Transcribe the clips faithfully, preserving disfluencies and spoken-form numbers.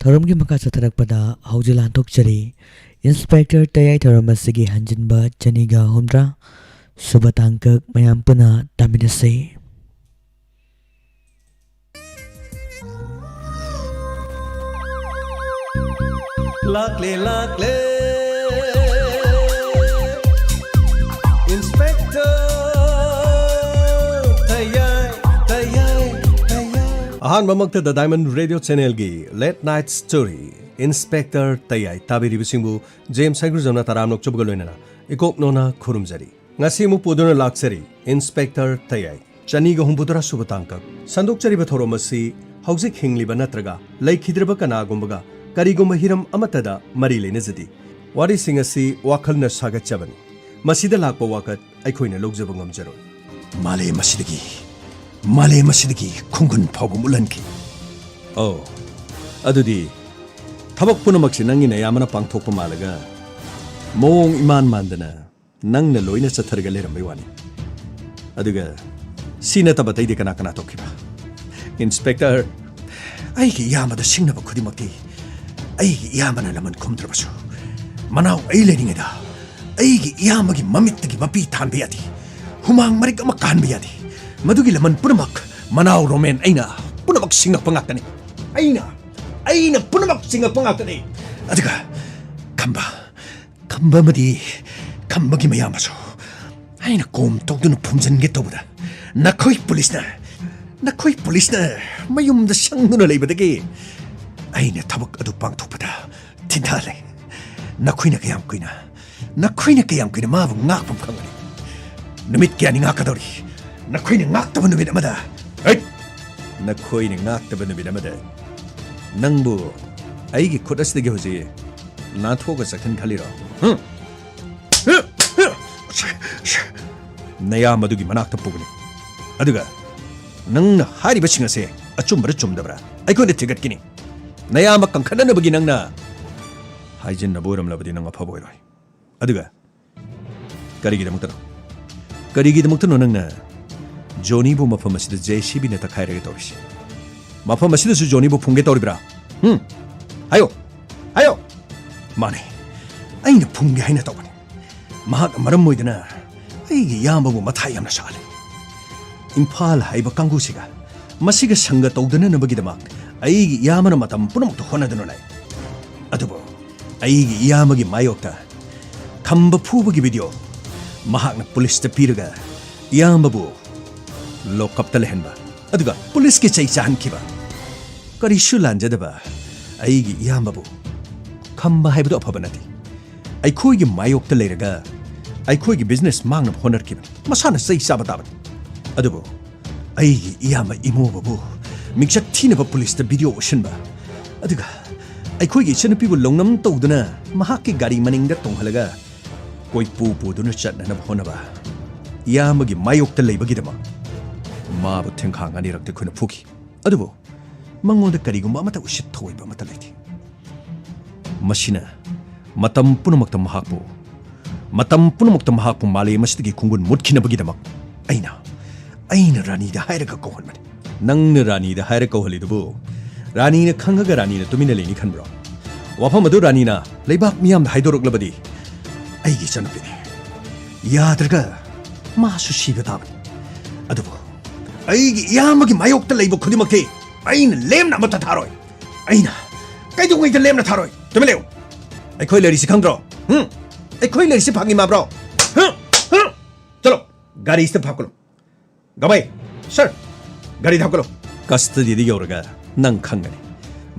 ꯊꯧꯔꯝꯒꯤ ꯃꯈꯥ ꯆꯠꯊꯔꯛꯄꯗ ꯍꯧꯖꯤꯛ ꯂꯥꯟꯊꯣꯛꯆꯔꯤ꯫ ꯏꯟꯁꯄꯦꯛꯇꯔ ꯇꯌꯥꯏ ꯊꯧꯔꯝ ꯑꯁꯤꯒꯤ ꯍꯟꯖꯤꯟꯕ ꯆꯅꯤꯒ ꯍꯨꯝꯗ꯭ꯔꯥ ꯁꯨꯕ ꯇꯥꯡꯀꯛ ꯃꯌꯥꯝ ꯄꯨꯟꯅ ꯇꯥꯃꯤꯟꯅꯁꯤ꯫ ꯂꯥꯛꯂꯦ, ꯂꯥꯛꯂꯦ, ꯏꯟꯁꯄꯦꯛꯇꯔ ꯇꯌꯥꯏ, ꯇꯌꯥꯏ, ꯇꯌꯥꯏ꯫ ꯑꯍꯥꯟꯕꯃꯛꯇꯗ Diamond Radio Channelꯒꯤ Late Night Story, inspector Tayai ꯇꯥꯕꯤꯔꯤꯕꯁꯤꯡꯕꯨ ꯖꯦꯝꯁ ꯍꯩꯒ꯭ꯔꯨꯖꯝꯅ ꯇꯔꯥꯝꯅ ꯑꯣꯛꯆꯕꯒ ꯂꯣꯏꯅꯅ ꯏꯀꯣꯛ ꯅꯣꯅ ꯈꯨꯔꯨꯝꯖꯔꯤ꯫ ꯉꯁꯤ ꯑꯃꯨꯛ ꯄꯨꯗꯨꯅ ꯂꯥꯛꯆꯔꯤ ꯏꯟꯁꯄꯦꯛꯇꯔ ꯇꯌꯥꯏ꯫ ꯆꯅꯤꯒ ꯍꯨꯝꯐꯨꯇꯔꯥ ꯁꯨꯕ ꯇꯥꯡꯀꯛ꯫ ꯁꯟꯗꯣꯛꯆꯔꯤꯕ ꯊꯧꯔꯝ ꯑꯁꯤ ꯍꯧꯖꯤꯛ ꯍꯤꯡꯂꯤꯕ ꯅꯠꯇ꯭ꯔꯒ ꯂꯩꯈꯤꯗ꯭ꯔꯕ ꯀꯅꯥꯒꯨꯝꯕꯒ ꯀꯔꯤꯒꯨꯝꯕ ꯍꯤꯔꯝ ꯑꯃꯠꯇꯗ ꯃꯔꯤ ꯂꯩꯅꯖꯗꯦ꯫ ꯋꯥꯔꯤꯁꯤꯡ ꯑꯁꯤ ꯋꯥꯈꯜꯅ ꯁꯥꯒꯠꯆꯕꯅꯤ꯫ ꯃꯁꯤꯗ ꯂꯥꯛꯄ ꯋꯥꯀꯠ ꯑꯩꯈꯣꯏꯅ ꯂꯧꯖꯕ ꯉꯝꯖꯔꯣꯏ꯫ ꯃꯥꯂꯦꯝ ꯑꯁꯤꯗꯒꯤ, ꯃꯥꯂꯦꯝ ꯑꯁꯤꯗꯒꯤ ꯈꯣꯡꯒꯨꯟ ꯐꯥꯎꯕ ꯃꯨꯠꯍꯟꯈꯤ꯫ ꯑꯣ, ꯑꯗꯨꯗꯤ ꯊꯕꯛ ꯄꯨꯝꯅꯃꯛꯁꯤ ꯅꯪꯒꯤ ꯅꯌꯥꯝꯕꯅ ꯄꯥꯡꯊꯣꯛꯄ ꯃꯥꯜꯂꯒ ꯃꯑꯣꯡ ꯏꯃꯥꯟ ꯃꯥꯟꯗꯅ ꯅꯪꯅ ꯂꯣꯏꯅ ꯆꯠꯊꯔꯒ ꯂꯩꯔꯝꯕꯩ ꯋꯥꯅꯤ꯫ ꯑꯗꯨꯒ ꯁꯤ ꯅꯠꯇꯕ ꯑꯇꯩꯗꯤ ꯀꯅꯥ ꯀꯅꯥ ꯇꯧꯈꯤꯕ? ꯏꯟꯁꯄꯦꯛꯇꯔ, ꯑꯩꯒꯤ ꯏꯌꯥꯝꯕꯗ ꯁꯤꯡꯅꯕ ꯈꯨꯗꯤꯡꯃꯛꯇꯤ ꯑꯩꯒꯤ ꯏꯌꯥꯝꯕꯅ ꯂꯃꯟ ꯈꯨꯝꯗ꯭ꯔꯕꯁꯨ, ꯃꯅꯥꯎ ꯑꯩ ꯂꯩꯔꯤꯉꯩꯗ ꯑꯩꯒꯤ ꯏꯌꯥꯝꯕꯒꯤ ꯃꯃꯤꯠꯇꯒꯤ ꯃꯄꯤ ꯊꯥꯟꯕ ꯌꯥꯗꯦ, ꯍꯨꯃꯥꯡ ꯃꯔꯤꯛ ꯑꯃ ꯀꯥꯍꯟꯕ ꯌꯥꯗꯦ꯫ ꯃꯗꯨꯒꯤ ꯂꯃꯟ ꯄꯨꯝꯅꯃꯛ ꯃꯅꯥꯎ ꯔꯣꯃꯦꯟ ꯑꯩꯅ ꯄꯨꯝꯅꯃꯛ ꯁꯤꯡꯉꯛꯄ ꯉꯥꯛꯇꯅꯤ꯫ ꯑꯩꯅ, ꯑꯩꯅ ꯄꯨꯝꯅꯃꯛ ꯁꯤꯡꯉꯛꯄ ꯉꯥꯛꯇꯅꯤ꯫ ꯑꯗꯨꯒ ꯈꯝꯕ, ꯈꯝꯕ ꯑꯃꯗꯤ ꯈꯝꯕꯒꯤ ꯃꯌꯥꯝꯕꯁꯨ ꯑꯩꯅ ꯀꯣꯝ ꯇꯧꯗꯨꯅ ꯐꯨꯝꯖꯤꯟꯒꯦ ꯇꯧꯕꯗ ꯅꯈꯣꯏ ꯄꯨꯂꯤꯁꯅ, ꯅꯈꯣꯏ ꯄꯨꯂꯤꯁꯅ ꯃꯌꯨꯝꯗ ꯁꯪꯗꯨꯅ ꯂꯩꯕꯗꯒꯤ ꯑꯩꯅ ꯊꯕꯛ ꯑꯗꯨ ꯄꯥꯡꯊꯣꯛꯄꯗ ꯊꯤꯟꯊꯍꯜꯂꯦ꯫ ꯅꯈꯣꯏꯅ ꯀꯌꯥꯝ ꯀꯨꯏꯅ, ꯅꯈꯣꯏꯅ ꯀꯌꯥꯝ ꯀꯨꯏꯅ ꯃꯥꯕꯨ ꯉꯥꯛꯄ ꯉꯝꯒꯅꯤ? ꯅꯨꯃꯤꯠ ꯀꯌꯥꯅꯤ ꯉꯥꯛꯀꯗꯧꯔꯤ? ꯅꯈꯣꯏꯅ ꯉꯥꯛꯇꯕ ꯅꯨꯃꯤꯠ ꯑꯃꯗ, ꯍꯩꯠ! ꯅꯈꯣꯏꯅ ꯉꯥꯛꯇꯕ ꯅꯨꯃꯤꯠ ꯑꯃꯗ ꯅꯪꯕꯨ ꯑꯩꯒꯤ ꯈꯨꯠ ꯑꯁꯤꯗꯒꯤ ꯍꯧꯖꯤꯛ ꯅꯥꯟꯊꯣꯛꯑꯒ ꯆꯠꯈꯤꯅ ꯈꯜꯂꯤꯔꯣ? ꯍꯨꯝ? ꯅꯌꯥꯝ ꯑꯗꯨꯒꯤ ꯃꯅꯥꯛꯇ ꯄꯨꯒꯅꯤ꯫ ꯑꯗꯨꯒ ꯅꯪꯅ ꯍꯥꯏꯔꯤꯕꯁꯤꯡ ꯑꯁꯦ ꯑꯆꯨꯝꯕꯔ ꯆꯨꯝꯗꯕ꯭ꯔꯥ ꯑꯩꯈꯣꯏꯅ ꯊꯤꯒꯠꯀꯅꯤ꯫ ꯅꯌꯥꯝꯕ ꯀꯟꯈꯠꯅꯅꯕꯒꯤ ꯅꯪꯅ ꯍꯥꯏꯖꯤꯟꯅꯕ ꯑꯣꯏꯔꯝꯂꯕꯗꯤ ꯅꯪ ꯑꯐꯕ ꯑꯣꯏꯔꯣꯏ꯫ ꯑꯗꯨꯒ ꯀꯔꯤꯒꯤꯗꯃꯛꯇꯅꯣ? ꯀꯔꯤꯒꯤꯗꯃꯛꯇꯅꯣ ꯅꯪꯅ ꯖꯣꯅꯤꯕꯨ ꯃꯐꯝ ꯑꯁꯤꯗ JCBꯅ ꯇꯛꯈꯥꯏꯔꯒ ꯇꯧꯔꯤꯁꯤ? ꯃꯐꯝ ꯑꯁꯤꯗꯁꯨ ꯖꯣꯅꯤꯕꯨ ꯐꯨꯝꯒꯦ ꯇꯧꯔꯤꯕ꯭ꯔꯥ? ꯍꯨꯝ? ꯍꯥꯏꯌꯣ, ꯍꯥꯏꯌꯣ꯫ ꯃꯥꯅꯦ, ꯑꯩꯅ ꯐꯨꯝꯒꯦ ꯍꯥꯏꯅ ꯇꯧꯕꯅꯤ꯫ ꯃꯍꯥꯛꯅ ꯃꯔꯝ ꯑꯣꯏꯗꯅ ꯑꯩꯒꯤ ꯏꯌꯥꯝꯕꯕꯨ ꯃꯊꯥ ꯌꯥꯝꯅ ꯁꯥꯍꯜꯂꯤ꯫ ꯏꯝꯐꯥꯜ ꯍꯥꯏꯕ ꯀꯥꯡꯕꯨꯁꯤꯒ ꯃꯁꯤꯒ ꯁꯪꯒ ꯇꯧꯗꯅꯅꯕꯒꯤꯗꯃꯛ ꯑꯩꯒꯤ ꯏꯌꯥꯝꯕꯅ ꯃꯇꯝ ꯄꯨꯝꯅꯃꯛꯇ ꯍꯣꯠꯅꯗꯨꯅ ꯂꯩ꯫ ꯑꯗꯨꯕꯨ ꯑꯩꯒꯤ ꯏꯌꯥꯝꯕꯒꯤ ꯃꯥꯌꯣꯛꯇ ꯈꯝꯕ ꯐꯨꯕꯒꯤ ꯚꯤꯗꯤꯑꯣ ꯃꯍꯥꯛꯅ ꯄꯨꯂꯤꯁꯇ ꯄꯤꯔꯒ ꯏꯌꯥꯝꯕꯕꯨ ꯂꯣꯀꯞꯇ ꯂꯩꯍꯟꯕ, ꯑꯗꯨꯒ ꯄꯨꯂꯤꯁꯀꯤ ꯆꯩ ꯆꯥꯍꯟꯈꯤꯕ꯫ ꯀꯔꯤꯁꯨ ꯂꯥꯟꯖꯗꯕ ꯑꯩꯒꯤ ꯏꯌꯥꯝꯕꯕꯨ ꯈꯝꯕ ꯍꯥꯏꯕꯗꯨ ꯑꯐꯕ ꯅꯠꯇꯦ꯫ ꯑꯩꯈꯣꯏꯒꯤ ꯃꯥꯌꯣꯛꯇ ꯂꯩꯔꯒ ꯑꯩꯈꯣꯏꯒꯤ ꯕꯤꯖꯤꯅꯦꯁ ꯃꯥꯡꯅꯕ ꯍꯣꯠꯅꯔꯛꯈꯤꯕꯅꯤ꯫ ꯃꯁꯥꯅ ꯆꯩ ꯆꯥꯕ ꯇꯥꯕꯅꯤ꯫ ꯑꯗꯨꯕꯨ ꯑꯩꯒꯤ ꯏꯌꯥꯝꯕ ꯏꯃꯣꯕꯕꯨ ꯃꯤꯡꯆꯠ ꯊꯤꯅꯕ ꯄꯨꯂꯤꯁꯇ ꯚꯤꯗꯤꯑꯣ ꯎꯠꯁꯤꯟꯕ, ꯑꯗꯨꯒ ꯑꯩꯈꯣꯏꯒꯤ ꯏꯆꯟꯅꯨꯄꯤꯕꯨ ꯂꯧꯅꯝ ꯇꯧꯗꯨꯅ ꯃꯍꯥꯛꯀꯤ ꯒꯥꯔꯤ ꯃꯅꯤꯡꯗ ꯇꯣꯡꯍꯜꯂꯒ ꯀꯣꯏꯄꯨ ꯄꯨꯗꯨꯅ ꯆꯠꯅꯅꯕ ꯍꯣꯠꯅꯕ ꯏꯌꯥꯝꯕꯒꯤ ꯃꯥꯌꯣꯛꯇ ꯂꯩꯕꯒꯤꯗꯃꯛ ꯃꯥꯕꯨ ꯊꯦꯡꯈꯥꯡ ꯑꯅꯤꯔꯛꯇꯤ ꯑꯩꯈꯣꯏꯅ ꯐꯨꯈꯤ꯫ ꯑꯗꯨꯕꯨ ꯃꯉꯣꯟꯗ ꯀꯔꯤꯒꯨꯝꯕ ꯑꯃꯠꯇ ꯎꯁꯤꯠ ꯊꯑꯣꯏꯕ ꯑꯃꯠꯇ ꯂꯩꯇꯦ꯫ ꯃꯁꯤꯅ ꯃꯇꯝ ꯄꯨꯝꯅꯃꯛꯇ ꯃꯍꯥꯛꯄꯨ, ꯃꯇꯝ ꯄꯨꯝꯅꯃꯛꯇ ꯃꯍꯥꯛꯄꯨ ꯃꯥꯂꯦꯝ ꯑꯁꯤꯗꯒꯤ ꯈꯣꯡꯒꯨꯟ ꯃꯨꯠꯈꯤꯅꯕꯒꯤꯗꯃꯛ ꯑꯩꯅ, ꯑꯩꯅ ꯔꯥꯅꯤꯗ ꯍꯥꯏꯔꯒ ꯀꯧꯍꯟꯕꯅꯤ꯫ ꯅꯪꯅ ꯔꯥꯅꯤꯗ ꯍꯥꯏꯔ ꯀꯧꯍꯜꯂꯤꯗꯨꯕꯨ ꯔꯥꯅꯤꯅ ꯈꯪꯉꯒ ꯔꯥꯅꯤꯅ ꯇꯨꯃꯤꯟꯅ ꯂꯩꯅꯤ ꯈꯟꯕ꯭ꯔꯣ? ꯋꯥꯐꯝ ꯑꯗꯨ ꯔꯥꯅꯤꯅ ꯂꯩꯕꯥꯛ ꯃꯤꯌꯥꯝꯗ ꯍꯥꯏꯗꯣꯔꯛꯂꯕꯗꯤ ꯑꯩꯒꯤ ꯏꯆꯟꯅꯨꯄꯤꯅꯤ꯫ ꯌꯥꯗ꯭ꯔꯒ ꯃꯥꯁꯨ ꯁꯤꯕ ꯇꯥꯕꯅꯤ꯫ ꯑꯗꯨꯕꯨ ꯑꯩꯒꯤ ꯏꯌꯥꯝꯕꯒꯤ ꯃꯥꯌꯣꯛꯇ ꯂꯩꯕ ꯈꯨꯗꯤꯡꯃꯛꯇꯤ ꯑꯩꯅ ꯂꯦꯝꯅ ꯑꯃꯠꯇ ꯊꯥꯔꯣꯏ꯫ ꯑꯩꯅ ꯀꯩꯗꯧꯉꯩꯗ ꯂꯦꯝꯅ ꯊꯥꯔꯣꯏ꯫ ꯇꯨꯃꯤꯟ ꯂꯩꯌꯨ꯫ ꯑꯩꯈꯣꯏ ꯂꯩꯔꯤꯁꯤ ꯈꯪꯗ꯭ꯔꯣ? ꯍꯨꯝ? ꯑꯩꯈꯣꯏ ꯂꯩꯔꯤꯁꯤ ꯐꯥꯒꯤ ꯃꯥꯟꯕ꯭ꯔꯣ? ꯍꯨꯝ? ꯍꯨꯝ? ꯆꯠꯂꯣ, ꯒꯥꯔꯤꯁꯤꯗ ꯐꯥꯀꯠꯂꯣ꯫ ꯒꯃꯩ, ꯁꯔ, ꯒꯥꯔꯤꯗ ꯍꯥꯞꯀꯠꯂꯣ꯫ ꯀꯁꯇꯗꯤꯗ ꯌꯧꯔꯒ ꯅꯪ ꯈꯪꯒꯅꯤ꯫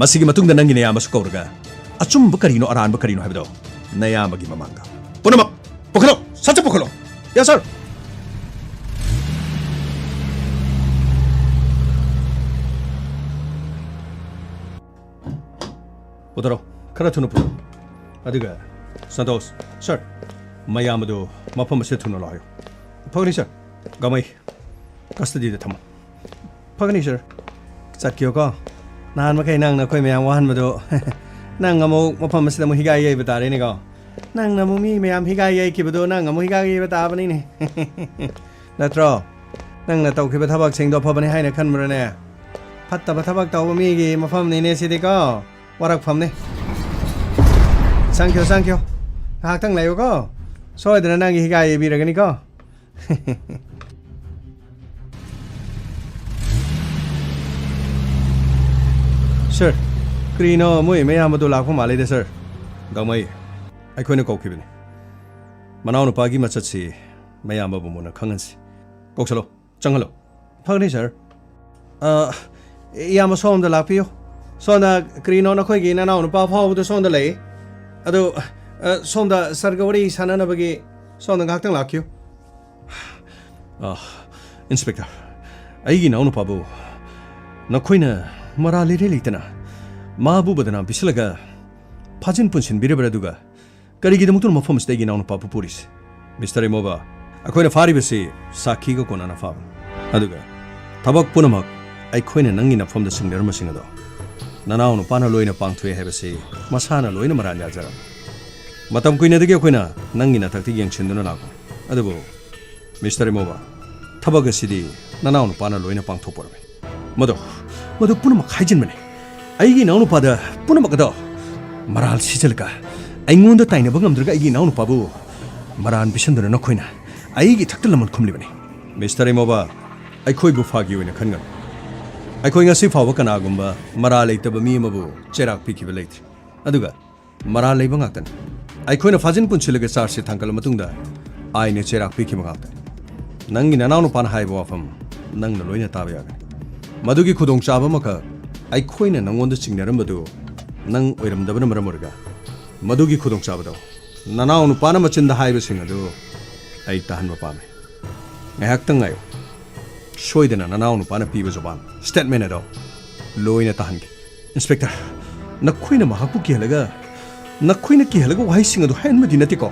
ꯃꯁꯤꯒꯤ ꯃꯇꯨꯡꯗ ꯅꯪꯒꯤ ꯅꯌꯥꯝꯕꯁꯨ ꯀꯧꯔꯒ ꯑꯆꯨꯝꯕ ꯀꯔꯤꯅꯣ ꯑꯔꯥꯟꯕ ꯀꯔꯤꯅꯣ ꯍꯥꯏꯕꯗꯣ ꯅꯌꯥꯝꯕꯒꯤ ꯃꯃꯥꯡꯗ ꯄꯨꯝꯅꯃꯛ ꯄꯨꯈꯠꯂꯣ, ꯁꯠ ꯁꯠ ꯄꯨꯈꯠꯂꯣ꯫ Yes, sir. ꯄꯨꯊꯔꯣ, ꯈꯔ ꯊꯨꯅ ꯄꯨꯊꯔꯣ꯫ ꯑꯗꯨꯒ ꯁꯟꯇꯣꯁ, ꯁꯔ, ꯃꯌꯥꯝ ꯑꯗꯨ ꯃꯐꯝ ꯑꯁꯤꯗ ꯊꯨꯅ ꯂꯥꯛꯑꯣ꯫ ꯐꯒꯅꯤ, ꯁꯔ꯫ ꯒꯃꯩ, ꯀꯁꯇꯗꯤꯗ ꯊꯝꯃꯣ꯫ ꯐꯒꯅꯤ, ꯁꯔ꯫ ꯆꯠꯈꯤꯌꯣꯀꯣ꯫ ꯅꯍꯥꯟ ꯃꯈꯩ ꯅꯪꯅ ꯑꯩꯈꯣꯏ ꯃꯌꯥꯝ ꯋꯥꯍꯟꯕꯗꯣ, ꯅꯪ ꯑꯃꯨꯛ ꯃꯐꯝ ꯑꯁꯤꯗ ꯑꯃꯨꯛ ꯍꯤꯒꯥꯏ ꯌꯩꯕ ꯇꯥꯔꯦꯅꯦꯀꯣ꯫ ꯅꯪꯅ ꯑꯃꯨꯛ ꯃꯤ ꯃꯌꯥꯝ ꯍꯤꯒꯥꯏ ꯌꯩꯈꯤꯕꯗꯣ, ꯅꯪ ꯑꯃꯨꯛ ꯍꯤꯒꯥꯏ ꯌꯩꯕ ꯇꯥꯕꯅꯤꯅꯦ꯫ ꯅꯠꯇ꯭ꯔꯣ? ꯅꯪꯅ ꯇꯧꯈꯤꯕ ꯊꯕꯛꯁꯤꯡꯗꯣ ꯑꯐꯕꯅꯤ ꯍꯥꯏꯅ ꯈꯟꯕ꯭ꯔꯅꯦ? ꯐꯠꯇꯕ ꯊꯕꯛ ꯇꯧꯕ ꯃꯤꯒꯤ ꯃꯐꯝꯅꯤꯅꯦ ꯁꯤꯗꯤꯀꯣ꯫ ꯋꯥꯔꯛꯐꯝꯅꯦ꯫ ꯆꯪꯈꯤꯌꯣ, ꯆꯪꯈꯤꯌꯣ꯫ ꯉꯥꯏꯍꯥꯛꯇꯪ ꯂꯩꯌꯨꯀꯣ꯫ ꯁꯣꯏꯗꯅ ꯅꯪꯒꯤ ꯍꯤꯒꯥꯏ ꯌꯩꯕꯤꯔꯒꯅꯤꯀꯣ꯫ ꯁꯔ, ꯀꯔꯤꯅꯣ ꯃꯣꯏ ꯃꯌꯥꯝ ꯑꯗꯨ ꯂꯥꯛꯄ ꯃꯥꯜꯂꯤꯗ, ꯁꯔ꯫ ꯒꯥꯡꯃꯩ, ꯑꯩꯈꯣꯏꯅ ꯀꯧꯈꯤꯕꯅꯤ꯫ ꯃꯅꯥꯎꯅꯨꯄꯥꯒꯤ ꯃꯆꯠꯁꯤ ꯃꯌꯥꯝꯕꯕꯨ ꯃꯨꯟꯅ ꯈꯪꯍꯟꯁꯤ꯫ ꯀꯧꯁꯜꯂꯣ, ꯆꯪꯍꯜꯂꯣ꯫ ꯐꯒꯅꯤ, ꯁꯔ꯫ ꯑ, ꯏꯌꯥꯝꯕ, ꯁꯣꯝꯗ ꯂꯥꯛꯄꯤꯌꯨ꯫ ꯁꯣꯝꯗ ꯀꯔꯤꯅꯣ ꯅꯈꯣꯏꯒꯤ ꯅꯅꯥꯎꯅꯨꯄꯥ ꯐꯥꯎꯕꯗ ꯁꯣꯝꯗ ꯂꯩ꯫ ꯑꯗꯨ, ꯑ, ꯁꯣꯝꯗ ꯁꯔꯒ ꯋꯥꯔꯤ ꯁꯥꯟꯅꯅꯕꯒꯤ ꯁꯣꯝꯗ ꯉꯥꯏꯍꯥꯛꯇꯪ ꯂꯥꯛꯄꯤꯌꯨ꯫ ꯑ, ꯏꯟꯁꯄꯦꯛꯇꯔ, ꯑꯩꯒꯤ ꯏꯅꯥꯎꯅꯨꯄꯥꯕꯨ ꯅꯈꯣꯏꯅ ꯃꯔꯥꯜ ꯂꯩꯔꯦ ꯂꯩꯇꯅ ꯃꯥꯕꯨ ꯕꯗꯅꯥꯝ ꯄꯤꯁꯤꯜꯂꯒ ꯐꯥꯖꯤꯟ ꯄꯨꯟꯁꯤꯟꯕꯤꯔꯕ꯭ꯔꯥ? ꯑꯗꯨꯒ ꯀꯔꯤꯒꯤꯗꯃꯛꯇꯅꯣ ꯃꯐꯝ ꯑꯁꯤꯗ ꯑꯩꯒꯤ ꯏꯅꯥꯎꯅꯨꯄꯥꯕꯨ ꯄꯨꯔꯤꯁꯦ? ꯃꯤꯁꯇꯔ ꯏꯃꯣꯕꯥ, ꯑꯩꯈꯣꯏꯅ ꯐꯥꯔꯤꯕꯁꯤ ꯁꯥꯈꯤꯒ ꯀꯣꯟꯅꯅ ꯐꯥꯕꯅꯤ꯫ ꯑꯗꯨꯒ ꯊꯕꯛ ꯄꯨꯝꯅꯃꯛ ꯑꯩꯈꯣꯏꯅ ꯅꯪꯒꯤ ꯅꯐꯝꯗ ꯁꯤꯡꯅꯔꯝꯕꯁꯤꯡ ꯑꯗꯣ ꯅꯅꯥꯎ ꯅꯨꯄꯥꯅ ꯂꯣꯏꯅ ꯄꯥꯡꯊꯣꯛꯑꯦ ꯍꯥꯏꯕꯁꯤ ꯃꯁꯥꯅ ꯂꯣꯏꯅ ꯃꯔꯥꯟ ꯌꯥꯖꯔꯝꯃꯤ꯫ ꯃꯇꯝ ꯀꯨꯏꯅꯗꯒꯤ ꯑꯩꯈꯣꯏꯅ ꯅꯪꯒꯤ ꯅꯊꯛꯇ ꯌꯦꯡꯁꯤꯟꯗꯨꯅ ꯂꯥꯛꯄꯅꯤ꯫ ꯑꯗꯨꯕꯨ ꯃꯤꯁꯇꯔ ꯏꯃꯣꯕꯥ, ꯊꯕꯛ ꯑꯁꯤꯗꯤ ꯅꯅꯥꯎ ꯅꯨꯄꯥꯅ ꯂꯣꯏꯅ ꯄꯥꯡꯊꯣꯛꯄꯔꯝꯃꯤ꯫ ꯃꯗꯨ, ꯃꯗꯨ ꯄꯨꯝꯅꯃꯛ ꯍꯥꯏꯖꯤꯟꯕꯅꯤ꯫ ꯑꯩꯒꯤ ꯏꯅꯥꯎꯅꯨꯄꯥꯗ ꯄꯨꯝꯅꯃꯛ ꯑꯗꯣ ꯃꯔꯥꯜ ꯁꯤꯖꯤꯜꯂꯒ ꯑꯩꯉꯣꯟꯗ ꯇꯥꯏꯅꯕ ꯉꯝꯗ꯭ꯔꯒ ꯑꯩꯒꯤ ꯏꯅꯥꯎꯅꯨꯄꯥꯕꯨ ꯃꯔꯥꯜ ꯄꯤꯁꯟꯗꯨꯅ ꯅꯈꯣꯏꯅ ꯑꯩꯒꯤ ꯏꯊꯛꯇ ꯂꯃꯟ ꯈꯨꯝꯂꯤꯕꯅꯤ꯫ ꯃꯤꯁꯇꯔ ꯏꯃꯣꯕꯥ, ꯑꯩꯈꯣꯏꯕꯨ ꯐꯥꯒꯤ ꯑꯣꯏꯅ ꯈꯟꯒꯅꯨ꯫ ꯑꯩꯈꯣꯏ ꯉꯁꯤ ꯐꯥꯎꯕ ꯀꯅꯥꯒꯨꯝꯕ ꯃꯔꯥꯜ ꯂꯩꯇꯕ ꯃꯤ ꯑꯃꯕꯨ ꯆꯩꯔꯥꯛ ꯄꯤꯈꯤꯕ ꯂꯩꯇ꯭ꯔꯤ꯫ ꯑꯗꯨꯒ ꯃꯔꯥꯜ ꯂꯩꯕ ꯉꯥꯛꯇꯅꯤ꯫ ꯑꯩꯈꯣꯏꯅ ꯐꯥꯖꯤꯟ ꯄꯨꯟꯁꯤꯜꯂꯒ ꯆꯥꯔꯖꯁꯤꯠ ꯊꯥꯡꯒꯠꯂ ꯃꯇꯨꯡꯗ ꯑꯥꯏꯟꯅ ꯆꯩꯔꯥꯛ ꯄꯤꯈꯤꯕ ꯉꯥꯛꯇꯅꯤ꯫ ꯅꯪꯒꯤ ꯅꯅꯥꯎꯅꯨꯄꯥꯅ ꯍꯥꯏꯕ ꯋꯥꯐꯝ ꯅꯪꯅ ꯂꯣꯏꯅ ꯇꯥꯕ ꯌꯥꯒꯅꯤ꯫ ꯃꯗꯨꯒꯤ ꯈꯨꯗꯣꯡꯆꯥꯕ ꯑꯃꯈꯛ ꯑꯩꯈꯣꯏꯅ ꯅꯪꯉꯣꯟꯗ ꯆꯤꯡꯅꯔꯝꯕꯗꯨ ꯅꯪ ꯑꯣꯏꯔꯝꯗꯕꯅ ꯃꯔꯝ ꯑꯣꯏꯔꯒ ꯃꯗꯨꯒꯤ ꯈꯨꯗꯣꯡꯆꯥꯕꯗꯣ ꯅꯅꯥꯎꯅꯨꯄꯥꯅ ꯃꯆꯤꯟꯗ ꯍꯥꯏꯕꯁꯤꯡ ꯑꯗꯨ ꯑꯩ ꯇꯥꯍꯟꯕ ꯄꯥꯝꯃꯤ꯫ ꯉꯥꯏꯍꯥꯛꯇꯪ ꯉꯥꯏꯌꯨ꯫ ꯁꯣꯏꯗꯅ ꯅꯅꯥꯎ ꯅꯨꯄꯥꯅ ꯄꯤꯕ ꯖꯨꯕꯥꯟ, ꯁ꯭ꯇꯦꯠꯃꯦꯟ ꯑꯗꯣ ꯂꯣꯏꯅ ꯇꯥꯍꯟꯒꯦ꯫ ꯏꯟꯁꯄꯦꯛꯇꯔ, ꯅꯈꯣꯏꯅ ꯃꯍꯥꯛꯄꯨ ꯀꯤꯍꯜꯂꯒ, ꯅꯈꯣꯏꯅ ꯀꯤꯍꯜꯂꯒ ꯋꯥꯍꯩꯁꯤꯡ ꯑꯗꯨ ꯍꯥꯏꯍꯟꯕꯗꯤ ꯅꯠꯇꯦꯀꯣ?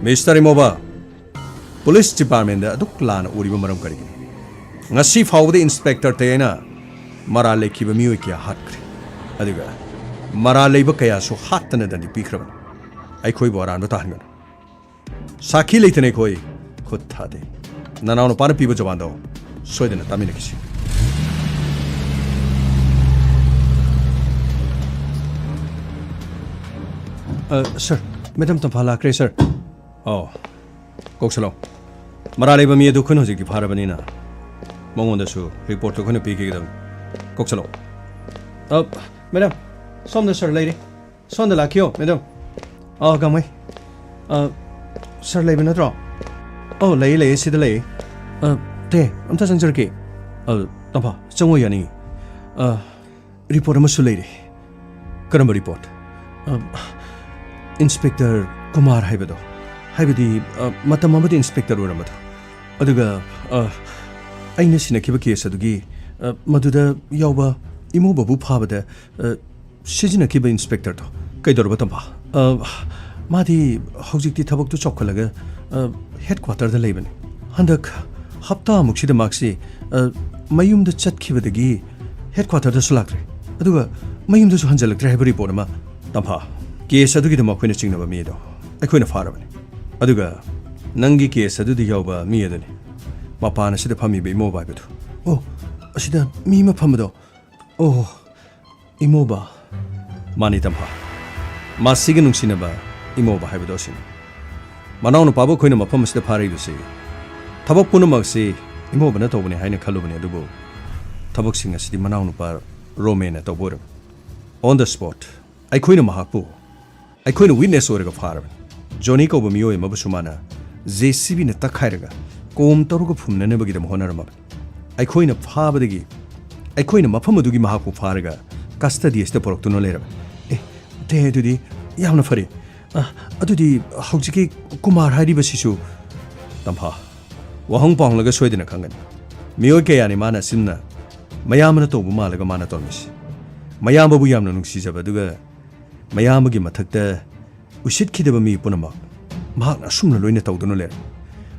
ꯃꯤꯁꯇꯔ ꯏꯃꯣꯕꯥ, ꯄꯨꯂꯤꯁ ꯗꯤꯄꯥꯔꯠꯃꯦꯟꯗ ꯑꯗꯨꯛ ꯂꯥꯟꯅ ꯎꯔꯤꯕ ꯃꯔꯝ ꯀꯔꯤꯒꯤꯅꯣ? ꯉꯁꯤ ꯐꯥꯎꯕꯗ ꯏꯟꯁꯄꯦꯛꯇꯔ ꯇꯌꯥꯏꯅ ꯃꯔꯥꯜ ꯂꯩꯈꯤꯕ ꯃꯤꯑꯣꯏ ꯀꯌꯥ ꯍꯥꯠꯈ꯭ꯔꯦ, ꯑꯗꯨꯒ ꯃꯔꯥꯜ ꯂꯩꯕ ꯀꯌꯥꯁꯨ ꯍꯥꯠꯇꯅ ꯗꯟꯗꯤ ꯄꯤꯈ꯭ꯔꯕꯅꯤ꯫ ꯑꯩꯈꯣꯏꯕꯨ ꯑꯔꯥꯟꯕ ꯇꯥꯍꯟꯒꯅꯨ꯫ ꯁꯥꯈꯤ ꯂꯩꯇꯅ ꯑꯩꯈꯣꯏ ꯈꯨꯠ ꯊꯥꯗꯦ꯫ ꯅꯅꯥꯎ ꯅꯨꯄꯥꯅ ꯄꯤꯕ ꯖꯕꯥꯟꯗꯣ ꯁꯣꯏꯗꯅ ꯇꯥꯃꯤꯟꯅꯈꯤꯁꯤ꯫ ꯑ, ꯁꯔ, ꯃꯦꯗꯥꯝ ꯇꯝꯐꯥ ꯂꯥꯛꯈ꯭ꯔꯦ, ꯁꯔ꯫ ꯑꯣ, ꯀꯧꯁꯜꯂꯣ꯫ ꯃꯔꯥꯜ ꯂꯩꯕ ꯃꯤ ꯑꯗꯨ ꯑꯩꯈꯣꯏꯅ ꯍꯧꯖꯤꯛꯇꯤ ꯐꯥꯔꯕꯅꯤꯅ ꯃꯉꯣꯟꯗꯁꯨ ꯔꯤꯄꯣꯔꯠꯇꯨ ꯑꯩꯈꯣꯏꯅ ꯄꯤꯈꯤꯒꯗꯕꯅꯤ꯫ ꯀꯧꯁꯜꯂꯣ꯫ ꯑ, ꯃꯦꯗꯥꯝ, ꯁꯣꯝꯗ ꯁꯔ ꯂꯩꯔꯦ꯫ ꯁꯣꯝꯗ ꯂꯥꯛꯈꯤꯌꯣ, ꯃꯦꯗꯥꯝ꯫ ꯑ, ꯒꯥꯡꯃꯩ꯫ ꯑ, ꯁꯔ ꯂꯩꯕ ꯅꯠꯇ꯭ꯔꯣ? ꯑꯧ, ꯂꯩꯌꯦ, ꯂꯩꯌꯦ, ꯁꯤꯗ ꯂꯩꯌꯦ꯫ ꯑ, ꯇꯦ, ꯑꯝꯇ ꯆꯪꯖꯔꯛꯀꯦ꯫ ꯑ, ꯇꯝꯐꯥ, ꯆꯪꯉꯣ, ꯌꯥꯅꯤꯡꯉꯤ꯫ ꯑ, ꯔꯤꯄꯣꯔꯠ ꯑꯃꯁꯨ ꯂꯩꯔꯦ꯫ ꯀꯔꯝꯕ ꯔꯤꯄꯣꯔꯠ? ꯑ, ꯏꯟꯁꯄꯦꯛꯇꯔ ꯀꯨꯃꯥꯔ ꯍꯥꯏꯕꯗꯣ, ꯍꯥꯏꯕꯗꯤ, ꯑ, ꯃꯇꯝ ꯑꯃꯗ ꯏꯟꯁꯄꯦꯛꯇꯔ ꯑꯣꯏꯔꯝꯕꯗꯣ, ꯑꯗꯨꯒ, ꯑ, ꯑꯩꯅ ꯁꯤꯟꯅꯈꯤꯕ ꯀꯦꯁ ꯑꯗꯨꯒꯤ, ꯑ, ꯃꯗꯨꯗ ꯌꯥꯎꯕ ꯏꯃꯧꯕꯕꯨ ꯐꯥꯕꯗ, ꯑ, ꯁꯤꯖꯤꯟꯅꯈꯤꯕ ꯏꯟꯁꯄꯦꯛꯇꯔꯗꯣ ꯀꯩꯗꯧꯔꯕ, ꯇꯝꯐꯥ? ꯑ, ꯃꯥꯗꯤ ꯍꯧꯖꯤꯛꯇꯤ ꯊꯕꯛꯇꯨ ꯆꯥꯎꯈꯠꯂꯒ, ꯑ, ꯍꯦꯗ ꯀ꯭ꯋꯥꯇꯔꯗ ꯂꯩꯕꯅꯤ꯫ ꯍꯟꯗꯛ ꯍꯞꯇꯥꯃꯨꯛꯁꯤꯗ ꯃꯍꯥꯛꯁꯤ, ꯑ, ꯃꯌꯨꯝꯗ ꯆꯠꯈꯤꯕꯗꯒꯤ ꯍꯦꯗ ꯀ꯭ꯋꯥꯇꯔꯗꯁꯨ ꯂꯥꯛꯇ꯭ꯔꯦ, ꯑꯗꯨꯒ ꯃꯌꯨꯝꯗꯁꯨ ꯍꯟꯖꯜꯂꯛꯇ꯭ꯔꯦ ꯍꯥꯏꯕ ꯔꯤꯄꯣꯔꯠ ꯑꯃ꯫ ꯇꯝꯐꯥ, ꯀꯦꯁ ꯑꯗꯨꯒꯤꯗꯃꯛ ꯑꯩꯈꯣꯏꯅ ꯆꯤꯡꯅꯕ ꯃꯤ ꯑꯗꯣ ꯑꯩꯈꯣꯏꯅ ꯐꯥꯔꯕꯅꯤ꯫ ꯑꯗꯨꯒ ꯅꯪꯒꯤ ꯀꯦꯁ ꯑꯗꯨꯗ ꯌꯥꯎꯕ ꯃꯤ ꯑꯗꯨꯅꯤ, ꯃꯄꯥꯟ ꯑꯁꯤꯗ ꯐꯝꯃꯤꯕ ꯏꯃꯧꯕ ꯍꯥꯏꯕꯗꯨ꯫ ꯑꯣ, ꯑꯁꯤꯗ ꯃꯤ ꯑꯃ ꯐꯝꯕꯗꯣ꯫ ꯑꯣ, ꯏꯃꯧꯕ꯫ ꯃꯥꯅꯤ, ꯇꯝꯐꯥ꯫ ꯃꯥꯁꯤꯒ ꯅꯨꯡꯁꯤꯅꯕ ꯏꯃꯧꯕ ꯍꯥꯏꯕꯗꯣ ꯑꯁꯤꯅꯤ꯫ ꯃꯅꯥꯎꯅꯨꯄꯥꯕꯨ ꯑꯩꯈꯣꯏꯅ ꯃꯐꯝ ꯑꯁꯤꯗ ꯐꯥꯔꯛꯏꯕꯁꯤ ꯊꯕꯛ ꯄꯨꯝꯅꯃꯛ ꯑꯁꯤ ꯏꯃꯧꯕꯅ ꯇꯧꯕꯅꯤ ꯍꯥꯏꯅ ꯈꯜꯂꯨꯕꯅꯤ, ꯑꯗꯨꯕꯨ ꯊꯕꯛꯁꯤꯡ ꯑꯁꯤꯗꯤ ꯃꯅꯥꯎꯅꯨꯄꯥ ꯔꯣꯃꯦꯅ ꯇꯧꯕ ꯑꯣꯏꯔꯝꯃꯤ꯫ On the spot ꯑꯩꯈꯣꯏꯅ ꯃꯍꯥꯛꯄꯨ ꯑꯩꯈꯣꯏꯅ ꯋꯤꯠꯅꯦꯁ ꯑꯣꯏꯔꯒ ꯐꯥꯔꯕꯅꯤ꯫ ꯖꯣꯅꯤ ꯀꯧꯕ ꯃꯤꯑꯣꯏ ꯑꯃꯕꯨꯁꯨ ꯃꯥꯅ ꯖꯦ ꯁꯤ ꯕꯤꯅ ꯇꯛꯈꯥꯏꯔꯒ ꯀꯣꯝ ꯇꯔꯨꯛꯀ ꯐꯨꯝꯅꯅꯕꯒꯤꯗꯃꯛ ꯍꯣꯠꯅꯔꯝꯃꯕꯅꯤ꯫ ꯑꯩꯈꯣꯏꯅ ꯐꯥꯕꯗꯒꯤ, ꯑꯩꯈꯣꯏꯅ ꯃꯐꯝ ꯑꯗꯨꯒꯤ ꯃꯍꯥꯛꯄꯨ ꯐꯥꯔꯒ ꯀꯁꯇꯗꯤ ꯑꯁꯤꯗ ꯄꯨꯔꯛꯇꯨꯅ ꯂꯩꯔꯕꯅꯤ꯫ ꯑꯦ, ꯇꯦ, ꯑꯗꯨꯗꯤ ꯌꯥꯝꯅ ꯐꯔꯦ꯫ ꯑ, ꯑꯗꯨꯗꯤ ꯍꯧꯖꯤꯛꯀꯤ ꯀꯨꯃꯥꯔ ꯍꯥꯏꯔꯤꯕꯁꯤꯁꯨ? ꯇꯝꯐꯥ, ꯋꯥꯍꯪ ꯄꯥꯎꯍꯪꯂꯒ ꯁꯣꯏꯗꯅ ꯈꯪꯒꯅꯤ꯫ ꯃꯤꯑꯣꯏ ꯀꯌꯥꯅꯤ ꯃꯥꯅ ꯑꯁꯨꯝꯅ ꯃꯌꯥꯝꯕꯅ ꯇꯧꯕ ꯃꯥꯜꯂꯒ ꯃꯥꯅ ꯇꯧꯔꯝꯃꯤꯁꯤ꯫ ꯃꯌꯥꯝꯕꯕꯨ ꯌꯥꯝꯅ ꯅꯨꯡꯁꯤꯖꯕ, ꯑꯗꯨꯒ ꯃꯌꯥꯝꯕꯒꯤ ꯃꯊꯛꯇ ꯎꯁꯤꯠꯈꯤꯗꯕ ꯃꯤ ꯄꯨꯝꯅꯃꯛ ꯃꯍꯥꯛꯅ ꯑꯁꯨꯝꯅ ꯂꯣꯏꯅ ꯇꯧꯗꯨꯅ ꯂꯩꯔꯦ꯫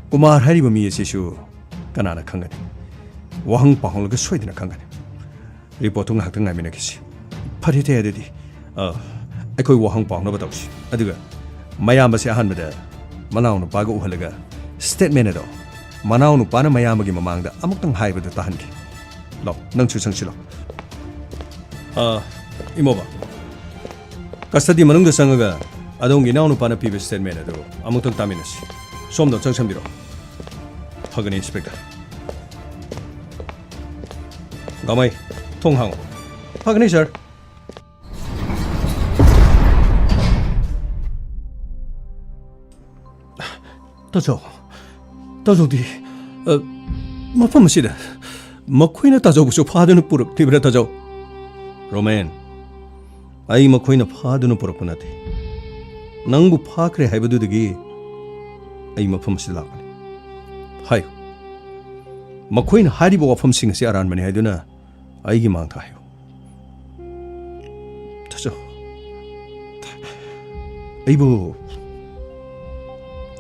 ꯀꯨꯃꯥꯔ ꯍꯥꯏꯔꯤꯕ ꯃꯤ ꯑꯁꯤꯁꯨ ꯀꯅꯥꯅ ꯈꯪꯒꯅꯤ? ꯋꯥꯍꯪ ꯄꯥꯎꯍꯪꯂꯒ ꯁꯣꯏꯗꯅ ꯈꯪꯒꯅꯤ꯫ ꯔꯤꯄꯣꯔꯠꯇꯨ ꯉꯥꯏꯍꯥꯛꯇꯪ ꯉꯥꯏꯃꯤꯟꯅꯈꯤꯁꯤ꯫ ꯐꯔꯦ ꯇꯦ, ꯑꯗꯨꯗꯤ, ꯑ, ꯑꯩꯈꯣꯏ ꯋꯥꯍꯪ ꯄꯥꯎꯅꯕ ꯇꯧꯁꯤ꯫ ꯑꯗꯨꯒ ꯃꯌꯥꯝꯕꯁꯦ ꯑꯍꯥꯟꯕꯗ ꯃꯅꯥꯎꯅꯨꯄꯥꯒ ꯎꯍꯜꯂꯒ ꯁ꯭ꯇꯦꯠꯃꯦꯟ ꯑꯗꯣ ꯃꯅꯥꯎꯅꯨꯄꯥꯅ ꯃꯌꯥꯝꯕꯒꯤ ꯃꯃꯥꯡꯗ ꯑꯃꯨꯛꯇꯪ ꯍꯥꯏꯕꯗꯨ ꯇꯥꯍꯟꯈꯤ꯫ ꯂꯥꯎ, ꯅꯪꯁꯨ ꯆꯪꯁꯤꯜꯂꯣ꯫ ꯑ, ꯏꯃꯧꯕ, ꯀꯁꯇꯗꯤ ꯃꯅꯨꯡꯗ ꯆꯪꯉꯒ ꯑꯗꯣꯝꯒꯤ ꯏꯅꯥꯎꯅꯨꯄꯥꯅ ꯄꯤꯕ statement ꯑꯗꯨ ꯑꯃꯨꯛꯇꯪ ꯇꯥꯃꯤꯟꯅꯁꯤ꯫ ꯁꯣꯝꯗ ꯆꯪꯁꯟꯕꯤꯔꯣ꯫ ꯐꯒꯅꯤ, Inspector꯫ ꯒꯥꯃꯩ, ꯊꯣꯡ ꯍꯥꯡꯉꯣ꯫ ꯐꯒꯅꯤ, sir꯫ ꯇꯥꯖꯧ, ꯇꯥꯖꯧꯗꯤ, ꯑ, ꯃꯐꯝ ꯑꯁꯤꯗ ꯃꯈꯣꯏꯅ ꯇꯥꯖꯧꯕꯨꯁꯨ ꯐꯥꯗꯨꯅ ꯄꯨꯔꯛꯂꯤꯕ꯭ꯔꯥ, ꯇꯥꯖꯧ? ꯔꯣꯃꯦꯟ, ꯑꯩ ꯃꯈꯣꯏꯅ ꯐꯥꯗꯨꯅ ꯄꯨꯔꯛꯄ ꯅꯠꯇꯦ꯫ ꯅꯪꯕꯨ ꯐꯥꯈ꯭ꯔꯦ ꯍꯥꯏꯕꯗꯨꯗꯒꯤ ꯑꯩ ꯃꯐꯝ ꯑꯁꯤꯗ ꯂꯥꯛꯄꯅꯤ꯫ ꯍꯥꯏꯌꯨ, ꯃꯈꯣꯏꯅ ꯍꯥꯏꯔꯤꯕ ꯋꯥꯐꯝꯁꯤꯡ ꯑꯁꯤ ꯑꯔꯥꯟꯕꯅꯤ ꯍꯥꯏꯗꯨꯅ ꯑꯩꯒꯤ ꯃꯥꯡꯗ ꯍꯥꯏꯌꯨ꯫ ꯇꯥꯆꯧ, ꯑꯩꯕꯨ,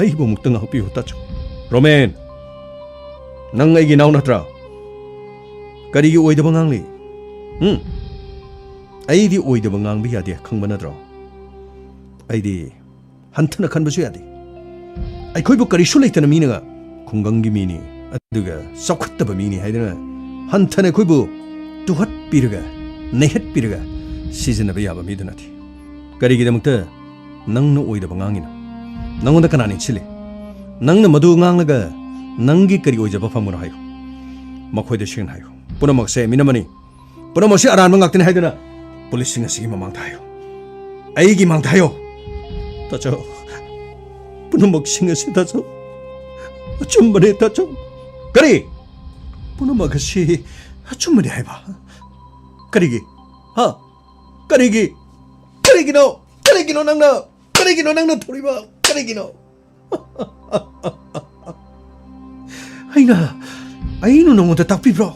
ꯑꯩꯕꯨ ꯑꯃꯨꯛꯇ ꯉꯥꯛꯄꯤꯌꯨ, ꯇꯥꯆꯧ꯫ ꯔꯣꯃꯦꯟ, ꯅꯪ ꯑꯩꯒꯤ ꯏꯅꯥꯎ ꯅꯠꯇ꯭ꯔꯥ? ꯀꯔꯤꯒꯤ ꯑꯣꯏꯗꯕ ꯉꯥꯡꯂꯤ? ꯎꯝ? ꯑꯩꯗꯤ ꯑꯣꯏꯗꯕ ꯉꯥꯡꯕ ꯌꯥꯗꯦ, ꯈꯪꯕ ꯅꯠꯇ꯭ꯔꯣ? ꯑꯩꯗꯤ ꯍꯟꯊꯅ ꯈꯟꯕꯁꯨ ꯌꯥꯗꯦ꯫ ꯑꯩꯈꯣꯏꯕꯨ ꯀꯔꯤꯁꯨ ꯂꯩꯇꯅ ꯃꯤꯅꯒ ꯈꯨꯡꯒꯪꯒꯤ ꯃꯤꯅꯤ, ꯑꯗꯨꯒ ꯆꯥꯎꯈꯠꯇꯕ ꯃꯤꯅꯤ ꯍꯥꯏꯗꯨꯅ ꯍꯟꯊꯅ ꯑꯩꯈꯣꯏꯕꯨ ꯇꯨꯍꯠꯄꯤꯔꯒ, ꯅꯩꯍꯠꯄꯤꯔꯒ ꯁꯤꯖꯤꯟꯅꯕ ꯌꯥꯕ ꯃꯤꯗꯨ ꯅꯠꯇꯦ꯫ ꯀꯔꯤꯒꯤꯗꯃꯛꯇ ꯅꯪꯅ ꯑꯣꯏꯗꯕ ꯉꯥꯡꯉꯤꯅꯣ? ꯅꯪꯉꯣꯟꯗ ꯀꯅꯥꯅ ꯏꯟꯁꯤꯜꯂꯤ? ꯅꯪꯅ ꯃꯗꯨ ꯉꯥꯡꯂꯒ ꯅꯪꯒꯤ ꯀꯔꯤ ꯑꯣꯏꯖꯕ ꯐꯪꯕꯅꯣ ꯍꯥꯏꯌꯨ꯫ ꯃꯈꯣꯏꯗ ꯁꯦꯡꯅ ꯍꯥꯏꯌꯨ꯫ ꯄꯨꯝꯅꯃꯛꯁꯦ ꯃꯤꯅꯝꯕꯅꯤ꯫ ꯄꯨꯝꯅꯃꯛꯁꯤ ꯑꯔꯥꯟꯕ ꯉꯥꯛꯇꯅꯤ ꯍꯥꯏꯗꯨꯅ ꯄꯨꯂꯤꯁꯁꯤꯡ ꯑꯁꯤꯒꯤ ꯃꯃꯥꯡꯗ ꯍꯥꯏꯌꯨ꯫ ꯑꯩꯒꯤ ꯃꯥꯡꯗ ꯍꯥꯏꯌꯨ꯫ ꯇꯥꯆꯧ, ꯄꯨꯝꯅꯃꯛꯁꯤꯡ ꯑꯁꯤ, ꯇꯥꯆꯧ, ꯑꯆꯨꯝꯕꯅꯤ, ꯇꯥꯆꯧ꯫ ꯀꯔꯤ? ꯄꯨꯝꯅꯃꯛ ꯑꯁꯤ ꯑꯆꯨꯝꯕꯅꯤ ꯍꯥꯏꯕ? ꯀꯔꯤꯒꯤ? ꯍꯥ? ꯀꯔꯤꯒꯤ? ꯀꯔꯤꯒꯤꯅꯣ? ꯀꯔꯤꯒꯤꯅꯣ ꯅꯪꯅ, ꯀꯔꯤꯒꯤꯅꯣ ꯅꯪꯅ ꯇꯧꯔꯤꯕ? ꯀꯔꯤꯒꯤꯅꯣ? ꯑꯩꯅ, ꯑꯩꯅ ꯅꯉꯣꯟꯗ ꯇꯥꯛꯄꯤꯕ꯭ꯔꯣ?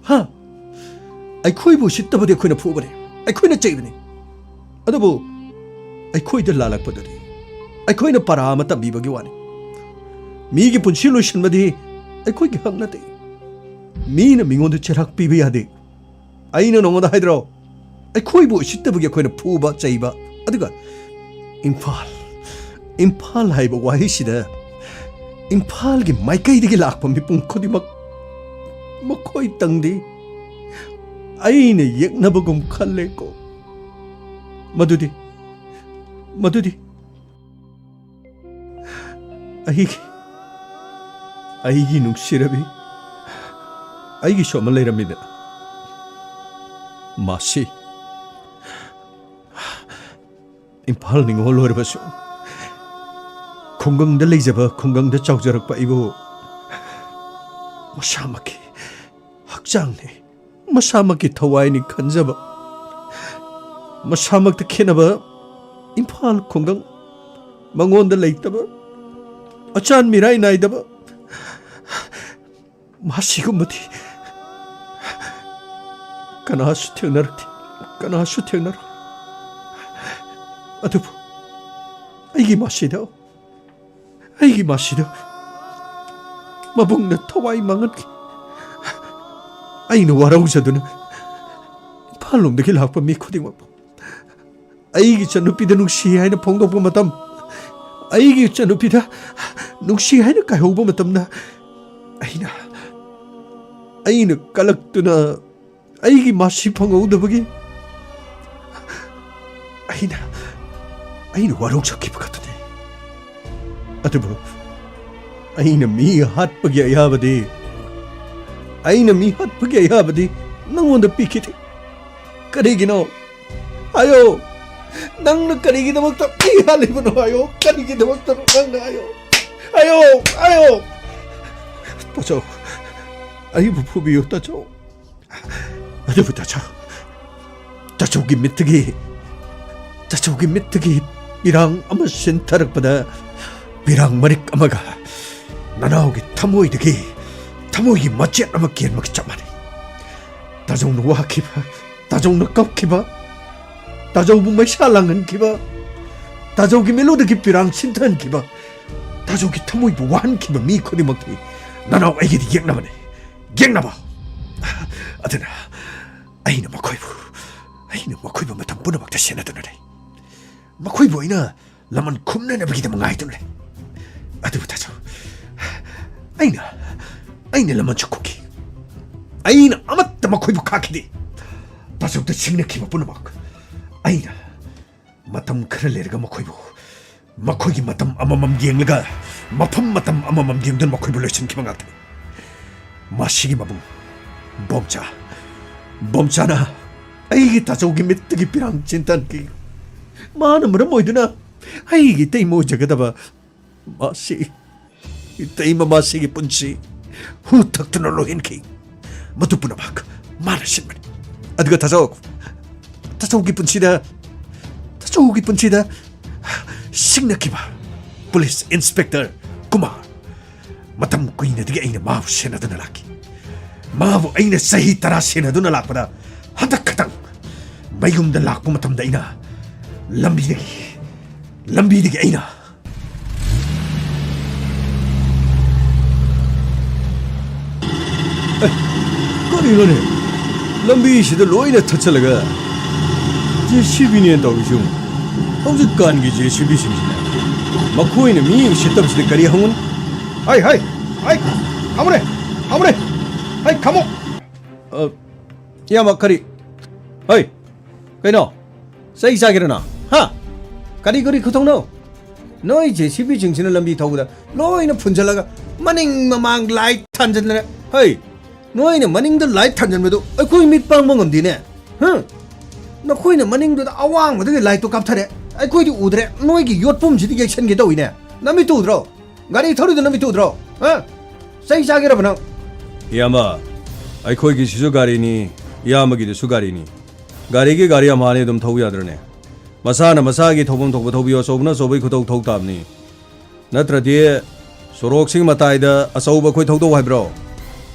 ꯍꯥ? ꯑꯩꯈꯣꯏꯕꯨ ꯎꯁꯤꯠꯇꯕꯗꯤ ꯑꯩꯈꯣꯏꯅ ꯐꯨꯕꯅꯤ, ꯑꯩꯈꯣꯏꯅ ꯆꯩꯕꯅꯤ꯫ ꯑꯗꯨꯕꯨ ꯑꯩꯈꯣꯏꯗ ꯂꯥꯜꯂꯛꯄꯗꯨꯗꯤ ꯑꯩꯈꯣꯏꯅ ꯄꯔꯥ ꯑꯃ ꯇꯝꯕꯤꯕꯒꯤ ꯋꯥꯅꯤ꯫ ꯃꯤꯒꯤ ꯄꯨꯟꯁꯤ ꯂꯣꯏꯁꯤꯟꯕꯗꯤ ꯑꯩꯈꯣꯏꯒꯤ ꯍꯛ ꯅꯠꯇꯦ꯫ ꯃꯤꯅ ꯃꯤꯉꯣꯟꯗ ꯆꯩꯔꯥꯛ ꯄꯤꯕ ꯌꯥꯗꯦ꯫ ꯑꯩꯅ ꯅꯉꯣꯟꯗ ꯍꯥꯏꯗ꯭ꯔꯣ? ꯑꯩꯈꯣꯏꯕꯨ ꯎꯁꯤꯠꯇꯕꯒꯤ ꯑꯩꯈꯣꯏꯅ ꯐꯨꯕ, ꯆꯩꯕ, ꯑꯗꯨꯒ ꯏꯝꯐꯥꯜ, ꯏꯝꯐꯥꯜ ꯍꯥꯏꯕ ꯋꯥꯍꯩꯁꯤꯗ ꯏꯝꯐꯥꯜꯒꯤ ꯃꯥꯏꯀꯩꯗꯒꯤ ꯂꯥꯛꯄ ꯃꯤꯄꯨꯝ ꯈꯨꯗꯤꯡꯃꯛ ꯃꯈꯣꯏ ꯇꯪꯗꯤ ꯑꯩꯅ ꯌꯦꯛꯅꯕꯒꯨꯝ ꯈꯜꯂꯦꯀꯣ꯫ ꯃꯗꯨꯗꯤ, ꯃꯗꯨꯗꯤ ꯑꯩꯒꯤ, ꯑꯩꯒꯤ ꯅꯨꯡꯁꯤꯔꯕꯤ, ꯑꯩꯒꯤꯁꯨ ꯑꯃ ꯂꯩꯔꯝꯃꯤꯗꯅ꯫ ꯃꯥꯁꯤ ꯏꯝꯐꯥꯜ ꯅꯤꯉꯣꯜ ꯑꯣꯏꯔꯕꯁꯨ, ꯈꯨꯡꯒꯪꯗ ꯂꯩꯖꯕ, ꯈꯨꯡꯒꯪꯗ ꯆꯥꯎꯖꯔꯛꯄ ꯑꯩꯕꯨ ꯃꯁꯥꯃꯛꯀꯤ ꯍꯛꯆꯥꯡꯅꯤ, ꯃꯁꯥꯃꯛꯀꯤ ꯊꯋꯥꯏꯅꯤ ꯈꯟꯖꯕ, ꯃꯁꯥꯃꯛꯇ ꯈꯦꯠꯅꯕ ꯏꯝꯐꯥꯜ ꯈꯨꯡꯒꯪ, ꯃꯉꯣꯟꯗ ꯂꯩꯇꯕ, ꯑꯆꯥꯟ ꯃꯤꯔꯥꯏ ꯅꯥꯏꯗꯕ, ꯃꯁꯤꯒꯨꯝꯕꯗꯤ ꯀꯅꯥꯁꯨ ꯊꯦꯡꯅꯔꯛꯇꯦ, ꯀꯅꯥꯁꯨ ꯊꯦꯡꯅꯔꯣꯏ꯫ ꯑꯗꯨꯕꯨ ꯑꯩꯒꯤ ꯃꯥꯁꯤꯗ, ꯑꯩꯒꯤ ꯃꯥꯁꯤꯗ ꯃꯕꯨꯡꯅ ꯊꯋꯥꯏ ꯃꯥꯡꯍꯟꯈꯤ꯫ ꯑꯩꯅ ꯋꯥꯔꯧꯖꯗꯨꯅ ꯏꯝꯐꯥꯜ ꯂꯣꯝꯗꯒꯤ ꯂꯥꯛꯄ ꯃꯤ ꯈꯨꯗꯤꯡꯃꯛꯄꯨ ꯑꯩꯒꯤ ꯏꯆꯟꯅꯨꯄꯤꯗ ꯅꯨꯡꯁꯤ ꯍꯥꯏꯅ ꯐꯣꯡꯗꯣꯛꯄ ꯃꯇꯝ, ꯑꯩꯒꯤ ꯏꯆꯟꯅꯨꯄꯤꯗ ꯅꯨꯡꯁꯤ ꯍꯥꯏꯅ ꯀꯥꯏꯍꯧꯕ ꯃꯇꯝꯗ, ꯑꯩꯅ, ꯑꯩꯅ ꯀꯂꯛꯇꯨꯅ ꯑꯩꯒꯤ ꯃꯥꯁꯤ ꯐꯪꯍꯧꯗꯕꯒꯤ ꯑꯩꯅ, ꯑꯩꯅ ꯋꯥꯔꯧꯖꯈꯤꯕ ꯈꯛꯇꯅꯤ꯫ ꯑꯗꯨꯕꯨ ꯑꯩꯅ ꯃꯤ ꯍꯥꯠꯄꯒꯤ ꯑꯌꯥꯕꯗꯤ, ꯑꯩꯅ ꯃꯤ ꯍꯥꯠꯄꯒꯤ ꯑꯌꯥꯕꯗꯤ ꯅꯪꯉꯣꯟꯗ ꯄꯤꯈꯤꯗꯦ꯫ ꯀꯔꯤꯒꯤꯅꯣ? ꯍꯥꯏꯌꯣ꯫ ꯅꯪꯅ ꯀꯔꯤꯒꯤꯗꯃꯛꯇ ꯃꯤ ꯍꯥꯠꯂꯤꯕꯅꯣ? ꯍꯥꯏꯌꯣ꯫ ꯀꯔꯤꯒꯤꯗꯃꯛꯇꯅꯣ ꯅꯪꯅ? ꯍꯥꯏꯌꯣ꯫ ꯍꯥꯏꯌꯣ꯫ ꯍꯥꯏꯌꯣ꯫ ꯇꯥꯆꯧ, ꯑꯩꯕꯨ ꯐꯨꯕꯤꯌꯨ, ꯇꯥꯆꯧ꯫ ꯑꯗꯨꯕꯨ ꯇꯥꯆꯧ, ꯇꯥꯆꯧꯒꯤ ꯃꯤꯠꯇꯒꯤ, ꯇꯥꯆꯧꯒꯤ ꯃꯤꯠꯇꯒꯤ ꯄꯤꯔꯥꯡ ꯑꯃ ꯆꯦꯟꯊꯔꯛꯄꯗ, ꯄꯤꯔꯥꯡ ꯃꯔꯤꯛ ꯑꯃꯒ ꯅꯅꯥꯎꯒꯤ ꯊꯃꯣꯏꯗꯒꯤ ꯊꯃꯣꯏꯒꯤ ꯃꯆꯦꯠ ꯑꯃ ꯀꯦꯟꯕꯒ ꯆꯞ ꯃꯥꯟꯅꯩ꯫ ꯇꯥꯖꯧꯅ ꯋꯥꯈꯤꯕ, ꯇꯥꯖꯧꯅ ꯀꯞꯈꯤꯕ, ꯇꯥꯖꯧꯕꯨ ꯃꯩꯁꯥ ꯂꯥꯡꯍꯟꯈꯤꯕ, ꯇꯥꯖꯧꯒꯤ ꯃꯤꯠꯂꯨꯗꯒꯤ ꯄꯤꯔꯥꯡ ꯁꯤꯟꯊꯍꯟꯈꯤꯕ, ꯇꯥꯖꯧꯒꯤ ꯊꯃꯣꯏꯕꯨ ꯋꯥꯍꯟꯈꯤꯕ ꯃꯤ ꯈꯨꯗꯤꯡꯃꯛꯇꯤ ꯅꯅꯥꯎ ꯑꯩꯒꯤꯗꯤ ꯌꯦꯛꯅꯕꯅꯤ꯫ ꯌꯦꯛꯅꯕ! ꯑꯗꯨꯅ ꯑꯩꯅ ꯃꯈꯣꯏꯕꯨ, ꯑꯩꯅ ꯃꯈꯣꯏꯕꯨ ꯃꯇꯝ ꯄꯨꯝꯅꯃꯛꯇ ꯁꯦꯟꯅꯗꯨꯅ ꯂꯩ꯫ ꯃꯈꯣꯏꯕꯨ ꯑꯩꯅ ꯂꯃꯟ ꯈꯨꯝꯅꯅꯕꯒꯤꯗꯃꯛ ꯉꯥꯏꯗꯨꯅ ꯂꯩ꯫ ꯑꯗꯨꯕꯨ ꯇꯥꯆꯧ, ꯑꯩꯅ, ꯑꯩꯅ ꯂꯃꯟꯁꯨ ꯈꯨꯝꯈꯤ꯫ ꯑꯩꯅ ꯑꯃꯠꯇ ꯃꯈꯣꯏꯕꯨ ꯈꯥꯛꯈꯤꯗꯦ꯫ ꯇꯥꯆꯧꯗ ꯁꯤꯡꯅꯈꯤꯕ ꯄꯨꯝꯅꯃꯛ ꯑꯩꯅ ꯃꯇꯝ ꯈꯔ ꯂꯩꯔꯒ ꯃꯈꯣꯏꯕꯨ ꯃꯈꯣꯏꯒꯤ ꯃꯇꯝ ꯑꯃꯃꯝ ꯌꯦꯡꯂꯒ, ꯃꯐꯝ ꯃꯇꯝ ꯑꯃꯃꯝ ꯌꯦꯡꯗꯨꯅ ꯃꯈꯣꯏꯕꯨ ꯂꯣꯏꯁꯤꯟꯈꯤꯕ ꯉꯥꯛꯇꯅꯤ꯫ ꯃꯁꯤꯒꯤ ꯃꯕꯨꯡ ꯕꯣꯝꯆꯥ, ꯕꯣꯝꯆꯥꯅ ꯑꯩꯒꯤ ꯇꯥꯆꯧꯒꯤ ꯃꯤꯠꯇꯒꯤ ꯄꯤꯔꯥꯡ ꯆꯦꯟꯊꯍꯟꯈꯤ꯫ ꯃꯥꯅ ꯃꯔꯝ ꯑꯣꯏꯗꯨꯅ ꯑꯩꯒꯤ ꯏꯇꯩꯃ ꯑꯣꯏꯖꯒꯗꯕ ꯃꯥꯁꯤ, ꯏꯇꯩꯃ ꯃꯥꯁꯤꯒꯤ ꯄꯨꯟꯁꯤ ꯍꯨ ꯊꯛꯇꯨꯅ ꯂꯣꯏꯍꯟꯈꯤ꯫ ꯃꯗꯨ ꯄꯨꯝꯅꯃꯛ ꯃꯥꯅ ꯁꯤꯟꯕꯅꯤ꯫ ꯑꯗꯨꯒ ꯇꯥꯆꯧ, ꯇꯥꯆꯧꯒꯤ ꯄꯨꯟꯁꯤꯗ, ꯇꯥꯆꯧꯒꯤ ꯄꯨꯟꯁꯤꯗ ꯁꯤꯡꯅꯈꯤꯕ ꯄꯨꯂꯤꯁ ꯏꯟꯁꯄꯦꯛꯇꯔ ꯀꯨꯃꯥꯔ꯫ ꯃꯇꯝ ꯀꯨꯏꯅꯗꯒꯤ ꯑꯩꯅ ꯃꯥꯕꯨ ꯁꯦꯟꯅꯗꯨꯅ ꯂꯥꯛꯈꯤ꯫ ꯃꯥꯕꯨ ꯑꯩꯅ ꯆꯍꯤ ꯇꯔꯥ ꯁꯦꯟꯅꯗꯨꯅ ꯂꯥꯛꯄꯗ, ꯍꯟꯗꯛ ꯈꯛꯇꯪ ꯃꯌꯨꯝꯗ ꯂꯥꯛꯄ ꯃꯇꯝꯗ ꯑꯩꯅ ꯂꯝꯕꯤꯗꯒꯤ, ꯂꯝꯕꯤꯗꯒꯤ ꯑꯩꯅ ꯑꯦ, ꯀꯔꯤꯅꯣꯅꯦ? ꯂꯝꯕꯤꯁꯤꯗ ꯂꯣꯏꯅ ꯊꯠꯆꯜꯂꯒ ꯖꯦ ꯁꯤ ꯕꯤꯅꯦꯅ ꯇꯧꯔꯤꯁꯤ ꯌꯦꯡꯉꯨ꯫ ꯍꯧꯖꯤꯛꯀꯥꯟꯒꯤ ꯖꯦ ꯁꯤ ꯕꯤꯁꯤꯡꯁꯤꯅ ꯃꯈꯣꯏꯅ ꯃꯤ ꯎꯁꯤꯠꯇꯕꯁꯤꯗ ꯀꯔꯤ ꯍꯪꯉꯨꯅꯤ? ꯍꯩ, ꯍꯩ, ꯍꯩ, ꯈꯥꯝꯃꯨꯅꯦ, ꯈꯥꯝꯃꯨꯅꯦ, ꯍꯩ, ꯈꯥꯝꯃꯨ꯫ ꯑ, ꯏꯌꯥꯝꯕ, ꯀꯔꯤ? ꯍꯩ, ꯀꯩꯅꯣ? ꯆꯩ ꯆꯥꯒꯦꯔꯣ ꯅꯪ? ꯍꯥ? ꯀꯔꯤ ꯀꯔꯤ ꯈꯨꯊꯧꯅꯣ? ꯅꯣꯏ ꯖꯦ ꯁꯤ ꯕꯤꯁꯤꯡꯁꯤꯅ ꯂꯝꯕꯤ ꯊꯧꯕꯗ ꯂꯣꯏꯅ ꯐꯨꯟꯖꯜꯂꯒ ꯃꯅꯤꯡ ꯃꯃꯥꯡ ꯂꯥꯏꯠ ꯊꯥꯟꯖꯟꯗꯅ, ꯍꯩ, ꯅꯣꯏꯅ ꯃꯅꯤꯡꯗ ꯂꯥꯏꯠ ꯊꯥꯟꯖꯟꯕꯗꯨ ꯑꯩꯈꯣꯏ ꯃꯤꯠ ꯄꯥꯡꯕ ꯉꯝꯗꯦꯅꯦ꯫ ꯍꯥ? ꯅꯈꯣꯏꯅ ꯃꯅꯤꯡꯗꯨꯗ ꯑꯋꯥꯡꯕꯗꯒꯤ ꯂꯥꯏꯠꯇꯨ ꯀꯥꯞꯊꯔꯦ, ꯑꯩꯈꯣꯏꯗꯤ ꯎꯗ꯭ꯔꯦ, ꯅꯣꯏꯒꯤ ꯌꯣꯠꯄꯨꯝꯁꯤꯗ ꯌꯩꯁꯟꯒꯦ ꯇꯧꯏꯅꯦ꯫ ꯅꯃꯤꯠꯇꯨ ꯎꯗ꯭ꯔꯣ? ꯒꯥꯔꯤ ꯊꯧꯔꯤꯗꯣ ꯅꯃꯤꯠꯇꯨ ꯎꯗ꯭ꯔꯣ? ꯍꯥ? ꯆꯩ ꯆꯥꯒꯦꯔꯕ ꯅꯪ? ꯏꯌꯥꯝꯕ, ꯑꯩꯈꯣꯏꯒꯤꯁꯤꯁꯨ ꯒꯥꯔꯤꯅꯤ, ꯏꯌꯥꯝꯕꯒꯤꯗꯨꯁꯨ ꯒꯥꯔꯤꯅꯤ꯫ ꯒꯥꯔꯤꯒꯤ ꯒꯥꯔꯤ ꯑꯝꯍꯥꯅꯤ ꯑꯗꯨꯝ ꯊꯧ ꯌꯥꯗ꯭ꯔꯅꯦ? ꯃꯁꯥꯅ ꯃꯁꯥꯒꯤ ꯊꯧꯐꯝ ꯊꯣꯛꯄ ꯊꯧꯕꯤꯌꯨ, ꯑꯆꯧꯕꯅ ꯑꯆꯧꯕꯒꯤ ꯈꯨꯊꯧ ꯊꯧ ꯇꯥꯕꯅꯤ꯫ ꯅꯠꯇ꯭ꯔꯗꯤ ꯁꯣꯔꯣꯛꯁꯤꯡ ꯃꯇꯥꯏꯗ ꯑꯆꯧꯕ ꯑꯩꯈꯣꯏ ꯊꯧꯗꯧ ꯍꯥꯏꯕ꯭ꯔꯣ?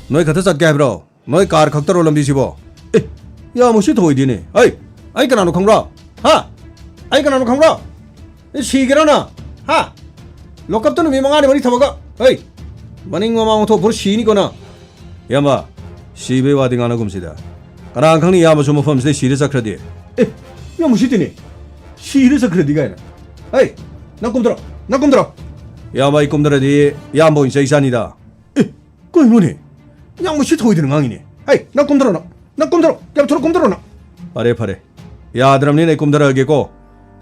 ꯅꯣꯏ ꯈꯛꯇ ꯆꯠꯀꯦ ꯍꯥꯏꯕ꯭ꯔꯣ? ꯅꯣꯏ ꯀꯥꯔ ꯈꯛꯇꯔꯣ ꯂꯝꯕꯤꯁꯤꯕꯣ? ꯑꯦ, ꯌꯥꯝ ꯎꯁꯤꯠ ꯊꯑꯣꯏꯗꯦꯅꯦ꯫ ꯑꯩ, ꯑꯩ ꯀꯅꯥꯅꯣ ꯈꯪꯕ꯭ꯔꯣ? ꯍꯥ? ꯑꯩ ꯀꯅꯥꯅꯣ ꯈꯪꯕ꯭ꯔꯣ? ꯑꯦ, ꯁꯤꯒꯦꯔꯣ ꯅꯪ? ꯍꯥ? ꯂꯣꯀꯞꯇ ꯅꯨꯃꯤꯠ ꯃꯉꯥꯅꯤ ꯃꯔꯤ ꯊꯝꯃꯒ, ꯍꯩ, ꯃꯅꯤꯡ ꯃꯃꯥꯡ ꯑꯣꯟꯊꯣꯛꯄ꯭ꯔꯣ ꯁꯤꯅꯤꯀꯣ ꯅꯪ꯫ ꯏꯌꯥꯝꯕ, ꯁꯤꯕꯩ ꯋꯥꯗꯤ ꯉꯥꯡꯅꯒꯨꯝꯁꯤꯗ꯫ ꯀꯅꯥ ꯈꯪꯅꯤ ꯏꯌꯥꯝꯕꯁꯨ ꯃꯐꯝꯁꯤꯗ ꯁꯤꯔ ꯆꯠꯈ꯭ꯔꯗꯤ? ꯑꯦ, ꯌꯥꯝ ꯎꯁꯤꯠꯇꯦꯅꯦ꯫ ꯁꯤꯔ ꯆꯠꯈ꯭ꯔꯗꯤ ꯀꯥꯏꯅ꯫ ꯍꯩ, ꯅꯪ ꯀꯨꯝꯊꯔꯣ, ꯅꯪ ꯀꯨꯝꯊꯔꯣ꯫ ꯏꯌꯥꯝꯕ, ꯑꯩ ꯀꯨꯝꯊꯔꯗꯤ ꯏꯌꯥꯝꯕ ꯑꯣꯏꯅ ꯆꯩ ꯆꯥꯅꯤꯗ꯫ ꯑꯦ, ꯀꯩꯅꯣꯅꯦ? ꯌꯥꯝ ꯎꯁꯤꯠ ꯊꯑꯣꯏꯗꯅ ꯉꯥꯡꯉꯤꯅꯦ꯫ ꯍꯩ, ꯅꯪ ꯀꯨꯝꯊꯔꯣ ꯅꯪ꯫ ꯅꯪ ꯀꯨꯝꯊꯔꯣ꯫ ꯌꯥꯝ ꯊꯨꯅ ꯀꯨꯝꯊꯔꯣ ꯅꯪ꯫ ꯐꯔꯦ, ꯐꯔꯦ꯫ ꯌꯥꯗ꯭ꯔꯕꯅꯤꯅ ꯑꯩ ꯀꯨꯝꯊꯔꯛꯑꯒꯦꯀꯣ꯫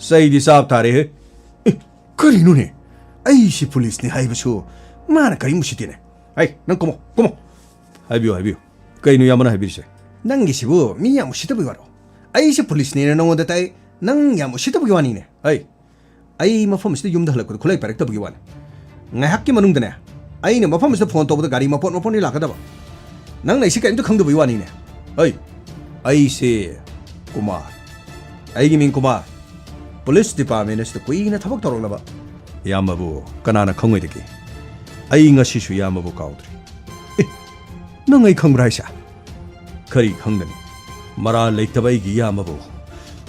ꯆꯩꯗꯤ ꯆꯥꯕ ꯇꯥꯔꯦꯍꯦ꯫ ꯑꯦ, ꯀꯔꯤꯅꯣꯅꯦ? ꯑꯩꯁꯤ ꯄꯨꯂꯤꯁꯅꯤ ꯍꯥꯏꯕꯁꯨ ꯃꯥꯅ ꯀꯔꯤꯝ ꯎꯁꯤꯠꯇꯦꯅꯦ꯫ ꯑꯩ, ꯅꯪ ꯀꯨꯝꯃꯣ, ꯀꯨꯝꯃꯣ꯫ ꯍꯥꯏꯕꯤꯌꯨ, ꯍꯥꯏꯕꯤꯌꯨ꯫ ꯀꯩꯅꯣ ꯏꯌꯥꯝꯕꯅ ꯍꯥꯏꯕꯤꯔꯤꯁꯦ? ꯅꯪꯒꯤꯁꯤꯕꯨ ꯃꯤ ꯌꯥꯝ ꯎꯁꯤꯠꯇꯕꯒꯤ ꯋꯥꯔꯣ? ꯑꯩꯁꯦ ꯄꯨꯂꯤꯁꯅꯦꯅ ꯅꯉꯣꯟꯗ ꯇꯥꯏ, ꯅꯪ ꯌꯥꯝ ꯎꯁꯤꯠꯇꯕꯒꯤ ꯋꯥꯅꯤꯅꯦ꯫ ꯑꯩ, ꯑꯩ ꯃꯐꯝ ꯑꯁꯤꯗ ꯌꯨꯝꯗ ꯍꯜꯂꯛꯄꯗ ꯈꯨꯠꯂꯥꯏ ꯄꯥꯏꯔꯛꯇꯕꯒꯤ ꯋꯥꯅꯤ꯫ ꯉꯥꯏꯍꯥꯛꯀꯤ ꯃꯅꯨꯡꯗꯅꯦ, ꯑꯩꯅ ꯃꯐꯝ ꯑꯁꯤꯗ ꯐꯣꯟ ꯇꯧꯕꯗ ꯒꯥꯔꯤ ꯃꯄꯣꯠ ꯃꯄꯣꯠꯅꯤ ꯂꯥꯛꯀꯗꯕ꯫ ꯅꯪꯅ ꯑꯩꯁꯤ ꯀꯔꯤꯝꯇ ꯈꯪꯗꯕꯒꯤ ꯋꯥꯅꯤꯅꯦ꯫ ꯑꯩ, ꯑꯩꯁꯦ ꯀꯨꯃꯥꯔ꯫ ꯑꯩꯒꯤ ꯃꯤꯡ ꯀꯨꯃꯥꯔ꯫ ꯄꯨꯂꯤꯁ ꯗꯤꯄꯥꯔꯠꯃꯦꯟ ꯑꯁꯤꯗ ꯀꯨꯏꯅ ꯊꯕꯛ ꯇꯧꯔꯛꯂꯕ ꯏꯌꯥꯝꯕꯕꯨ ꯀꯅꯥꯅ ꯈꯪꯉꯣꯏꯗꯒꯦ? ꯑꯩ ꯉꯁꯤꯁꯨ ꯏꯌꯥꯝꯕꯕꯨ ꯀꯥꯎꯗ꯭ꯔꯤ꯫ ꯑꯦ, ꯅꯪ ꯑꯩ ꯈꯪꯕ꯭ꯔꯥ ꯍꯥꯏꯁꯦ? ꯀꯔꯤ ꯈꯪꯒꯅꯤ? ꯃꯔꯥꯜ ꯂꯩꯇꯕ ꯑꯩꯒꯤ ꯏꯌꯥꯝꯕꯕꯨ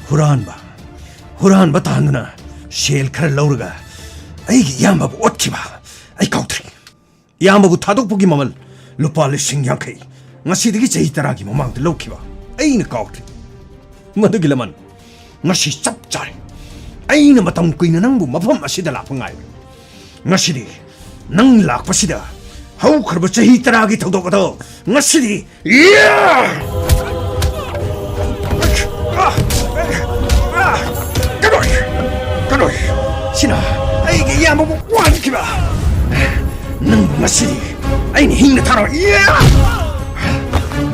ꯍꯨꯔꯥꯟꯕ, ꯍꯨꯔꯥꯟꯕ ꯇꯥꯍꯟꯗꯨꯅ ꯁꯦꯜ ꯈꯔ ꯂꯧꯔꯒ ꯑꯩꯒꯤ ꯏꯌꯥꯝꯕꯕꯨ ꯑꯣꯠꯈꯤꯕ ꯑꯩ ꯀꯥꯎꯗ꯭ꯔꯤ꯫ ꯏꯌꯥꯝꯕꯕꯨ ꯊꯥꯗꯣꯛꯄꯒꯤ ꯃꯃꯜ ꯂꯨꯄꯥ ꯂꯤꯁꯤꯡ ꯌꯥꯡꯈꯩ, ꯉꯁꯤꯗꯒꯤ ꯆꯍꯤ ꯇꯔꯥꯒꯤ ꯃꯃꯥꯡꯗ ꯂꯧꯈꯤꯕ ꯑꯩꯅ ꯀꯥꯎꯗ꯭ꯔꯤ꯫ ꯃꯗꯨꯒꯤ ꯂꯃꯟ ꯉꯁꯤ ꯆꯞ ꯆꯥꯔꯦ꯫ ꯑꯩꯅ ꯃꯇꯝ ꯀꯨꯏꯅ ꯅꯪꯕꯨ ꯃꯐꯝ ꯑꯁꯤꯗ ꯂꯥꯛꯄ ꯉꯥꯏꯕꯅꯤ꯫ ꯉꯁꯤꯗꯤ ꯅꯪ ꯂꯥꯛꯄꯁꯤꯗ ꯍꯧꯈ꯭ꯔꯕ ꯆꯍꯤ ꯇꯔꯥꯒꯤ ꯊꯧꯗꯣꯛ ꯑꯗꯣ ꯉꯁꯤꯗꯤ, ꯌꯥ! ꯀꯩꯗꯧꯔꯦ? ꯀꯩꯗꯧꯔꯦ? ꯁꯤꯅ ꯑꯩꯒꯤ ꯏꯌꯥꯝꯕꯕꯨ ꯋꯥꯍꯟꯈꯤꯕ꯫ ꯅꯪ ꯉꯁꯤꯗꯤ ꯑꯩꯅ ꯍꯤꯡꯅ ꯊꯥꯔꯣꯏ꯫ ꯌꯥ!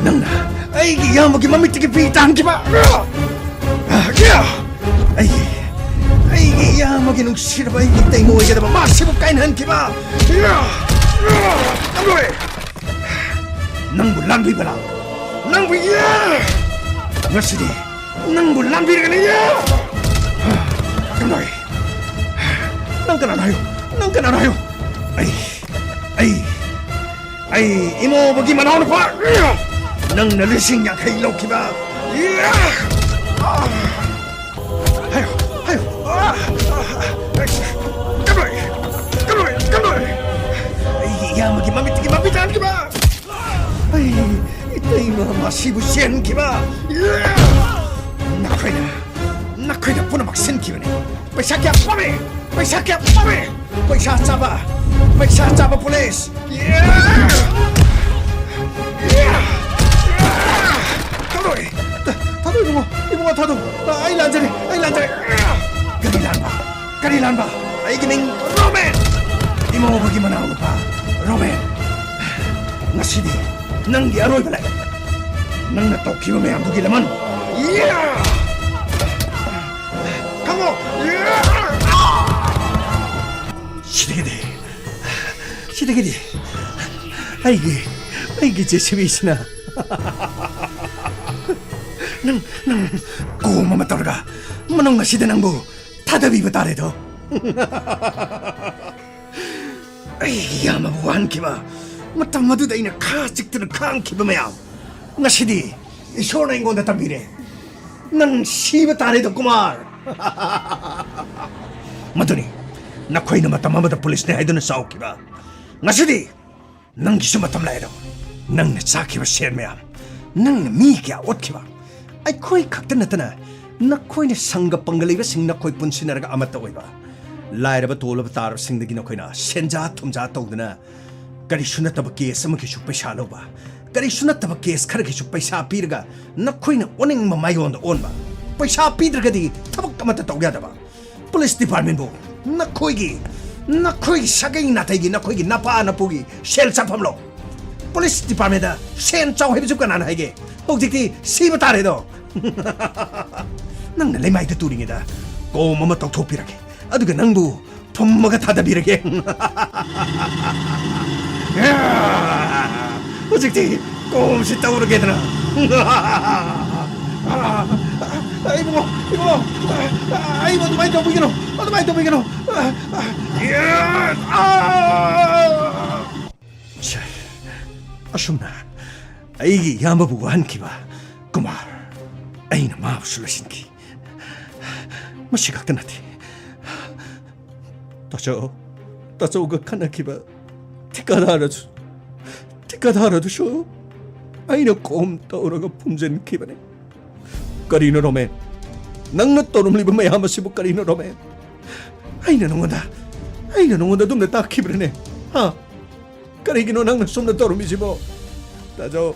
ꯅꯪꯅ ꯑꯩꯒꯤ ꯏꯌꯥꯝꯕꯒꯤ ꯃꯃꯤꯠꯇꯒꯤ ꯄꯤ ꯇꯥꯍꯟꯈꯤꯕ꯫ ꯑꯩꯒꯤ, ꯑꯩꯒꯤ ꯏꯌꯥꯝꯕꯒꯤ ꯅꯨꯡꯁꯤꯔꯕ ꯑꯩꯒꯤ ꯏꯇꯩꯃ ꯑꯣꯏꯒꯗꯕ ꯃꯥꯁꯤꯕꯨ ꯀꯥꯏꯅꯍꯟꯈꯤꯕ꯫ ꯅꯪꯕꯨ ꯂꯥꯟꯕꯤꯕ ꯂꯥꯛ-, ꯅꯪꯕꯨ, ꯉꯁꯤꯗꯤ ꯅꯪꯕꯨ ꯂꯥꯟꯕꯤꯔꯒꯅꯤ꯫ ꯀꯅꯥꯅꯣ? ꯅꯪ ꯀꯅꯥꯅꯣ ꯍꯥꯏꯌꯨ? ꯅꯪ ꯀꯅꯥꯅꯣ ꯍꯥꯏꯌꯨ? ꯑꯩ, ꯑꯩ, ꯑꯩ ꯏꯃꯣꯕꯒꯤ ꯃꯅꯥꯎꯅꯨꯄꯥ꯫ ꯅꯪꯅ ꯂꯤꯁꯤꯡ ꯌꯥꯡꯈꯩ ꯂꯧꯈꯤꯕ꯫ ꯍꯥꯏꯌꯨ, ꯍꯥꯏꯌꯨ꯫ ꯀꯅꯥꯅꯣ? ꯀꯅꯥꯅꯣ? ꯀꯅꯥꯅꯣ? ꯑꯩꯒꯤ ꯏꯌꯥꯝꯕꯒꯤ ꯃꯃꯤꯠꯇꯒꯤ ꯃꯃꯤꯠ ꯇꯥꯍꯟꯈꯤꯕ꯫ ꯑꯩ ꯏꯇꯩꯃ ꯃꯁꯤꯕꯨ ꯆꯦꯟꯈꯤꯕ꯫ ꯅꯈꯣꯏꯅ, ꯅꯈꯣꯏꯅ ꯄꯨꯝꯅꯃꯛ ꯁꯤꯟꯈꯤꯕꯅꯤ꯫ ꯄꯩꯁꯥ ꯀꯌꯥ ꯄꯥꯝꯃꯤ? ꯄꯩꯁꯥ ꯀꯌꯥ ꯄꯥꯝꯃꯤ? ꯄꯩꯁꯥ ꯆꯥꯕ, ꯄꯩꯁꯥ ꯆꯥꯕ ꯄꯨꯂꯤꯁ꯫ ꯊꯥꯗꯣꯛꯑꯦ꯫ ꯊꯥꯗꯣꯛꯑꯦ, ꯏꯕꯨꯡꯉꯣ, ꯏꯕꯨꯡꯉꯣ, ꯊꯥꯗꯣꯛ꯫ ꯑꯩ ꯂꯥꯟꯖꯔꯦ, ꯑꯩ ꯂꯥꯟꯖꯔꯦ꯫ ꯀꯔꯤ ꯂꯥꯟꯕ? ꯀꯔꯤ ꯂꯥꯟꯕ? ꯑꯩꯒꯤ ꯃꯤꯡ ꯔꯣꯃꯦꯟ! ꯏꯃꯧ ꯑꯃꯒꯤ ꯃꯅꯥꯎꯅꯨꯄꯥ ꯔꯣꯃꯦꯟ! ꯉꯁꯤꯗꯤ ꯅꯪꯒꯤ ꯑꯔꯣꯏꯕ ꯂꯥꯏꯕꯛ꯫ ꯅꯪꯅ ꯇꯧꯈꯤꯕ ꯃꯌꯥꯝꯗꯨꯒꯤ ꯂꯃꯟ꯫ ꯈꯪꯉꯣ! ꯁꯤꯗꯒꯤꯗꯤ, ꯁꯤꯗꯒꯤꯗꯤ ꯑꯩꯒꯤ, ꯑꯩꯒꯤ ꯖꯦ ꯁꯤ ꯕꯤꯁꯤꯅ ꯅꯪ, ꯅꯪ ꯀꯣꯝ ꯑꯃ ꯇꯧꯔꯒ ꯃꯅꯨꯡ ꯑꯁꯤꯗ ꯅꯪꯕꯨ ꯊꯥꯗꯕꯤꯕ ꯇꯥꯔꯦꯗꯣ꯫ ꯑꯩꯒꯤ ꯏꯌꯥꯝꯕꯕꯨ ꯋꯥꯍꯟꯈꯤꯕ, ꯃꯇꯝ ꯑꯗꯨꯗ ꯑꯩꯅ ꯈꯥ ꯆꯤꯛꯇꯨꯅ ꯈꯥꯡꯈꯤꯕ ꯃꯌꯥꯝ, ꯉꯁꯤꯗꯤ ꯏꯁꯣꯔꯅ ꯑꯩꯉꯣꯟꯗ ꯇꯝꯕꯤꯔꯦ꯫ ꯅꯪ ꯁꯤꯕ ꯇꯥꯔꯦꯗꯣ, ꯀꯨꯃꯥꯔ꯫ ꯃꯗꯨꯅꯤ, ꯅꯈꯣꯏꯅ ꯃꯇꯝ ꯑꯃꯗ ꯄꯨꯂꯤꯁꯅꯤ ꯍꯥꯏꯗꯨꯅ ꯆꯥꯎꯈꯤꯕ꯫ ꯉꯁꯤꯗꯤ ꯅꯪꯒꯤꯁꯨ ꯃꯇꯝ ꯂꯥꯛꯑꯦꯗꯣ꯫ ꯅꯪꯅ ꯆꯥꯈꯤꯕ ꯁꯦꯟ ꯃꯌꯥꯝ, ꯅꯪꯅ ꯃꯤ ꯀꯌꯥ ꯑꯣꯠꯈꯤꯕ, ꯑꯩꯈꯣꯏ ꯈꯛꯇ ꯅꯠꯇꯅ ꯅꯈꯣꯏꯅ ꯁꯪꯒ ꯄꯪꯒ ꯂꯩꯕꯁꯤꯡ ꯅꯈꯣꯏ ꯄꯨꯟꯁꯤꯟꯅꯔꯒ ꯑꯃꯠꯇ ꯑꯣꯏꯕ꯫ ꯂꯥꯏꯔꯕ ꯇꯣꯜꯂꯕ ꯇꯥꯔꯕꯁꯤꯡꯗꯒꯤ ꯅꯈꯣꯏꯅ ꯁꯦꯟꯖꯥ ꯊꯨꯝꯖꯥ ꯇꯧꯗꯨꯅ ꯀꯔꯤꯁꯨ ꯅꯠꯇꯕ ꯀꯦꯁ ꯑꯃꯒꯤꯁꯨ ꯄꯩꯁꯥ ꯂꯧꯕ, ꯀꯔꯤꯁꯨ ꯅꯠꯇꯕ ꯀꯦꯁ ꯈꯔꯒꯤꯁꯨ ꯄꯩꯁꯥ ꯄꯤꯔꯒ ꯅꯈꯣꯏꯅ ꯑꯣꯅꯤꯡꯕ ꯃꯥꯏꯌꯣꯟꯗ ꯑꯣꯟꯕ, ꯄꯩꯁꯥ ꯄꯤꯗ꯭ꯔꯒꯗꯤ ꯊꯕꯛ ꯑꯃꯠꯇ ꯇꯧ ꯌꯥꯗꯕ꯫ ꯄꯨꯂꯤꯁ ꯗꯤꯄꯥꯔꯠꯃꯦꯟꯕꯨ ꯅꯈꯣꯏꯒꯤ, ꯅꯈꯣꯏꯒꯤ ꯁꯥꯒꯩ ꯅꯥꯇꯩꯒꯤ, ꯅꯈꯣꯏꯒꯤ ꯅꯄꯥ ꯅꯄꯨꯒꯤ ꯁꯦꯜ ꯆꯥꯐꯝꯂꯣ? ꯄꯨꯂꯤꯁ ꯗꯤꯄꯥꯔꯠꯃꯦꯟꯗ ꯁꯦꯟ ꯆꯥꯎ ꯍꯥꯏꯕꯁꯨ ꯀꯅꯥꯅ ꯍꯥꯏꯒꯦ? ꯍꯧꯖꯤꯛꯇꯤ ꯁꯤꯕ ꯇꯥꯔꯦꯗꯣ꯫ ꯅꯪꯅ ꯂꯩꯃꯥꯏꯗ ꯇꯨꯔꯤꯉꯩꯗ ꯀꯣꯝ ꯑꯃ ꯇꯧꯊꯣꯛꯄꯤꯔꯒꯦ, ꯑꯗꯨꯒ ꯅꯪꯕꯨ ꯐꯨꯝꯃꯒ ꯊꯥꯗꯕꯤꯔꯒꯦ꯫ ꯍꯧꯖꯤꯛꯇꯤ ꯀꯣꯝꯁꯤ ꯇꯧꯔꯒꯦꯗꯅ꯫ ꯏꯕꯨꯡꯉꯣ, ꯏꯕꯨꯡꯉꯣ, ꯑꯩꯕꯨ ꯑꯗꯨꯃꯥꯏꯅ ꯇꯧꯕꯤꯒꯅꯨ, ꯑꯗꯨꯃꯥꯏꯅ ꯇꯧꯕꯤꯒꯅꯨ꯫ ꯁꯦ, ꯑꯁꯨꯝꯅ ꯑꯩꯒꯤ ꯏꯌꯥꯝꯕꯕꯨ ꯋꯥꯍꯟꯈꯤꯕ ꯀꯨꯃꯥꯔ, ꯑꯩꯅ ꯃꯥꯕꯨꯁꯨ ꯂꯣꯏꯁꯤꯟꯈꯤ꯫ ꯃꯁꯤ ꯈꯛꯇ ꯅꯠꯇꯦ, ꯇꯥꯆꯧ, ꯇꯥꯆꯧꯒ ꯈꯠꯅꯈꯤꯕ ꯊꯤꯀꯥꯗꯥꯔ ꯑꯗꯨ, ꯊꯤꯀꯥꯗꯥꯔ ꯑꯗꯨꯁꯨ ꯑꯩꯅ ꯀꯣꯝ ꯇꯧꯔꯒ ꯐꯨꯝꯖꯤꯟꯈꯤꯕꯅꯤ꯫ ꯀꯔꯤꯅꯣ ꯔꯣꯃꯦꯟ? ꯅꯪꯅ ꯇꯧꯔꯝꯂꯤꯕ ꯃꯌꯥꯝ ꯑꯁꯤꯕꯨ ꯀꯔꯤꯅꯣ ꯔꯣꯃꯦꯟ? ꯑꯩꯅ ꯅꯉꯣꯟꯗ, ꯑꯩꯅ ꯅꯉꯣꯟꯗ ꯑꯗꯨꯝꯅ ꯇꯥꯛꯈꯤꯕ꯭ꯔꯅꯦ? ꯍꯥ? ꯀꯔꯤꯒꯤꯅꯣ ꯅꯪꯅ ꯁꯨꯝꯅ ꯇꯧꯔꯝꯃꯤꯁꯤꯕꯣ? ꯇꯥꯖꯧ,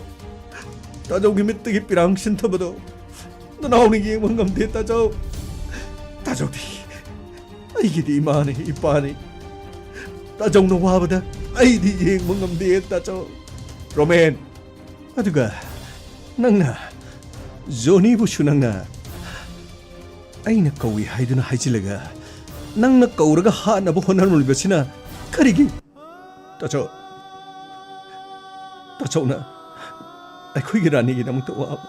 ꯇꯥꯖꯧꯒꯤ ꯃꯤꯠꯇꯒꯤ ꯄꯤꯔꯥꯡ ꯁꯤꯟꯊꯕꯗꯣ ꯅꯅꯥꯎꯅ ꯌꯦꯡꯕ ꯉꯝꯗꯦ, ꯇꯥꯖꯧ꯫ ꯇꯥꯖꯧꯗꯤ ꯑꯩꯒꯤꯗꯤ ꯏꯃꯥꯅꯤ, ꯏꯄꯥꯅꯤ꯫ ꯇꯥꯖꯧꯅ ꯋꯥꯕꯗ ꯑꯩꯗꯤ ꯌꯦꯡꯕ ꯉꯝꯗꯦ, ꯇꯥꯖꯧ꯫ ꯔꯣꯃꯦꯟ, ꯑꯗꯨꯒ ꯅꯪꯅ ꯖꯣꯅꯤꯕꯨꯁꯨ ꯅꯪꯅ ꯑꯩꯅ ꯀꯧꯏ ꯍꯥꯏꯗꯨꯅ ꯍꯥꯏꯖꯤꯜꯂꯒ ꯅꯪꯅ ꯀꯧꯔꯒ ꯍꯥꯠꯅꯕ ꯍꯣꯠꯅꯔꯝꯂꯤꯕꯁꯤꯅ ꯀꯔꯤꯒꯤ? ꯇꯥꯆꯧ, ꯇꯥꯆꯧꯅ ꯑꯩꯈꯣꯏꯒꯤ ꯔꯥꯅꯤꯒꯤꯗꯃꯛꯇ ꯋꯥꯕ,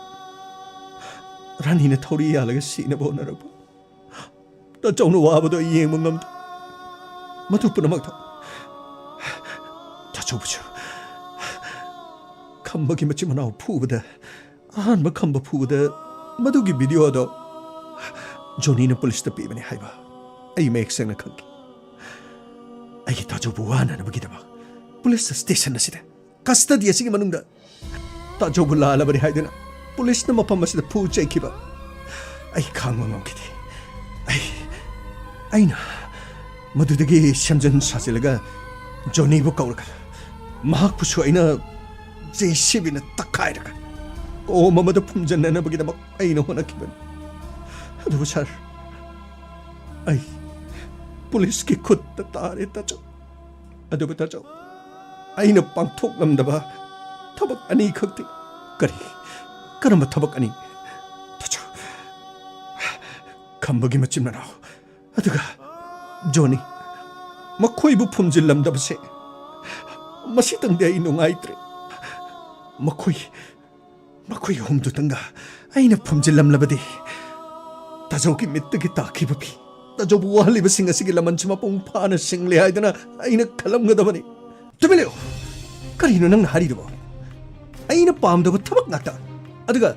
ꯔꯥꯅꯤꯅ ꯊꯧꯔꯤ ꯌꯥꯜꯂꯒ ꯁꯤꯅꯕ ꯍꯣꯠꯅꯔꯛꯄ, ꯇꯥꯆꯧꯅ ꯋꯥꯕꯗꯣ ꯑꯩ ꯌꯦꯡꯕ ꯉꯝꯗꯦ꯫ ꯃꯗꯨ ꯄꯨꯝꯅꯃꯛꯇ ꯇꯥꯆꯧꯕꯨꯁꯨ ꯈꯝꯕꯒꯤ ꯃꯆꯤꯟ ꯃꯅꯥꯎ ꯐꯨꯕꯗ, ꯑꯍꯥꯟꯕ ꯈꯝꯕ ꯐꯨꯕꯗ ꯃꯗꯨꯒꯤ ꯚꯤꯗꯤꯑꯣ ꯑꯗꯣ ꯖꯣꯅꯤꯅ ꯄꯨꯂꯤꯁꯇ ꯄꯤꯕꯅꯤ ꯍꯥꯏꯕ ꯑꯩ ꯃꯌꯦꯛ ꯁꯦꯡꯅ ꯈꯪꯈꯤ꯫ ꯑꯩꯒꯤ ꯇꯥꯆꯧꯕꯨ ꯋꯥꯅꯅꯕꯒꯤꯗꯃꯛ ꯄꯨꯂꯤꯁ ꯁ꯭ꯇꯦꯁꯟ ꯑꯁꯤꯗ, ꯀꯁꯇꯗꯤ ꯑꯁꯤꯒꯤ ꯃꯅꯨꯡꯗ ꯇꯥꯆꯧꯕꯨ ꯂꯥꯜꯂꯕꯅꯤ ꯍꯥꯏꯗꯨꯅ ꯄꯨꯂꯤꯁꯅ ꯃꯐꯝ ꯑꯁꯤꯗ ꯐꯨ ꯆꯩꯈꯤꯕ ꯑꯩ ꯈꯥꯡꯕ ꯉꯝꯈꯤꯗꯦ꯫ ꯑꯩ, ꯑꯩꯅ ꯃꯗꯨꯗꯒꯤ ꯁꯦꯝꯖꯤꯟ ꯁꯥꯖꯤꯜꯂꯒ ꯖꯣꯅꯤꯕꯨ ꯀꯧꯔꯒ ꯃꯍꯥꯛꯄꯨꯁꯨ ꯑꯩꯅ ꯖꯦ ꯁꯤ ꯕꯤꯅ ꯇꯛꯈꯥꯏꯔꯒ ꯀꯣꯝ ꯑꯃꯗ ꯐꯨꯝꯖꯤꯟꯅꯅꯕꯒꯤꯗꯃꯛ ꯑꯩꯅ ꯍꯣꯠꯅꯈꯤꯕꯅꯤ꯫ ꯑꯗꯨꯕꯨ ꯁꯥꯔ, ꯑꯩ ꯄꯨꯂꯤꯁꯀꯤ ꯈꯨꯠꯇ ꯇꯥꯔꯦ, ꯇꯥꯆꯧ꯫ ꯑꯗꯨꯕꯨ ꯇꯥꯆꯧ, ꯑꯩꯅ ꯄꯥꯡꯊꯣꯛꯂꯝꯗꯕ ꯊꯕꯛ ꯑꯅꯤꯈꯛꯇꯤ꯫ ꯀꯔꯤ? ꯀꯔꯝꯕ ꯊꯕꯛ ꯑꯅꯤ? ꯇꯥꯆꯧ, ꯈꯝꯕꯒꯤ ꯃꯆꯤꯟ ꯃꯅꯥꯎ ꯑꯗꯨꯒ ꯖꯣꯅꯤ, ꯃꯈꯣꯏꯕꯨ ꯐꯨꯝꯖꯤꯜꯂꯝꯗꯕꯁꯦ, ꯃꯁꯤꯇꯪꯗꯤ ꯑꯩ ꯅꯨꯡꯉꯥꯏꯇ꯭ꯔꯦ꯫ ꯃꯈꯣꯏ, ꯃꯈꯣꯏ ꯑꯍꯨꯝꯗꯨꯇꯪꯒ ꯑꯩꯅ ꯐꯨꯝꯖꯤꯜꯂꯝꯂꯕꯗꯤ ꯇꯥꯖꯧꯒꯤ ꯃꯤꯠꯇꯒꯤ ꯇꯥꯈꯤꯕ ꯐꯤ, ꯇꯥꯖꯧꯕꯨ ꯋꯥꯍꯜꯂꯤꯕꯁꯤꯡ ꯑꯁꯤꯒꯤ ꯂꯃꯟꯁꯨ ꯃꯄꯨꯡ ꯐꯥꯅ ꯁꯤꯡꯂꯦ ꯍꯥꯏꯗꯅ ꯑꯩꯅ ꯈꯜꯂꯝꯒꯗꯕꯅꯤ꯫ ꯇꯨꯃꯤꯟ ꯂꯩꯌꯨ! ꯀꯔꯤꯅꯣ ꯅꯪꯅ ꯍꯥꯏꯔꯤꯗꯨꯕꯣ? ꯑꯩꯅ ꯄꯥꯝꯗꯕ ꯊꯕꯛ ꯉꯥꯛꯇ, ꯑꯗꯨꯒ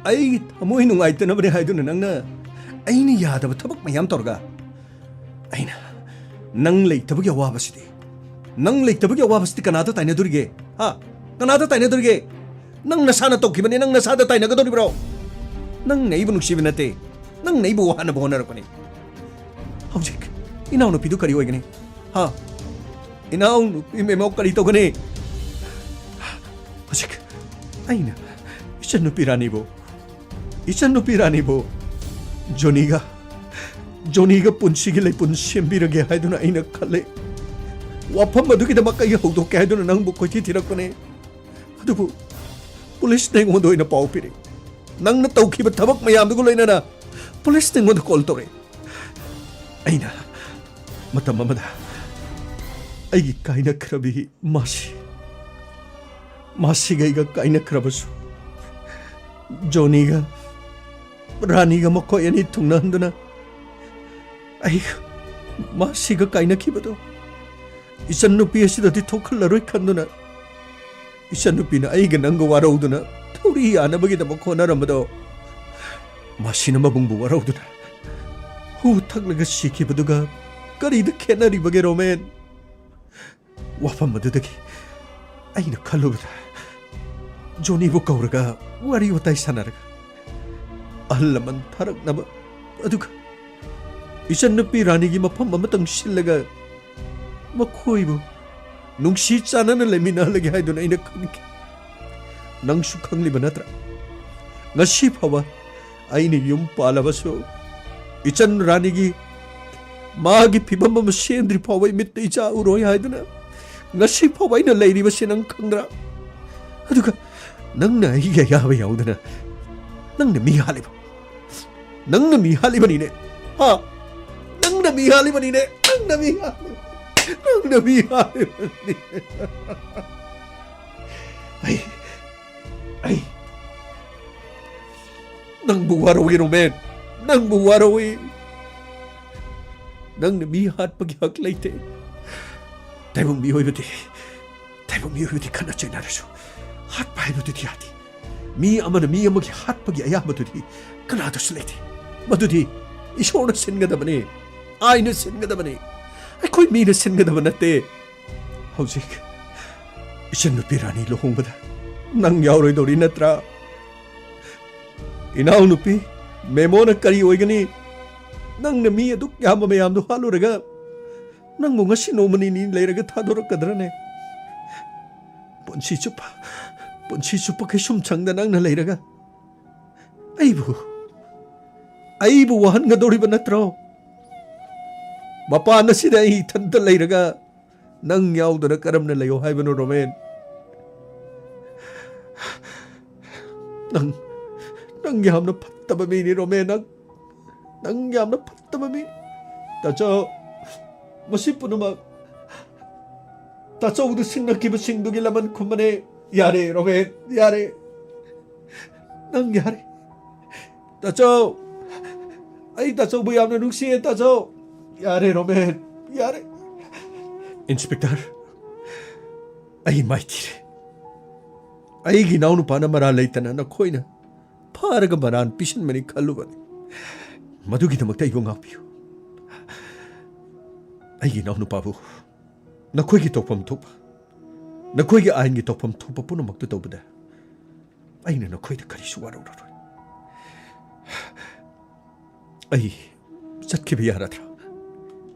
ꯑꯩꯒꯤ ꯊꯃꯣꯏ ꯅꯨꯡꯉꯥꯏꯇꯅꯕꯅꯦ ꯍꯥꯏꯗꯨꯅ ꯅꯪꯅ ꯑꯩꯅ ꯌꯥꯗꯕ ꯊꯕꯛ ꯃꯌꯥꯝ ꯇꯧꯔꯒ ꯑꯩꯅ ꯅꯪ ꯂꯩꯇꯕꯒꯤ ꯑꯋꯥꯕꯁꯤꯗꯤ, ꯅꯪ ꯂꯩꯇꯕꯒꯤ ꯑꯋꯥꯕꯁꯤꯗꯤ ꯀꯅꯥꯗ ꯇꯥꯏꯅꯗꯣꯔꯤꯒꯦ? ꯍꯥ? ꯀꯅꯥꯗ ꯇꯥꯏꯅꯗꯣꯔꯤꯒꯦ? ꯅꯪ ꯅꯁꯥꯅ ꯇꯧꯈꯤꯕꯅꯤ, ꯅꯪ ꯅꯁꯥꯗ ꯇꯥꯏꯅꯒꯗꯧꯔꯤꯕ꯭ꯔꯣ? ꯅꯪꯅ ꯑꯩꯕꯨ ꯅꯨꯡꯁꯤꯕ ꯅꯠꯇꯦ, ꯅꯪꯅ ꯑꯩꯕꯨ ꯋꯥꯍꯟꯅꯕ ꯍꯣꯠꯅꯔꯛꯄꯅꯤ꯫ ꯍꯧꯖꯤꯛ ꯏꯅꯥꯎꯅꯨꯄꯤꯗꯨ ꯀꯔꯤ ꯑꯣꯏꯒꯅꯤ? ꯍꯥ? ꯏꯅꯥꯎꯅꯨꯄꯤ ꯃꯦꯃꯣ ꯀꯔꯤ ꯇꯧꯒꯅꯤ? ꯍꯧꯖꯤꯛ ꯑꯩꯅ ꯏꯆꯟꯅꯨꯄꯤ ꯔꯥꯅꯤꯕꯨ, ꯏꯆꯟꯅꯨꯄꯤ ꯔꯥꯅꯤꯕꯨ ꯖꯣꯅꯤꯒ, ꯖꯣꯅꯤꯒ ꯄꯨꯟꯁꯤꯒꯤ ꯂꯩꯄꯨꯟ ꯁꯦꯝꯕꯤꯔꯒꯦ ꯍꯥꯏꯗꯨꯅ ꯑꯩꯅ ꯈꯜꯂꯦ꯫ ꯋꯥꯐꯝ ꯑꯗꯨꯒꯤꯗꯃꯛ ꯑꯩꯒꯤ ꯍꯧꯗꯣꯛꯀꯦ ꯍꯥꯏꯗꯨꯅ ꯅꯪꯕꯨ ꯀꯣꯏꯊꯤ ꯊꯤꯔꯛꯄꯅꯦ꯫ ꯑꯗꯨꯕꯨ ꯄꯨꯂꯤꯁꯅ ꯑꯩꯉꯣꯟꯗ ꯑꯣꯏꯅ ꯄꯥꯎ ꯄꯤꯔꯛꯏ꯫ ꯅꯪꯅ ꯇꯧꯈꯤꯕ ꯊꯕꯛ ꯃꯌꯥꯝꯗꯨꯒ ꯂꯣꯏꯅꯅ ꯄꯨꯂꯤꯁꯅ ꯑꯩꯉꯣꯟꯗ ꯀꯣꯜ ꯇꯧꯔꯛꯏ꯫ ꯑꯩꯅ ꯃꯇꯝ ꯑꯃꯗ ꯑꯩꯒꯤ ꯀꯥꯏꯅꯈ꯭ꯔꯕꯤ ꯃꯥꯁꯤ, ꯃꯥꯁꯤꯒ ꯑꯩꯒ ꯀꯥꯏꯅꯈ꯭ꯔꯕꯁꯨ, ꯖꯣꯅꯤꯒ ꯔꯥꯅꯤꯒ ꯃꯈꯣꯏ ꯑꯅꯤ ꯊꯨꯡꯅꯍꯟꯗꯨꯅ ꯑꯩ ꯃꯥꯁꯤꯒ ꯀꯥꯏꯅꯈꯤꯕꯗꯣ ꯏꯆꯟꯅꯨꯄꯤ ꯑꯁꯤꯗꯗꯤ ꯊꯣꯛꯍꯜꯂꯔꯣꯏ ꯈꯟꯗꯨꯅ, ꯏꯆꯟꯅꯨꯄꯤꯅ ꯑꯩꯒ ꯅꯪꯒ ꯋꯥꯔꯧꯗꯨꯅ ꯊꯧꯔꯤ ꯌꯥꯅꯕꯒꯤꯗꯃꯛ ꯍꯣꯠꯅꯔꯝꯕꯗꯣ, ꯃꯁꯤꯅ ꯃꯕꯨꯡꯕꯨ ꯋꯥꯔꯧꯗꯨꯅ ꯍꯨ ꯊꯛꯂꯒ ꯁꯤꯈꯤꯕꯗꯨꯒ ꯀꯔꯤꯗ ꯈꯦꯠꯅꯔꯤꯕꯒꯦ, ꯔꯣꯃꯦꯟ? ꯋꯥꯐꯝ ꯑꯗꯨꯗꯒꯤ ꯑꯩꯅ ꯈꯜꯂꯨꯕꯗ, ꯖꯣꯅꯤꯕꯨ ꯀꯧꯔꯒ ꯋꯥꯔꯤ ꯋꯥꯇꯥꯏ ꯁꯥꯟꯅꯔꯒ ꯑꯍꯜ ꯂꯃꯟ ꯊꯥꯔꯛꯅꯕ, ꯑꯗꯨꯒ ꯏꯆꯟꯅꯨꯄꯤ ꯔꯥꯅꯤꯒꯤ ꯃꯐꯝ ꯑꯃꯇꯪ ꯁꯤꯜꯂꯒ ꯃꯈꯣꯏꯕꯨ ꯅꯨꯡꯁꯤ ꯆꯥꯟꯅꯅ ꯂꯩꯃꯤꯟꯅꯍꯜꯂꯒꯦ ꯍꯥꯏꯗꯨꯅ ꯑꯩꯅ ꯈꯟꯈꯤ꯫ ꯅꯪꯁꯨ ꯈꯪꯂꯤꯕ ꯅꯠꯇ꯭ꯔꯥ? ꯉꯁꯤ ꯐꯥꯎꯕ ꯑꯩꯅ ꯌꯨꯝ ꯄꯥꯜꯂꯕꯁꯨ ꯏꯆꯟ ꯔꯥꯅꯤꯒꯤ ꯃꯥꯒꯤ ꯐꯤꯕꯝ ꯑꯃ ꯁꯦꯝꯗ꯭ꯔꯤ ꯐꯥꯎꯕ ꯏꯃꯤꯠꯇ ꯏꯆꯥ ꯎꯔꯣꯏ ꯍꯥꯏꯗꯨꯅ ꯉꯁꯤ ꯐꯥꯎꯕ ꯑꯩꯅ ꯂꯩꯔꯤꯕꯁꯤ ꯅꯪ ꯈꯪꯗ꯭ꯔꯥ? ꯑꯗꯨꯒ ꯅꯪꯅ ꯑꯩꯒꯤ ꯑꯌꯥꯕ ꯌꯥꯎꯗꯅ ꯅꯪꯅ ꯃꯤ ꯍꯥꯠꯂꯤꯕ, ꯅꯪꯅ ꯃꯤ ꯍꯥꯠꯂꯤꯕꯅꯤꯅꯦ꯫ ꯍꯥ? ꯅꯪꯅ ꯃꯤ ꯍꯥꯠꯂꯤꯕꯅꯤꯅꯦ꯫ ꯅꯪꯅ ꯃꯤ ꯍꯥꯠꯂꯤꯕ, ꯅꯪꯅ ꯃꯤ ꯍꯥꯠꯂꯤꯕꯅꯤ꯫ ꯑꯩ ꯑꯩ ꯅꯪꯕꯨ ꯋꯥꯔꯧꯏ, ꯔꯣꯃꯦꯟ꯫ ꯅꯪꯕꯨ ꯋꯥꯔꯧꯏ꯫ ꯅꯪꯅ ꯃꯤ ꯍꯥꯠꯄꯒꯤ ꯍꯛ ꯂꯩꯇꯦ꯫ ꯇꯥꯏꯕꯪ ꯃꯤꯑꯣꯏꯕꯗꯤ, ꯇꯥꯏꯕꯪ ꯃꯤꯑꯣꯏꯕꯗꯤ ꯈꯠꯅ ꯆꯩꯅꯔꯁꯨ ꯍꯥꯠꯄ ꯍꯥꯏꯕꯗꯨꯗꯤ ꯌꯥꯗꯦ꯫ ꯃꯤ ꯑꯃꯅ ꯃꯤ ꯑꯃꯒꯤ ꯍꯥꯠꯄꯒꯤ ꯑꯌꯥꯕꯗꯨꯗꯤ ꯀꯅꯥꯗꯁꯨ ꯂꯩꯇꯦ꯫ ꯃꯗꯨꯗꯤ ꯏꯁꯣꯔꯅ ꯁꯤꯟꯒꯗꯕꯅꯤ, ꯑꯥꯏꯟꯅ ꯁꯤꯟꯒꯗꯕꯅꯤ, ꯑꯩꯈꯣꯏ ꯃꯤꯅ ꯁꯤꯟꯒꯗꯕ ꯅꯠꯇꯦ꯫ ꯍꯧꯖꯤꯛ ꯏꯆꯟꯅꯨꯄꯤ ꯔꯥꯅꯤ ꯂꯨꯍꯣꯡꯕꯗ ꯅꯪ ꯌꯥꯎꯔꯣꯏꯗꯧꯔꯤ ꯅꯠꯇ꯭ꯔꯥ? ꯏꯅꯥꯎꯅꯨꯄꯤ ꯃꯦꯃꯣꯅ ꯀꯔꯤ ꯑꯣꯏꯒꯅꯤ? ꯅꯪꯅ ꯃꯤ ꯑꯗꯨꯛ ꯌꯥꯝꯕ ꯃꯌꯥꯝꯗꯨ ꯍꯥꯠꯂꯨꯔꯒ ꯅꯪꯕꯨ ꯉꯁꯤ ꯅꯣꯡꯃ ꯅꯤꯅꯤ ꯂꯩꯔꯒ ꯊꯥꯗꯣꯔꯛꯀꯗ꯭ꯔꯅꯦ? ꯄꯨꯟꯁꯤ ꯆꯨꯞꯄ, ꯄꯨꯟꯁꯤ ꯆꯨꯞꯄ ꯀꯩꯁꯨꯝ ꯁꯪꯗ ꯅꯪꯅ ꯂꯩꯔꯒ ꯑꯩꯕꯨ, ꯑꯩꯕꯨ ꯋꯥꯍꯟꯒꯗꯧꯔꯤꯕ ꯅꯠꯇ꯭ꯔꯣ? ꯃꯄꯥꯟ ꯑꯁꯤꯗ ꯑꯩ ꯏꯊꯟꯇ ꯂꯩꯔꯒ ꯅꯪ ꯌꯥꯎꯗꯅ ꯀꯔꯝꯅ ꯂꯩꯌꯣ ꯍꯥꯏꯕꯅꯣ, ꯔꯣꯃꯦꯟ? ꯅꯪ, ꯅꯪ ꯌꯥꯝꯅ ꯐꯠꯇꯕ ꯃꯤꯅꯤ, ꯔꯣꯃꯦꯟ꯫ ꯅꯪ, ꯅꯪ ꯌꯥꯝꯅ ꯐꯠꯇꯕ ꯃꯤ꯫ ꯇꯥꯆꯧ, ꯃꯁꯤ ꯄꯨꯝꯅꯃꯛ ꯇꯥꯆꯧꯗꯨ ꯁꯤꯡꯅꯈꯤꯕꯁꯤꯡꯗꯨꯒꯤ ꯂꯃꯟ ꯈꯨꯝꯕꯅꯦ꯫ ꯌꯥꯔꯦ, ꯔꯣꯃꯦꯟ, ꯌꯥꯔꯦ꯫ ꯅꯪ ꯌꯥꯔꯦ꯫ ꯇꯥꯆꯧ, ꯑꯩ ꯇꯥꯆꯧꯕꯨ ꯌꯥꯝꯅ ꯅꯨꯡꯁꯤꯌꯦ, ꯇꯥꯆꯧ꯫ ꯌꯥꯔꯦ, ꯔꯣꯃꯦꯟ, ꯌꯥꯔꯦ꯫ ꯏꯟꯁꯄꯦꯛꯇꯔ, ꯑꯩ ꯃꯥꯏꯊꯤꯔꯦ꯫ ꯑꯩꯒꯤ ꯏꯅꯥꯎꯅꯨꯄꯥꯅ ꯃꯔꯥꯜ ꯂꯩꯇꯅ ꯅꯈꯣꯏꯅ ꯐꯥꯔꯒ ꯃꯔꯥꯜ ꯄꯤꯁꯤꯟꯕꯅꯤ ꯈꯜꯂꯨꯕꯅꯤ꯫ ꯃꯗꯨꯒꯤꯗꯃꯛꯇ ꯑꯩꯕꯨ ꯉꯥꯛꯄꯤꯌꯨ꯫ ꯑꯩꯒꯤ ꯏꯅꯥꯎꯅꯨꯄꯥꯕꯨ ꯅꯈꯣꯏꯒꯤ ꯇꯧꯐꯝ ꯊꯣꯛꯄ, ꯅꯈꯣꯏꯒꯤ ꯑꯥꯏꯟꯒꯤ ꯇꯧꯐꯝ ꯊꯣꯛꯄ ꯄꯨꯝꯅꯃꯛꯇꯨ ꯇꯧꯕꯗ ꯑꯩꯅ ꯅꯈꯣꯏꯗ ꯀꯔꯤꯁꯨ ꯋꯥꯔꯧꯔꯔꯣꯏ꯫ ꯑꯩ ꯆꯠꯈꯤꯕ ꯌꯥꯔꯗ꯭ꯔꯥ?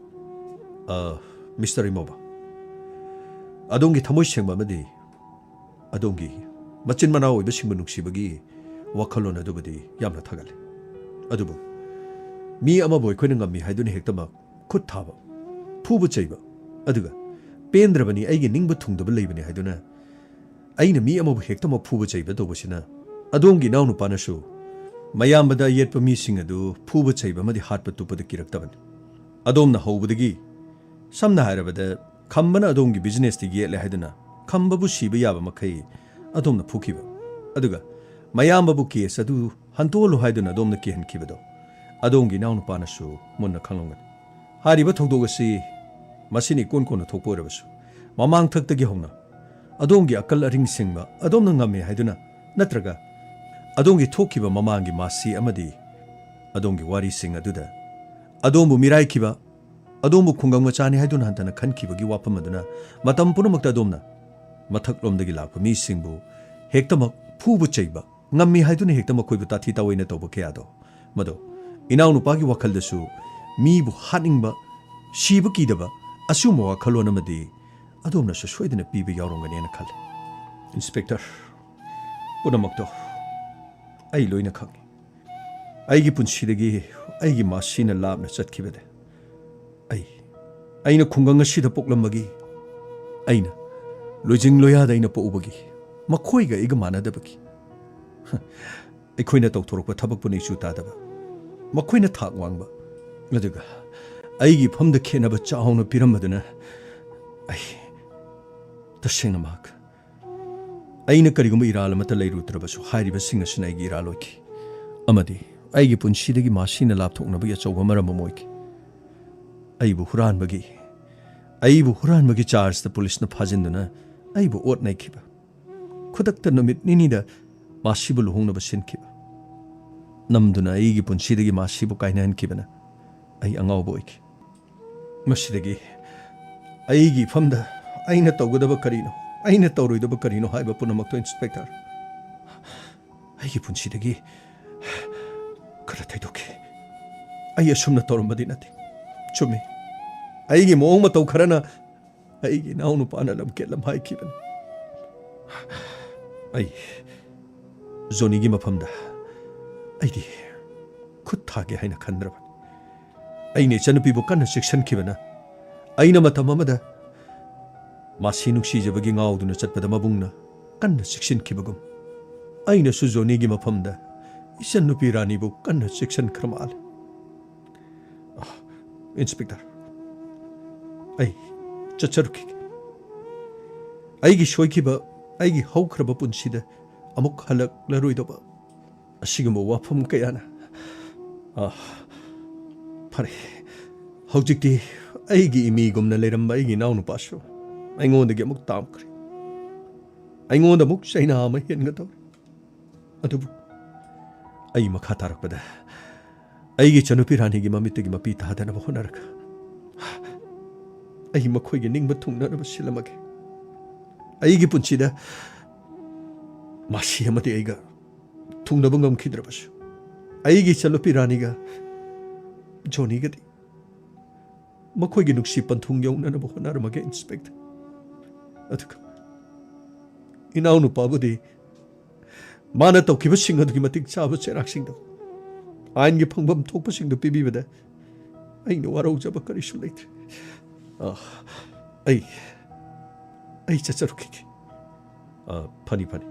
ꯑ, ꯃꯤꯁꯇꯔ ꯏꯃꯣꯕ, ꯑꯗꯣꯝꯒꯤ ꯊꯃꯣꯏ ꯁꯦꯡꯕ ꯑꯃꯗꯤ ꯑꯗꯣꯝꯒꯤ ꯃꯆꯤꯟ ꯃꯅꯥꯎ ꯑꯣꯏꯕꯁꯤꯡꯕꯨ ꯅꯨꯡꯁꯤꯕꯒꯤ ꯋꯥꯈꯜꯂꯣꯟ ꯑꯗꯨꯕꯨꯗꯤ ꯌꯥꯝꯅ ꯊꯥꯒꯠꯂꯤ꯫ ꯑꯗꯨꯕꯨ ꯃꯤ ꯑꯃꯕꯨ ꯑꯩꯈꯣꯏꯅ ꯉꯝꯃꯤ ꯍꯥꯏꯗꯨꯅ ꯍꯦꯛꯇꯃꯛ ꯈꯨꯠ ꯊꯥꯕ, ꯐꯨꯕ ꯆꯩꯕ, ꯑꯗꯨꯒ ꯄꯦꯟꯗ꯭ꯔꯕꯅꯤ, ꯑꯩꯒꯤ ꯅꯤꯡꯕ ꯊꯨꯡꯗꯕ ꯂꯩꯕꯅꯤ ꯍꯥꯏꯗꯨꯅ ꯑꯩꯅ ꯃꯤ ꯑꯃꯕꯨ ꯍꯦꯛꯇꯃꯛ ꯐꯨꯕ ꯆꯩꯕ ꯇꯧꯕꯁꯤꯅ ꯑꯗꯣꯝꯒꯤ ꯏꯅꯥꯎꯅꯨꯄꯥꯅꯁꯨ ꯃꯌꯥꯝꯕꯗ ꯑꯌꯦꯠꯄ ꯃꯤꯁꯤꯡ ꯑꯗꯨ ꯐꯨꯕ ꯆꯩꯕ ꯑꯃꯗꯤ ꯍꯥꯠꯄ ꯇꯨꯞꯄꯗ ꯀꯤꯔꯛꯇꯕꯅꯤ꯫ ꯑꯗꯣꯝꯅ ꯍꯧꯕꯗꯒꯤ, ꯁꯝꯅ ꯍꯥꯏꯔꯕꯗ, ꯈꯝꯕꯅ ꯑꯗꯣꯝꯒꯤ ꯕꯤꯖꯤꯅꯦꯁꯇ ꯌꯦꯠꯂꯦ ꯍꯥꯏꯗꯨꯅ ꯈꯝꯕꯕꯨ ꯁꯤꯕ ꯌꯥꯕ ꯃꯈꯩ ꯑꯗꯣꯝꯅ ꯐꯨꯈꯤꯕ, ꯑꯗꯨꯒ ꯃꯌꯥꯝꯕꯕꯨ ꯀꯦꯁ ꯑꯗꯨ ꯍꯟꯇꯣꯛꯍꯜꯂꯨ ꯍꯥꯏꯗꯨꯅ ꯑꯗꯣꯝꯅ ꯀꯤꯍꯟꯈꯤꯕꯗꯣ ꯑꯗꯣꯝꯒꯤ ꯏꯅꯥꯎꯅꯨꯄꯥꯅꯁꯨ ꯃꯨꯟꯅ ꯈꯪꯂꯝꯒꯅꯤ꯫ ꯍꯥꯏꯔꯤꯕ ꯊꯧꯗꯣꯛ ꯑꯁꯤ ꯃꯁꯤꯅ ꯏꯀꯣꯟ ꯀꯣꯟꯅ ꯊꯣꯛꯄ ꯑꯣꯏꯔꯕꯁꯨ, ꯃꯃꯥꯡꯊꯛꯇꯒꯤ ꯍꯧꯅ ꯑꯗꯣꯝꯒꯤ ꯑꯀꯜ ꯑꯔꯤꯡ ꯁꯤꯡꯕ ꯑꯗꯣꯝꯅ ꯉꯝꯃꯤ ꯍꯥꯏꯗꯨꯅ, ꯅꯠꯇ꯭ꯔꯒ ꯑꯗꯣꯝꯒꯤ ꯊꯣꯛꯈꯤꯕ ꯃꯃꯥꯡꯒꯤ ꯃꯥꯁꯤ ꯑꯃꯗꯤ ꯑꯗꯣꯝꯒꯤ ꯋꯥꯔꯤꯁꯤꯡ ꯑꯗꯨꯗ ꯑꯗꯣꯝꯕꯨ ꯃꯤꯔꯥꯏꯈꯤꯕ, ꯑꯗꯣꯝꯕꯨ ꯈꯨꯡꯒꯪ ꯃꯆꯥꯅꯤ ꯍꯥꯏꯗꯨꯅ ꯍꯟꯊꯅ ꯈꯟꯈꯤꯕꯒꯤ ꯋꯥꯐꯝ ꯑꯗꯨꯅ ꯃꯇꯝ ꯄꯨꯝꯅꯃꯛꯇ ꯑꯗꯣꯝꯅ ꯃꯊꯛꯂꯣꯝꯗꯒꯤ ꯂꯥꯛꯄ ꯃꯤꯁꯤꯡꯕꯨ ꯍꯦꯛꯇꯃꯛ ꯐꯨꯕ ꯆꯩꯕ ꯉꯝꯃꯤ ꯍꯥꯏꯗꯨꯅ ꯍꯦꯛꯇ ꯃꯈꯣꯏꯕꯨ ꯇꯥꯊꯤ ꯇꯥꯑꯣꯏꯅ ꯇꯧꯕ ꯀꯌꯥꯗꯣ, ꯃꯗꯣ ꯏꯅꯥꯎꯅꯨꯄꯥꯒꯤ ꯋꯥꯈꯜꯗꯁꯨ ꯃꯤꯕꯨ ꯍꯥꯠꯅꯤꯡꯕ, ꯁꯤꯕ ꯀꯤꯗꯕ ꯑꯁꯤꯒꯨꯝꯕ ꯋꯥꯈꯜꯂꯣꯟ ꯑꯃꯗꯤ ꯑꯗꯣꯝꯅꯁꯨ ꯁꯣꯏꯗꯅ ꯄꯤꯕ ꯌꯥꯎꯔꯝꯒꯅꯦꯅ ꯈꯜꯂꯤ꯫ ꯏꯟꯁꯄꯦꯛꯇꯔ, ꯄꯨꯝꯅꯃꯛꯇꯣ ꯑꯩ ꯂꯣꯏꯅ ꯈꯪꯏ꯫ ꯑꯩꯒꯤ ꯄꯨꯟꯁꯤꯗꯒꯤ ꯑꯩꯒꯤ ꯃꯥꯁꯤꯅ ꯂꯥꯞꯅ ꯆꯠꯈꯤꯕꯗ ꯑꯩ ꯑꯩꯅ ꯈꯨꯡꯒꯪ ꯑꯁꯤꯗ ꯄꯣꯛꯂꯝꯕꯒꯤ, ꯑꯩꯅ ꯂꯣꯏꯖꯤꯡ ꯂꯣꯌꯥꯗ ꯑꯩꯅ ꯄꯣꯛꯎꯕꯒꯤ, ꯃꯈꯣꯏꯒ ꯑꯩꯒ ꯃꯥꯟꯅꯗꯕꯒꯤ, ꯑꯩꯈꯣꯏꯅ ꯇꯧꯊꯣꯔꯛꯄ ꯊꯕꯛꯄꯨ ꯅꯤꯆꯨ ꯇꯥꯗꯕ, ꯃꯈꯣꯏꯅ ꯊꯥꯛ ꯋꯥꯡꯕ, ꯑꯗꯨꯒ ꯑꯩꯒꯤ ꯏꯐꯝꯗ ꯈꯦꯠꯅꯕ ꯆꯥꯎꯅ ꯄꯤꯔꯝꯕꯗꯨꯅ ꯑꯩ ꯇꯁꯦꯡꯅꯃꯛ ꯑꯩꯅ ꯀꯔꯤꯒꯨꯝꯕ ꯏꯔꯥꯜ ꯑꯃꯠꯇ ꯂꯩꯔꯨꯗ꯭ꯔꯕꯁꯨ, ꯍꯥꯏꯔꯤꯕꯁꯤꯡ ꯑꯁꯤꯅ ꯑꯩꯒꯤ ꯏꯔꯥꯜ ꯑꯣꯏꯈꯤ, ꯑꯃꯗꯤ ꯑꯩꯒꯤ ꯄꯨꯟꯁꯤꯗꯒꯤ ꯃꯥꯁꯤꯅ ꯂꯥꯞꯊꯣꯛꯅꯕꯒꯤ ꯑꯆꯧꯕ ꯃꯔꯝ ꯑꯃ ꯑꯣꯏꯈꯤ꯫ ꯑꯩꯕꯨ ꯍꯨꯔꯥꯟꯕꯒꯤ, ꯑꯩꯕꯨ ꯍꯨꯔꯥꯟꯕꯒꯤ ꯆꯥꯔꯖꯇ ꯄꯨꯂꯤꯁꯅ ꯐꯥꯖꯤꯟꯗꯨꯅ ꯑꯩꯕꯨ ꯑꯣꯠ ꯅꯩꯈꯤꯕ, ꯈꯨꯗꯛꯇ ꯅꯨꯃꯤꯠ ꯅꯤꯅꯤꯗ ꯃꯥꯁꯤꯕꯨ ꯂꯨꯍꯣꯡꯅꯕ ꯁꯤꯟꯈꯤꯕ, ꯅꯝꯗꯨꯅ ꯑꯩꯒꯤ ꯄꯨꯟꯁꯤꯗꯒꯤ ꯃꯥꯁꯤꯕꯨ ꯀꯥꯏꯅꯍꯟꯈꯤꯕꯅ ꯑꯩ ꯑꯉꯥꯎꯕ ꯑꯣꯏꯈꯤ꯫ ꯃꯁꯤꯗꯒꯤ ꯑꯩꯒꯤ ꯏꯐꯝꯗ ꯑꯩꯅ ꯇꯧꯒꯗꯕ ꯀꯔꯤꯅꯣ, ꯑꯩꯅ ꯇꯧꯔꯣꯏꯗꯕ ꯀꯔꯤꯅꯣ ꯍꯥꯏꯕ ꯄꯨꯝꯅꯃꯛꯇꯣ, ꯏꯟꯁꯄꯦꯛꯇꯔ, ꯑꯩꯒꯤ ꯄꯨꯟꯁꯤꯗꯒꯤ ꯈꯔ ꯊꯩꯗꯣꯛꯈꯤ꯫ ꯑꯩ ꯑꯁꯨꯝꯅ ꯇꯧꯔꯝꯕꯗꯤ ꯅꯠꯇꯦ꯫ ꯆꯨꯝꯃꯤ, ꯑꯩꯒꯤ ꯃꯑꯣꯡ ꯃꯇꯧ ꯈꯔꯅ ꯑꯩꯒꯤ ꯏꯅꯥꯎꯅꯨꯄꯥꯅ ꯂꯝꯀꯦꯠ ꯂꯝꯍꯥꯏꯈꯤꯕꯅꯤ꯫ ꯑꯩ ꯖꯣꯅꯤꯒꯤ ꯃꯐꯝꯗ ꯑꯩꯗꯤ ꯈꯨꯠ ꯊꯥꯒꯦ ꯍꯥꯏꯅ ꯈꯟꯗ꯭ꯔꯕꯅꯤ꯫ ꯑꯩꯅ ꯏꯆꯟꯅꯨꯄꯤꯕꯨ ꯀꯟꯅ ꯆꯦꯛꯁꯤꯟꯈꯤꯕꯅ, ꯑꯩꯅ ꯃꯇꯝ ꯑꯃꯗ ꯃꯥꯁꯤ ꯅꯨꯡꯁꯤꯖꯕꯒꯤ ꯉꯥꯎꯗꯨꯅ ꯆꯠꯄꯗ ꯃꯕꯨꯡꯅ ꯀꯟꯅ ꯆꯦꯛꯁꯤꯟꯈꯤꯕꯒꯨꯝ, ꯑꯩꯅꯁꯨ ꯖꯣꯅꯤꯒꯤ ꯃꯐꯝꯗ ꯏꯆꯟꯅꯨꯄꯤ ꯔꯥꯅꯤꯕꯨ ꯀꯟꯅ ꯆꯦꯛꯁꯤꯟꯈ꯭ꯔ ꯃꯥꯜꯂꯦ꯫ ꯑꯥ, ꯏꯟꯁꯄꯦꯛꯇꯔ, ꯑꯩ ꯆꯠꯆꯔꯨꯈꯤꯒꯦ꯫ ꯑꯩꯒꯤ ꯁꯣꯏꯈꯤꯕ, ꯑꯩꯒꯤ ꯍꯧꯈ꯭ꯔꯕ ꯄꯨꯟꯁꯤꯗ ꯑꯃꯨꯛ ꯍꯜꯂꯛꯂꯔꯣꯏꯗꯕ ꯑꯁꯤꯒꯨꯝꯕ ꯋꯥꯐꯝ ꯀꯌꯥꯅ, ꯑꯥ, ꯐꯔꯦ, ꯍꯧꯖꯤꯛꯇꯤ ꯑꯩꯒꯤ ꯏꯃꯤꯒꯨꯝꯅ ꯂꯩꯔꯝꯕ ꯑꯩꯒꯤ ꯏꯅꯥꯎꯅꯨꯄꯥꯁꯨ ꯑꯩꯉꯣꯟꯗꯒꯤ ꯑꯃꯨꯛ ꯇꯥꯝꯈ꯭ꯔꯦ꯫ ꯑꯩꯉꯣꯟꯗ ꯑꯃꯨꯛ ꯆꯩꯅꯥ ꯑꯃ ꯍꯦꯟꯒꯗꯧꯔꯦ꯫ ꯑꯗꯨꯕꯨ ꯑꯩ ꯃꯈꯥ ꯇꯥꯔꯛꯄꯗ ꯑꯩꯒꯤ ꯏꯆꯟꯅꯨꯄꯤ ꯔꯥꯅꯤꯒꯤ ꯃꯃꯤꯠꯇꯒꯤ ꯃꯄꯤ ꯇꯥꯗꯅꯕ ꯍꯣꯠꯅꯔꯒ ꯑꯩ ꯃꯈꯣꯏꯒꯤ ꯅꯤꯡꯕ ꯊꯨꯡꯅꯅꯕ ꯁꯤꯜꯂꯝꯃꯒꯦ꯫ ꯑꯩꯒꯤ ꯄꯨꯟꯁꯤꯗ ꯃꯥꯁꯤ ꯑꯃꯗꯤ ꯑꯩꯒ ꯊꯨꯡꯅꯕ ꯉꯝꯈꯤꯗ꯭ꯔꯕꯁꯨ, ꯑꯩꯒꯤ ꯏꯆꯟꯅꯨꯄꯤ ꯔꯥꯅꯤꯒ ꯖꯣꯅꯤꯒꯗꯤ ꯃꯈꯣꯏꯒꯤ ꯅꯨꯡꯁꯤ ꯄꯟꯊꯨꯡ ꯌꯧꯅꯅꯕ ꯍꯣꯠꯅꯔꯝꯃꯒꯦ, ꯏꯟꯁꯄꯦꯛꯇꯔ꯫ ꯑꯗꯨꯒ ꯏꯅꯥꯎꯅꯨꯄꯥꯕꯨꯗꯤ ꯃꯥꯅ ꯇꯧꯈꯤꯕꯁꯤꯡ ꯑꯗꯨꯒꯤ ꯃꯇꯤꯛ ꯆꯥꯕ ꯆꯩꯔꯥꯛꯁꯤꯡꯗꯣ, ꯑꯥꯏꯟꯒꯤ ꯐꯪꯐꯝ ꯊꯣꯛꯄꯁꯤꯡꯗꯨ ꯄꯤꯕꯤꯕꯗ ꯑꯩꯅ ꯋꯥꯔꯧꯖꯕ ꯀꯔꯤꯁꯨ ꯂꯩꯇ꯭ꯔꯦ꯫ ꯑ, ꯑꯩ, ꯑꯩ ꯆꯠꯆꯔꯨꯈꯤꯒꯦ꯫ ꯑ, ꯐꯅꯤ, ꯐꯅꯤ꯫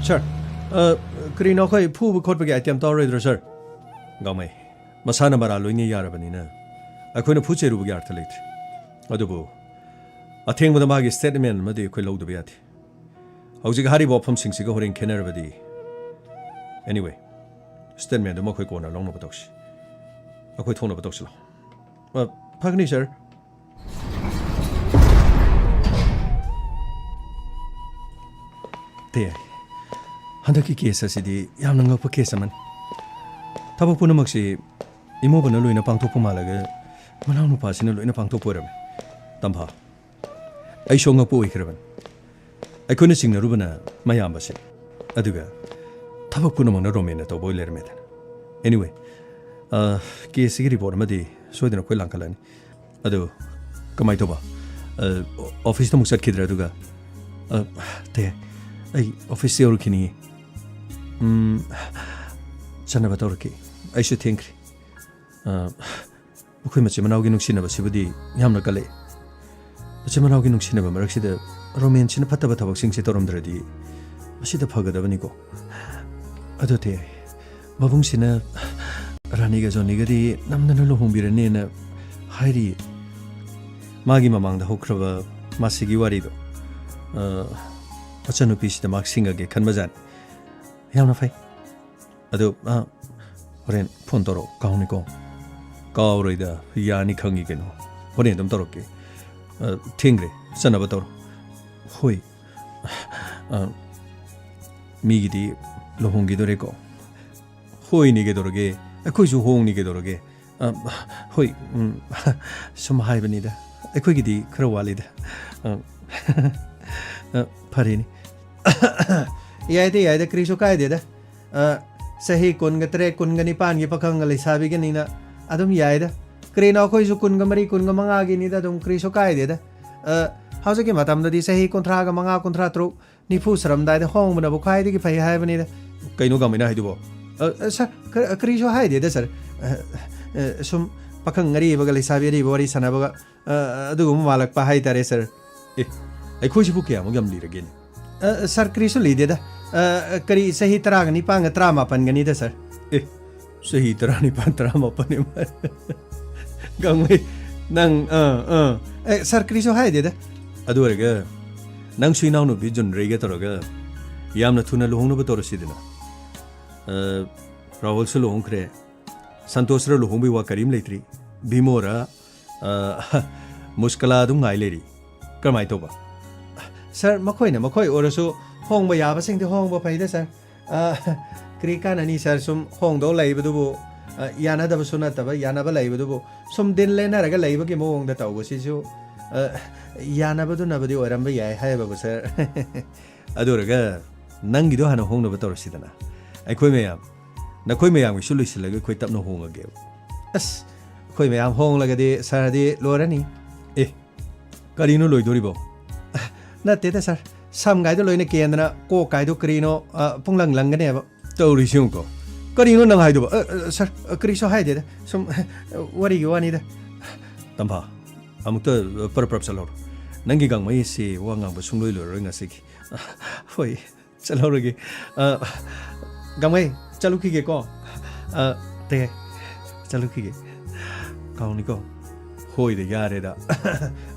ꯁꯥꯔ, ꯑ, ꯀꯔꯤꯅꯣ ꯑꯩꯈꯣꯏ ꯐꯨꯕ ꯈꯣꯠꯄꯒꯤ ꯑꯥꯏꯇꯦꯝ ꯇꯧꯔꯣꯏꯗ꯭ꯔꯣ, ꯁꯥꯔ? ꯒꯥꯡꯃꯩ, ꯃꯁꯥꯅ ꯃꯔꯥꯜ ꯂꯣꯏꯅ ꯌꯥꯔꯕꯅꯤꯅ ꯑꯩꯈꯣꯏꯅ ꯐꯨ ꯆꯩꯔꯨꯕꯒꯤ ꯑꯔꯊ ꯂꯩꯇ꯭ꯔꯦ꯫ ꯑꯗꯨꯕꯨ ꯑꯊꯦꯡꯕꯗ ꯃꯥꯒꯤ ꯁ꯭ꯇꯦꯠꯃꯦꯟ ꯑꯃꯗꯤ ꯑꯩꯈꯣꯏ ꯂꯧꯗꯕ ꯌꯥꯗꯦ꯫ ꯍꯧꯖꯤꯛ ꯍꯥꯏꯔꯤꯕ ꯋꯥꯐꯝꯁꯤꯡꯁꯤꯒ ꯍꯣꯔꯦꯟ ꯈꯦꯠꯅꯔꯕꯗꯤ, anyway, ꯁ꯭ꯇꯦꯠꯃꯦꯟꯗꯨ ꯃꯈꯣꯏ ꯀꯣꯟꯅ ꯂꯧꯅꯕ ꯇꯧꯁꯤ꯫ ꯑꯩꯈꯣꯏ ꯊꯣꯛꯅꯕ ꯇꯧꯁꯤꯜꯂꯣ꯫ ꯑ, ꯐꯒꯅꯤ, ꯁꯥꯔ꯫ ꯇꯦ, ꯍꯟꯗꯛꯀꯤ ꯀꯦꯁ ꯑꯁꯤꯗꯤ ꯌꯥꯝꯅ ꯉꯛꯄ ꯀꯦꯁ ꯑꯃꯅꯤ꯫ ꯊꯕꯛ ꯄꯨꯝꯅꯃꯛꯁꯤ ꯏꯃꯧꯕꯅ ꯂꯣꯏꯅ ꯄꯥꯡꯊꯣꯛꯄ ꯃꯥꯜꯂꯒ ꯃꯅꯥꯎꯅꯨꯄꯥꯁꯤꯅ ꯂꯣꯏꯅ ꯄꯥꯡꯊꯣꯛꯄ ꯑꯣꯏꯔꯝꯃꯤ꯫ ꯇꯝꯐꯥ, ꯑꯩꯁꯨ ꯑꯉꯛꯄ ꯑꯣꯏꯈ꯭ꯔꯕꯅꯤ꯫ ꯑꯩꯈꯣꯏꯅ ꯆꯤꯡꯅꯔꯨꯕꯅ ꯃꯌꯥꯝꯕꯁꯤꯅꯤ, ꯑꯗꯨꯒ ꯊꯕꯛ ꯄꯨꯝꯅꯃꯛꯅ ꯔꯣꯃꯦꯟꯅ ꯇꯧꯕ ꯑꯣꯏ ꯂꯩꯔꯝꯃꯦꯗꯅ꯫ Anyway, ꯑ, ꯀꯦꯁꯁꯤꯒꯤ ꯔꯤꯄꯣꯔꯠ ꯑꯃꯗꯤ ꯁꯣꯏꯗꯅ ꯑꯩꯈꯣꯏ ꯂꯥꯡꯈꯠꯂꯅꯤ꯫ ꯑꯗꯨ ꯀꯃꯥꯏꯅ ꯇꯧꯕ? ꯑ, ꯑꯣꯐꯤꯁꯇ ꯑꯃꯨꯛ ꯆꯠꯈꯤꯗ꯭ꯔꯥ? ꯑꯗꯨꯒ, ꯑ, ꯇꯦ, ꯑꯩ ꯑꯣꯐꯤꯁꯇ ꯌꯧꯔꯛꯈꯤꯅꯤꯌꯦ꯫ ꯎꯝ, ꯆꯠꯅꯕ ꯇꯧꯔꯛꯀꯦ꯫ ꯑꯩꯁꯨ ꯊꯦꯡꯈ꯭ꯔꯦ꯫ ꯑ, ꯑꯩꯈꯣꯏ ꯃꯆꯤꯟ ꯃꯅꯥꯎꯒꯤ ꯅꯨꯡꯁꯤꯅꯕꯁꯤꯕꯨꯗꯤ ꯌꯥꯝꯅ ꯀꯜꯂꯛꯑꯦ꯫ ꯃꯆꯤꯟ ꯃꯅꯥꯎꯒꯤ ꯅꯨꯡꯁꯤꯅꯕ ꯃꯔꯛꯁꯤꯗ ꯔꯣꯃꯦꯟꯁꯤꯅ ꯐꯠꯇꯕ ꯊꯕꯛꯁꯤꯡꯁꯦ ꯇꯧꯔꯝꯗ꯭ꯔꯗꯤ ꯃꯁꯤꯗ ꯐꯒꯗꯕꯅꯤꯀꯣ꯫ ꯑꯗꯨꯗꯤ ꯃꯕꯨꯡꯁꯤꯅ ꯔꯥꯅꯤꯒ ꯖꯣꯅꯤꯒꯗꯤ ꯅꯝꯗꯅ ꯂꯨꯍꯣꯡꯕꯤꯔꯅꯦꯅ ꯍꯥꯏꯔꯤ꯫ ꯃꯥꯒꯤ ꯃꯃꯥꯡꯗ ꯍꯧꯈ꯭ꯔꯕ ꯃꯁꯤꯒꯤ ꯋꯥꯔꯤꯗꯣ, ꯑ, ꯃꯆꯟꯅꯨꯄꯤꯁꯤꯗ ꯃꯍꯥꯛ ꯁꯤꯡꯉꯒꯦ ꯈꯟꯕꯖꯥꯠꯅꯤ꯫ ꯌꯥꯝꯅ ꯐꯩ꯫ ꯑꯗꯨ, ꯑ, ꯍꯣꯔꯦꯟ ꯐꯣꯟ ꯇꯧꯔꯛꯑꯣ, ꯀꯥꯎꯅꯤꯀꯣ꯫ ꯀꯥꯎꯔꯣꯏꯗ, ꯌꯥꯅꯤ ꯈꯪꯉꯤ ꯀꯩꯅꯣ꯫ ꯍꯣꯔꯦꯟ ꯑꯗꯨꯝ ꯇꯧꯔꯛꯀꯦ꯫ ꯑ, ꯊꯦꯡꯈ꯭ꯔꯦ, ꯆꯠꯅꯕ ꯇꯧꯔꯣ꯫ ꯍꯣꯏ꯫ ꯑ, ꯃꯤꯒꯤꯗꯤ ꯂꯨꯍꯣꯡꯈꯤꯗꯣꯔꯦꯀꯣ꯫ ꯍꯣꯏꯅꯦ, ꯀꯩꯗꯧꯔꯒꯦ? ꯑꯩꯈꯣꯏꯁꯨ ꯍꯣꯡꯅꯤ, ꯀꯩꯗꯧꯔꯒꯦ? ꯑ, ꯍꯣꯏ, ꯎꯝ, ꯁꯨꯝ ꯍꯥꯏꯕꯅꯤꯗ꯫ ꯑꯩꯈꯣꯏꯒꯤꯗꯤ ꯈꯔ ꯋꯥꯠꯂꯤꯗ꯫ ꯑ, ꯑ, ꯐꯔꯦꯅꯦ꯫ ꯌꯥꯏꯗ, ꯌꯥꯏꯗ, ꯀꯔꯤꯁꯨ ꯀꯥꯏꯗꯦꯗ꯫ ꯑ, ꯆꯍꯤ ꯀꯨꯟꯒ ꯇꯔꯦꯠ, ꯀꯨꯟꯒ ꯅꯤꯄꯥꯟꯒꯤ ꯄꯥꯈꯪꯒ ꯂꯩꯁꯥꯕꯤꯒꯅꯤꯅ ꯑꯗꯨꯝ ꯌꯥꯏꯗ꯫ ꯀꯔꯤꯅꯣ, ꯑꯩꯈꯣꯏꯁꯨ ꯀꯨꯟꯒ ꯃꯔꯤ, ꯀꯨꯟꯒ ꯃꯉꯥꯒꯤꯅꯤꯗ, ꯑꯗꯨꯝ ꯀꯔꯤꯁꯨ ꯀꯥꯏꯗꯦꯗ꯫ ꯑ, ꯍꯧꯖꯤꯛꯀꯤ ꯃꯇꯝꯗꯗꯤ ꯆꯍꯤ ꯀꯨꯟꯊ꯭ꯔꯥꯒ ꯃꯉꯥ, ꯀꯨꯟꯊ꯭ꯔꯥ ꯇꯔꯨꯛ, ꯅꯤꯐꯨ ꯁꯨꯔꯝꯗꯥꯏꯗ ꯍꯣꯡꯕꯅꯕꯨ ꯈ꯭ꯋꯥꯏꯗꯒꯤ ꯐꯩ ꯍꯥꯏꯕꯅꯤꯗ꯫ ꯀꯩꯅꯣ ꯒꯥꯡꯃꯩꯅ ꯍꯥꯏꯗꯨꯕꯣ? ꯑ, ꯑ, ꯁꯥꯔ, ꯀ-, ꯀꯔꯤꯁꯨ ꯍꯥꯏꯗꯦꯗ, ꯁꯥꯔ꯫ ꯑ, ꯑ, ꯁꯨꯝ ꯄꯥꯈꯪ ꯑꯔꯤꯕꯒ ꯂꯩꯁꯥꯕꯤ ꯑꯔꯤꯕ ꯋꯥꯔꯤ ꯁꯥꯟꯅꯕꯒ, ꯑ, ꯑꯗꯨꯒꯨꯝꯕ ꯃꯥꯜꯂꯛꯄ ꯍꯥꯏꯇꯥꯔꯦ, ꯁꯥꯔ꯫ ꯑꯦ, ꯑꯩꯈꯣꯏꯁꯤꯕꯨ ꯀꯌꯥꯃꯨꯛ ꯌꯥꯝ ꯂꯤꯔꯒꯦꯅꯦ? ꯑ, ꯁꯥꯔ, ꯀꯔꯤꯁꯨ ꯂꯤꯗꯦꯗ꯫ ꯑ, ꯀꯔꯤ, ꯆꯍꯤ ꯇꯔꯥꯒ ꯅꯤꯄꯥꯟꯒ ꯇꯔꯥꯃꯥꯄꯟꯒꯅꯤꯗ, ꯁꯥꯔ꯫ ꯑꯦ, ꯆꯍꯤ ꯇꯔꯥꯅꯤꯄꯥꯟ, ꯇꯔꯥꯃꯥꯄꯟ ꯒꯥꯡꯃꯩ, ꯅꯪ, ꯑ, ꯑ꯫ ꯑꯦ, ꯁꯥꯔ, ꯀꯔꯤꯁꯨ ꯍꯥꯏꯗꯦꯗ꯫ ꯑꯗꯨ ꯑꯣꯏꯔꯒ, ꯅꯪꯁꯨ ꯏꯅꯥꯎꯅꯨꯄꯤ ꯖꯨꯟꯔꯩꯒ ꯇꯧꯔꯒ ꯌꯥꯝꯅ ꯊꯨꯅ ꯂꯨꯍꯣꯡꯅꯕ ꯇꯧꯔꯁꯤꯗꯅ꯫ ꯑ, ꯔꯥꯍꯨꯜꯁꯨ ꯂꯨꯍꯣꯡꯈ꯭ꯔꯦ꯫ ꯁꯟꯇꯣꯁꯔ ꯂꯨꯍꯣꯡꯕꯒꯤ ꯋꯥ ꯀꯔꯤꯝ ꯂꯩꯇ꯭ꯔꯤ꯫ ꯚꯤꯃꯣꯔ, ꯑ, ꯃꯨꯁꯀꯂꯥ ꯑꯗꯨꯝ ꯉꯥꯏ ꯂꯩꯔꯤ꯫ ꯀꯔꯝꯍꯥꯏꯅ ꯇꯧꯕ? ꯁꯥꯔ, ꯃꯈꯣꯏꯅ ꯃꯈꯣꯏ ꯑꯣꯏꯔꯁꯨ ꯍꯣꯡꯕ ꯌꯥꯕꯁꯤꯡꯗꯤ ꯍꯣꯡꯕ ꯐꯩꯗ, ꯁꯥꯔ꯫ ꯑ, ꯀꯔꯤ ꯀꯥꯟꯅꯅꯤ, ꯁꯥꯔ? ꯁꯨꯝ ꯍꯣꯡꯗꯧ ꯂꯩꯕꯗꯨꯕꯨ, ꯑ, ꯌꯥꯅꯗꯕꯁꯨ ꯅꯠꯇꯕ, ꯌꯥꯅꯕ ꯂꯩꯕꯗꯨꯕꯨ ꯁꯨꯝ ꯗꯤꯜ ꯂꯦꯟꯅꯔꯒ ꯂꯩꯕꯒꯤ ꯃꯑꯣꯡꯗ ꯇꯧꯕꯁꯤꯁꯨ, ꯑ, ꯌꯥꯅꯕꯗꯨꯅꯕꯨꯗꯤ ꯑꯣꯏꯔꯝꯕ ꯌꯥꯏ ꯍꯥꯏꯕꯕꯨ, ꯁꯥꯔ꯫ ꯑꯗꯨ ꯑꯣꯏꯔꯒ ꯅꯪꯒꯤꯗꯣ ꯍꯥꯟꯅ ꯍꯣꯡꯅꯕ ꯇꯧꯔꯁꯤꯗꯅ꯫ ꯑꯩꯈꯣꯏ ꯃꯌꯥꯝ, ꯅꯈꯣꯏ ꯃꯌꯥꯝꯒꯤꯁꯨ ꯂꯣꯏꯁꯤꯜꯂꯒ ꯑꯩꯈꯣꯏ ꯇꯞꯅ ꯍꯣꯡꯉꯒꯦꯕ꯫ ꯑꯁ, ꯑꯩꯈꯣꯏ ꯃꯌꯥꯝ ꯍꯣꯡꯂꯒꯗꯤ ꯁꯥꯔꯗꯤ ꯂꯣꯏꯔꯅꯤ꯫ ꯑꯦ, ꯀꯔꯤꯅꯣ ꯂꯣꯏꯗꯣꯔꯤꯕꯣ? ꯅꯠꯇꯦꯗ, ꯁꯥꯔ꯫ ꯁꯝꯒꯥꯏꯗꯣ ꯂꯣꯏꯅ ꯀꯦꯟꯗꯅ ꯀꯣꯛꯀꯥꯏꯗꯣ ꯀꯔꯤꯅꯣ, ꯑ, ꯄꯨꯡꯂꯪ ꯂꯪꯒꯅꯦꯕ꯫ ꯇꯧꯔꯤꯁꯤ ꯌꯦꯡꯉꯨꯀꯣ꯫ ꯀꯔꯤꯅꯣ ꯅꯪ ꯍꯥꯏꯗꯨꯕꯣ? ꯑ, ꯑ, ꯁꯥꯔ, ꯑ, ꯀꯔꯤꯁꯨ ꯍꯥꯏꯗꯦꯗ꯫ ꯁꯨꯝ, ꯋꯥꯔꯤꯒꯤ ꯋꯥꯅꯤꯗ꯫ ꯇꯝꯐꯥ, ꯑꯃꯨꯛꯇ ꯄꯔꯞ ꯄꯔꯞ ꯆꯠꯍꯧꯔꯣ꯫ ꯅꯪꯒꯤ ꯒꯥꯡꯃꯩ ꯑꯁꯤ ꯋꯥ ꯉꯥꯡꯕ ꯁꯨꯡꯂꯣꯏ ꯂꯣꯏꯔꯔꯣꯏ ꯉꯁꯤꯒꯤ꯫ ꯍꯣꯏ, ꯆꯠꯍꯧꯔꯒꯦ꯫ ꯑ, ꯒꯥꯡꯃꯩ, ꯆꯠꯂꯨꯈꯤꯒꯦꯀꯣ꯫ ꯑ, ꯇꯦ, ꯆꯠꯂꯨꯈꯤꯒꯦ꯫ ꯀꯥꯎꯅꯤꯀꯣ꯫ ꯍꯣꯏꯗ ꯌꯥꯔꯦꯗ꯫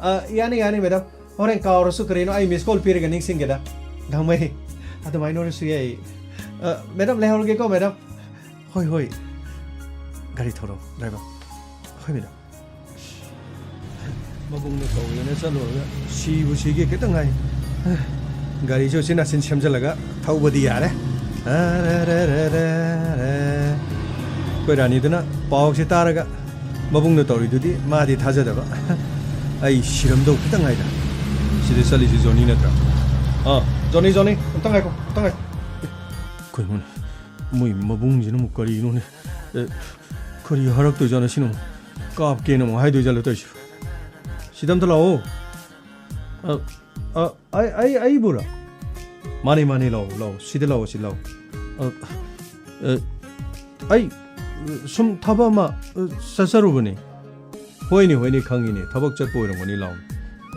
ꯑ, ꯌꯥꯅꯤ, ꯌꯥꯅꯤ, ꯃꯦꯗꯥꯝ꯫ ꯍꯣꯔꯦꯟ ꯀꯥꯎꯔꯁꯨ ꯀꯔꯤꯅꯣ, ꯑꯩ miss call ꯄꯤꯔꯒ ꯅꯤꯡꯁꯤꯡꯒꯦꯗ꯫ ꯒꯥꯡꯃꯩ, ꯑꯗꯨꯃꯥꯏꯅ ꯑꯣꯏꯔꯁꯨ ꯌꯥꯏ꯫ ꯑ, ꯃꯦꯗꯥꯝ, ꯂꯩꯍꯧꯔꯒꯦꯀꯣ, ꯃꯦꯗꯥꯝ꯫ ꯍꯣꯏ, ꯍꯣꯏ꯫ ꯒꯥꯔꯤ ꯊꯧꯔꯣ, driver꯫ ꯍꯣꯏ, ꯃꯦꯗꯥꯝ꯫ ꯃꯕꯨꯡꯅ ꯀꯧꯋꯦꯅ ꯆꯠꯂꯨꯔꯒ ꯁꯤꯕꯨ ꯁꯤꯒꯦ ꯈꯤꯇꯪ ꯉꯥꯏ꯫ ꯒꯥꯔꯤꯁꯨ ꯎꯆꯤꯟ ꯅꯥꯆꯤꯟ ꯁꯦꯝꯖꯤꯜꯂꯒ ꯊꯧꯕꯗꯤ ꯌꯥꯔꯦ꯫ ꯑꯩꯈꯣꯏ ꯔꯥꯅꯤꯗꯨꯅ ꯄꯥꯎꯁꯦ ꯇꯥꯔꯒ ꯃꯕꯨꯡꯅ ꯇꯧꯔꯤꯗꯨꯗꯤ ꯃꯥꯗꯤ ꯊꯥꯖꯗꯕ꯫ ꯑꯩ ꯁꯤꯔꯝꯗꯧ ꯈꯤꯇꯪ ꯉꯥꯏꯗ꯫ ꯁꯤꯗ ꯆꯠꯂꯤꯁꯤ ꯖꯣꯅꯤ ꯅꯠꯇ꯭ꯔꯥ? ꯑꯥ, ꯖꯣꯅꯤ, ꯖꯣꯅꯤ, ꯑꯝꯇ ꯉꯥꯏꯈꯣ, ꯑꯝꯇ ꯉꯥꯏꯈꯣ꯫ ꯀꯩꯅꯣꯅꯦ? ꯃꯣꯏ ꯃꯕꯨꯡꯁꯤꯅ ꯑꯃꯨꯛ ꯀꯔꯤꯅꯣꯅꯦ? ꯑꯦ, ꯀꯔꯤ ꯍꯥꯏꯔꯛꯇꯣꯏꯖꯥꯠꯅꯣ ꯁꯤꯅ ꯑꯃꯨꯛ? ꯀꯥꯞꯀꯦꯅ ꯑꯃꯨꯛ ꯍꯥꯏꯗꯣꯏꯖꯥꯠꯂꯣ ꯇꯧꯔꯤꯁꯤ? ꯁꯤꯗ ꯑꯝꯇ ꯂꯥꯛꯑꯣ꯫ ꯑ, ꯑ, ꯑꯩ, ꯑꯩ, ꯑꯩꯕꯨꯔꯣ? ꯃꯥꯅꯤ, ꯃꯥꯅꯤ, ꯂꯥꯛꯑꯣ, ꯂꯥꯛꯑꯣ, ꯁꯤꯗ ꯂꯥꯛꯑꯣ, ꯁꯤꯗ ꯂꯥꯛꯑꯣ꯫ ꯑ, ꯑ, ꯑꯩ, ꯑ, ꯁꯨꯝ ꯊꯕꯛ ꯑꯃ, ꯑ, ꯆꯠꯆꯔꯨꯕꯅꯤ꯫ ꯍꯣꯏꯅꯦ, ꯍꯣꯏꯅꯦ, ꯈꯪꯉꯤꯅꯦ, ꯊꯕꯛ ꯆꯠꯄ ꯑꯣꯏꯔꯝꯒꯅꯤ, ꯂꯥꯛꯑꯣ꯫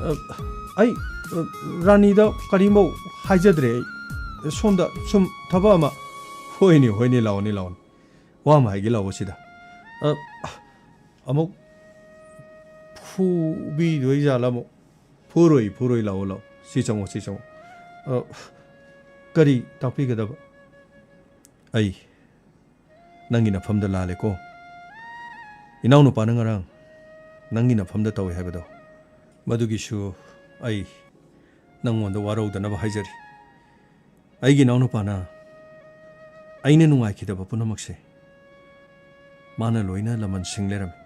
ꯑ, ꯑꯩ, ꯑ, ꯔꯥꯅꯤꯗ ꯀꯔꯤꯝꯐꯥꯎ ꯍꯥꯏꯖꯗ꯭ꯔꯦ ꯑꯩ꯫ ꯁꯣꯝꯗ ꯁꯨꯝ ꯊꯕꯛ ꯑꯃ, ꯍꯣꯏꯅꯦ, ꯍꯣꯏꯅꯦ, ꯂꯥꯛꯑꯣꯅꯦ, ꯂꯥꯛꯑꯣꯅꯦ꯫ ꯋꯥ ꯑꯃ ꯍꯥꯏꯒꯦ, ꯂꯥꯛꯑꯣ ꯁꯤꯗ꯫ ꯑ, ꯑꯃꯨꯛ ꯐꯨꯕꯤꯗꯣꯏ ꯖꯥꯠꯂ ꯑꯃꯨꯛ? ꯐꯨꯔꯣꯏ, ꯐꯨꯔꯣꯏ, ꯂꯥꯛꯑꯣ, ꯂꯥꯛꯑꯣ꯫ ꯁꯤ ꯆꯪꯉꯣ, ꯁꯤ ꯆꯪꯉꯣ꯫ ꯑ, ꯀꯔꯤ ꯇꯥꯛꯄꯤꯒꯗꯕ? ꯑꯩ ꯅꯪꯒꯤ ꯅꯐꯝꯗ ꯂꯥꯜꯂꯦꯀꯣ꯫ ꯏꯅꯥꯎꯅꯨꯄꯥꯅ ꯉꯔꯥꯡ ꯅꯪꯒꯤ ꯅꯐꯝꯗ ꯇꯧꯏ ꯍꯥꯏꯕꯗꯣ, ꯃꯗꯨꯒꯤꯁꯨ ꯑꯩ ꯅꯪꯉꯣꯟꯗ ꯋꯥꯔꯧꯗꯅꯕ ꯍꯥꯏꯖꯔꯤ꯫ ꯑꯩꯒꯤ ꯏꯅꯥꯎꯅꯨꯄꯥꯅ ꯑꯩꯅ ꯅꯨꯡꯉꯥꯏꯈꯤꯗꯕ ꯄꯨꯝꯅꯃꯛꯁꯦ ꯃꯥꯅ ꯂꯣꯏꯅ ꯂꯃꯟ ꯁꯤꯡ ꯂꯩꯔꯝꯃꯤ꯫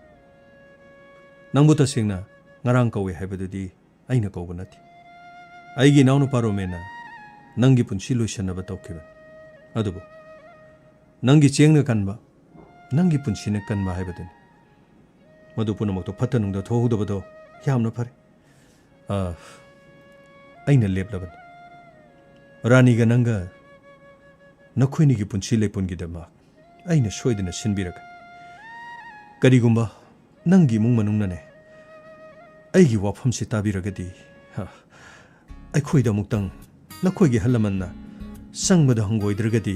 ꯅꯪꯕꯨ ꯇꯁꯦꯡꯅ ꯉꯔꯥꯡ ꯀꯧꯏ ꯍꯥꯏꯕꯗꯨꯗꯤ ꯑꯩꯅ ꯀꯧꯕ ꯅꯠꯇꯦ꯫ ꯑꯩꯒꯤ ꯏꯅꯥꯎꯅꯨꯄꯥ ꯔꯣꯃꯦꯟꯅ ꯅꯪꯒꯤ ꯄꯨꯟꯁꯤ ꯂꯣꯏꯁꯤꯟꯅꯕ ꯇꯧꯈꯤꯕꯅꯤ꯫ ꯑꯗꯨꯕꯨ ꯅꯪꯒꯤ ꯆꯦꯡꯅ ꯀꯟꯕ, ꯅꯪꯒꯤ ꯄꯨꯟꯁꯤꯅ ꯀꯟꯕ ꯍꯥꯏꯕꯗꯨꯅꯤ꯫ ꯃꯗꯨ ꯄꯨꯝꯅꯃꯛꯇꯣ ꯐꯠꯇ ꯅꯨꯡꯗ ꯊꯣꯛꯍꯧꯗꯕꯗꯣ ꯌꯥꯝꯅ ꯐꯔꯦ꯫ ꯑ, ꯑꯩꯅ ꯂꯦꯞꯂꯕꯅꯤ꯫ ꯔꯥꯅꯤꯒ ꯅꯪꯒ ꯅꯈꯣꯏꯅꯤꯒꯤ ꯄꯨꯟꯁꯤ ꯂꯩꯄꯨꯟꯒꯤꯗꯃꯛ ꯑꯩꯅ ꯁꯣꯏꯗꯅ ꯁꯤꯟꯕꯤꯔꯒꯦ꯫ ꯀꯔꯤꯒꯨꯝꯕ ꯅꯪꯒꯤ ꯏꯃꯨꯡ ꯃꯅꯨꯡꯅꯅꯦ ꯑꯩꯒꯤ ꯋꯥꯐꯝꯁꯤ ꯇꯥꯕꯤꯔꯒꯗꯤ, ꯍ, ꯑꯩꯈꯣꯏꯗ ꯑꯃꯨꯛꯇꯪ ꯅꯈꯣꯏꯒꯤ ꯑꯍꯜ ꯂꯃꯟꯅ ꯆꯪꯕꯗ ꯍꯪꯒꯣꯏꯗ꯭ꯔꯒꯗꯤ,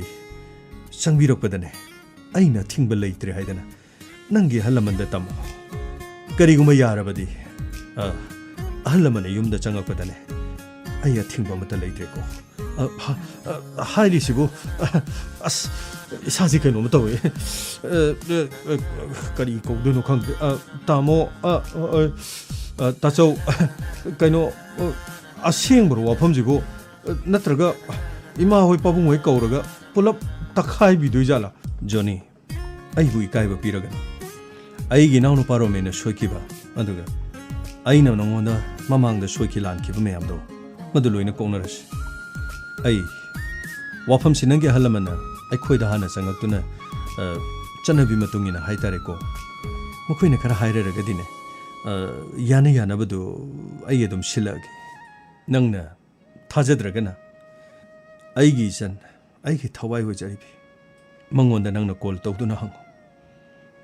ꯆꯪꯕꯤꯔꯛꯄꯗꯅꯦ ꯑꯩꯅ ꯑꯊꯤꯡꯕ ꯂꯩꯇ꯭ꯔꯦ ꯍꯥꯏꯗꯅ ꯅꯪꯒꯤ ꯑꯍꯜ ꯂꯃꯟꯗ ꯇꯝꯃꯣ꯫ ꯀꯔꯤꯒꯨꯝꯕ ꯌꯥꯔꯕꯗꯤ, ꯑ, ꯑꯍꯜ ꯂꯃꯟꯅ ꯌꯨꯝꯗ ꯆꯪꯉꯛꯄꯗꯅꯦ ꯑꯩ ꯑꯊꯤꯡꯕ ꯑꯃꯠꯇ ꯂꯩꯇ꯭ꯔꯦꯀꯣ꯫ ꯑ, ꯍ-, ꯑ, ꯍꯥꯏꯔꯤꯁꯤꯕꯨ, ꯑ, ꯑꯁ, ꯏꯁꯥꯁꯤ ꯀꯩꯅꯣꯝꯃ ꯇꯧꯋꯦ꯫ ꯑ, ꯑ, ꯑ, ꯀꯔꯤ ꯀꯧꯗꯣꯏꯅꯣ ꯈꯪꯗ꯭ꯔꯦ꯫ ꯑ, ꯇꯥꯃꯣ, ꯑ, ꯑ, ꯑ, ꯑ, ꯇꯥꯆꯧ, ꯀꯩꯅꯣ, ꯑ, ꯑꯁꯦꯡꯕꯔꯣ ꯋꯥꯐꯝꯁꯤꯕꯨ? ꯑ, ꯅꯠꯇ꯭ꯔꯒ ꯏꯃꯥ ꯍꯣꯏ ꯄꯥꯕꯨꯡ ꯍꯣꯏ ꯀꯧꯔꯒ ꯄꯨꯂꯞ ꯇꯛꯈꯥꯏꯕꯤꯗꯣꯏ ꯖꯥꯠꯂꯥ? ꯖꯣꯅꯤ, ꯑꯩꯕꯨ ꯏꯀꯥꯏꯕ ꯄꯤꯔꯒꯅꯨ꯫ ꯑꯩꯒꯤ ꯏꯅꯥꯎꯅꯨꯄꯥ ꯔꯣꯃꯦꯟꯅ ꯁꯣꯏꯈꯤꯕ, ꯑꯗꯨꯒ ꯑꯩꯅ ꯅꯉꯣꯟꯗ ꯃꯃꯥꯡꯗ ꯁꯣꯏꯈꯤ ꯂꯥꯟꯈꯤꯕ ꯃꯌꯥꯝꯗꯣ, ꯃꯗꯨ ꯂꯣꯏꯅ ꯀꯣꯛꯅꯔꯁꯤ꯫ ꯑꯩ, ꯋꯥꯐꯝꯁꯤ ꯅꯪꯒꯤ ꯑꯍꯜ ꯂꯃꯟꯅ ꯑꯩꯈꯣꯏꯗ ꯍꯥꯟꯅ ꯆꯪꯉꯛꯇꯨꯅ, ꯑ, ꯆꯠꯅꯕꯤ ꯃꯇꯨꯡ ꯏꯟꯅ ꯍꯥꯏꯇꯥꯔꯦꯀꯣ, ꯃꯈꯣꯏꯅ ꯈꯔ ꯍꯥꯏꯔꯔꯒꯗꯤꯅꯦ, ꯑ, ꯌꯥꯅ ꯌꯥꯅꯕꯗꯨ ꯑꯩ ꯑꯗꯨꯝ ꯁꯤꯜꯂꯛꯑꯒꯦ꯫ ꯅꯪꯅ ꯊꯥꯖꯗ꯭ꯔꯒꯅ ꯑꯩꯒꯤ ꯏꯆꯟ, ꯑꯩꯒꯤ ꯊꯋꯥꯏ ꯑꯣꯏꯖꯔꯤꯕꯤ, ꯃꯉꯣꯟꯗ ꯅꯪꯅ ꯀꯣꯜ ꯇꯧꯗꯨꯅ ꯍꯪꯉꯨ꯫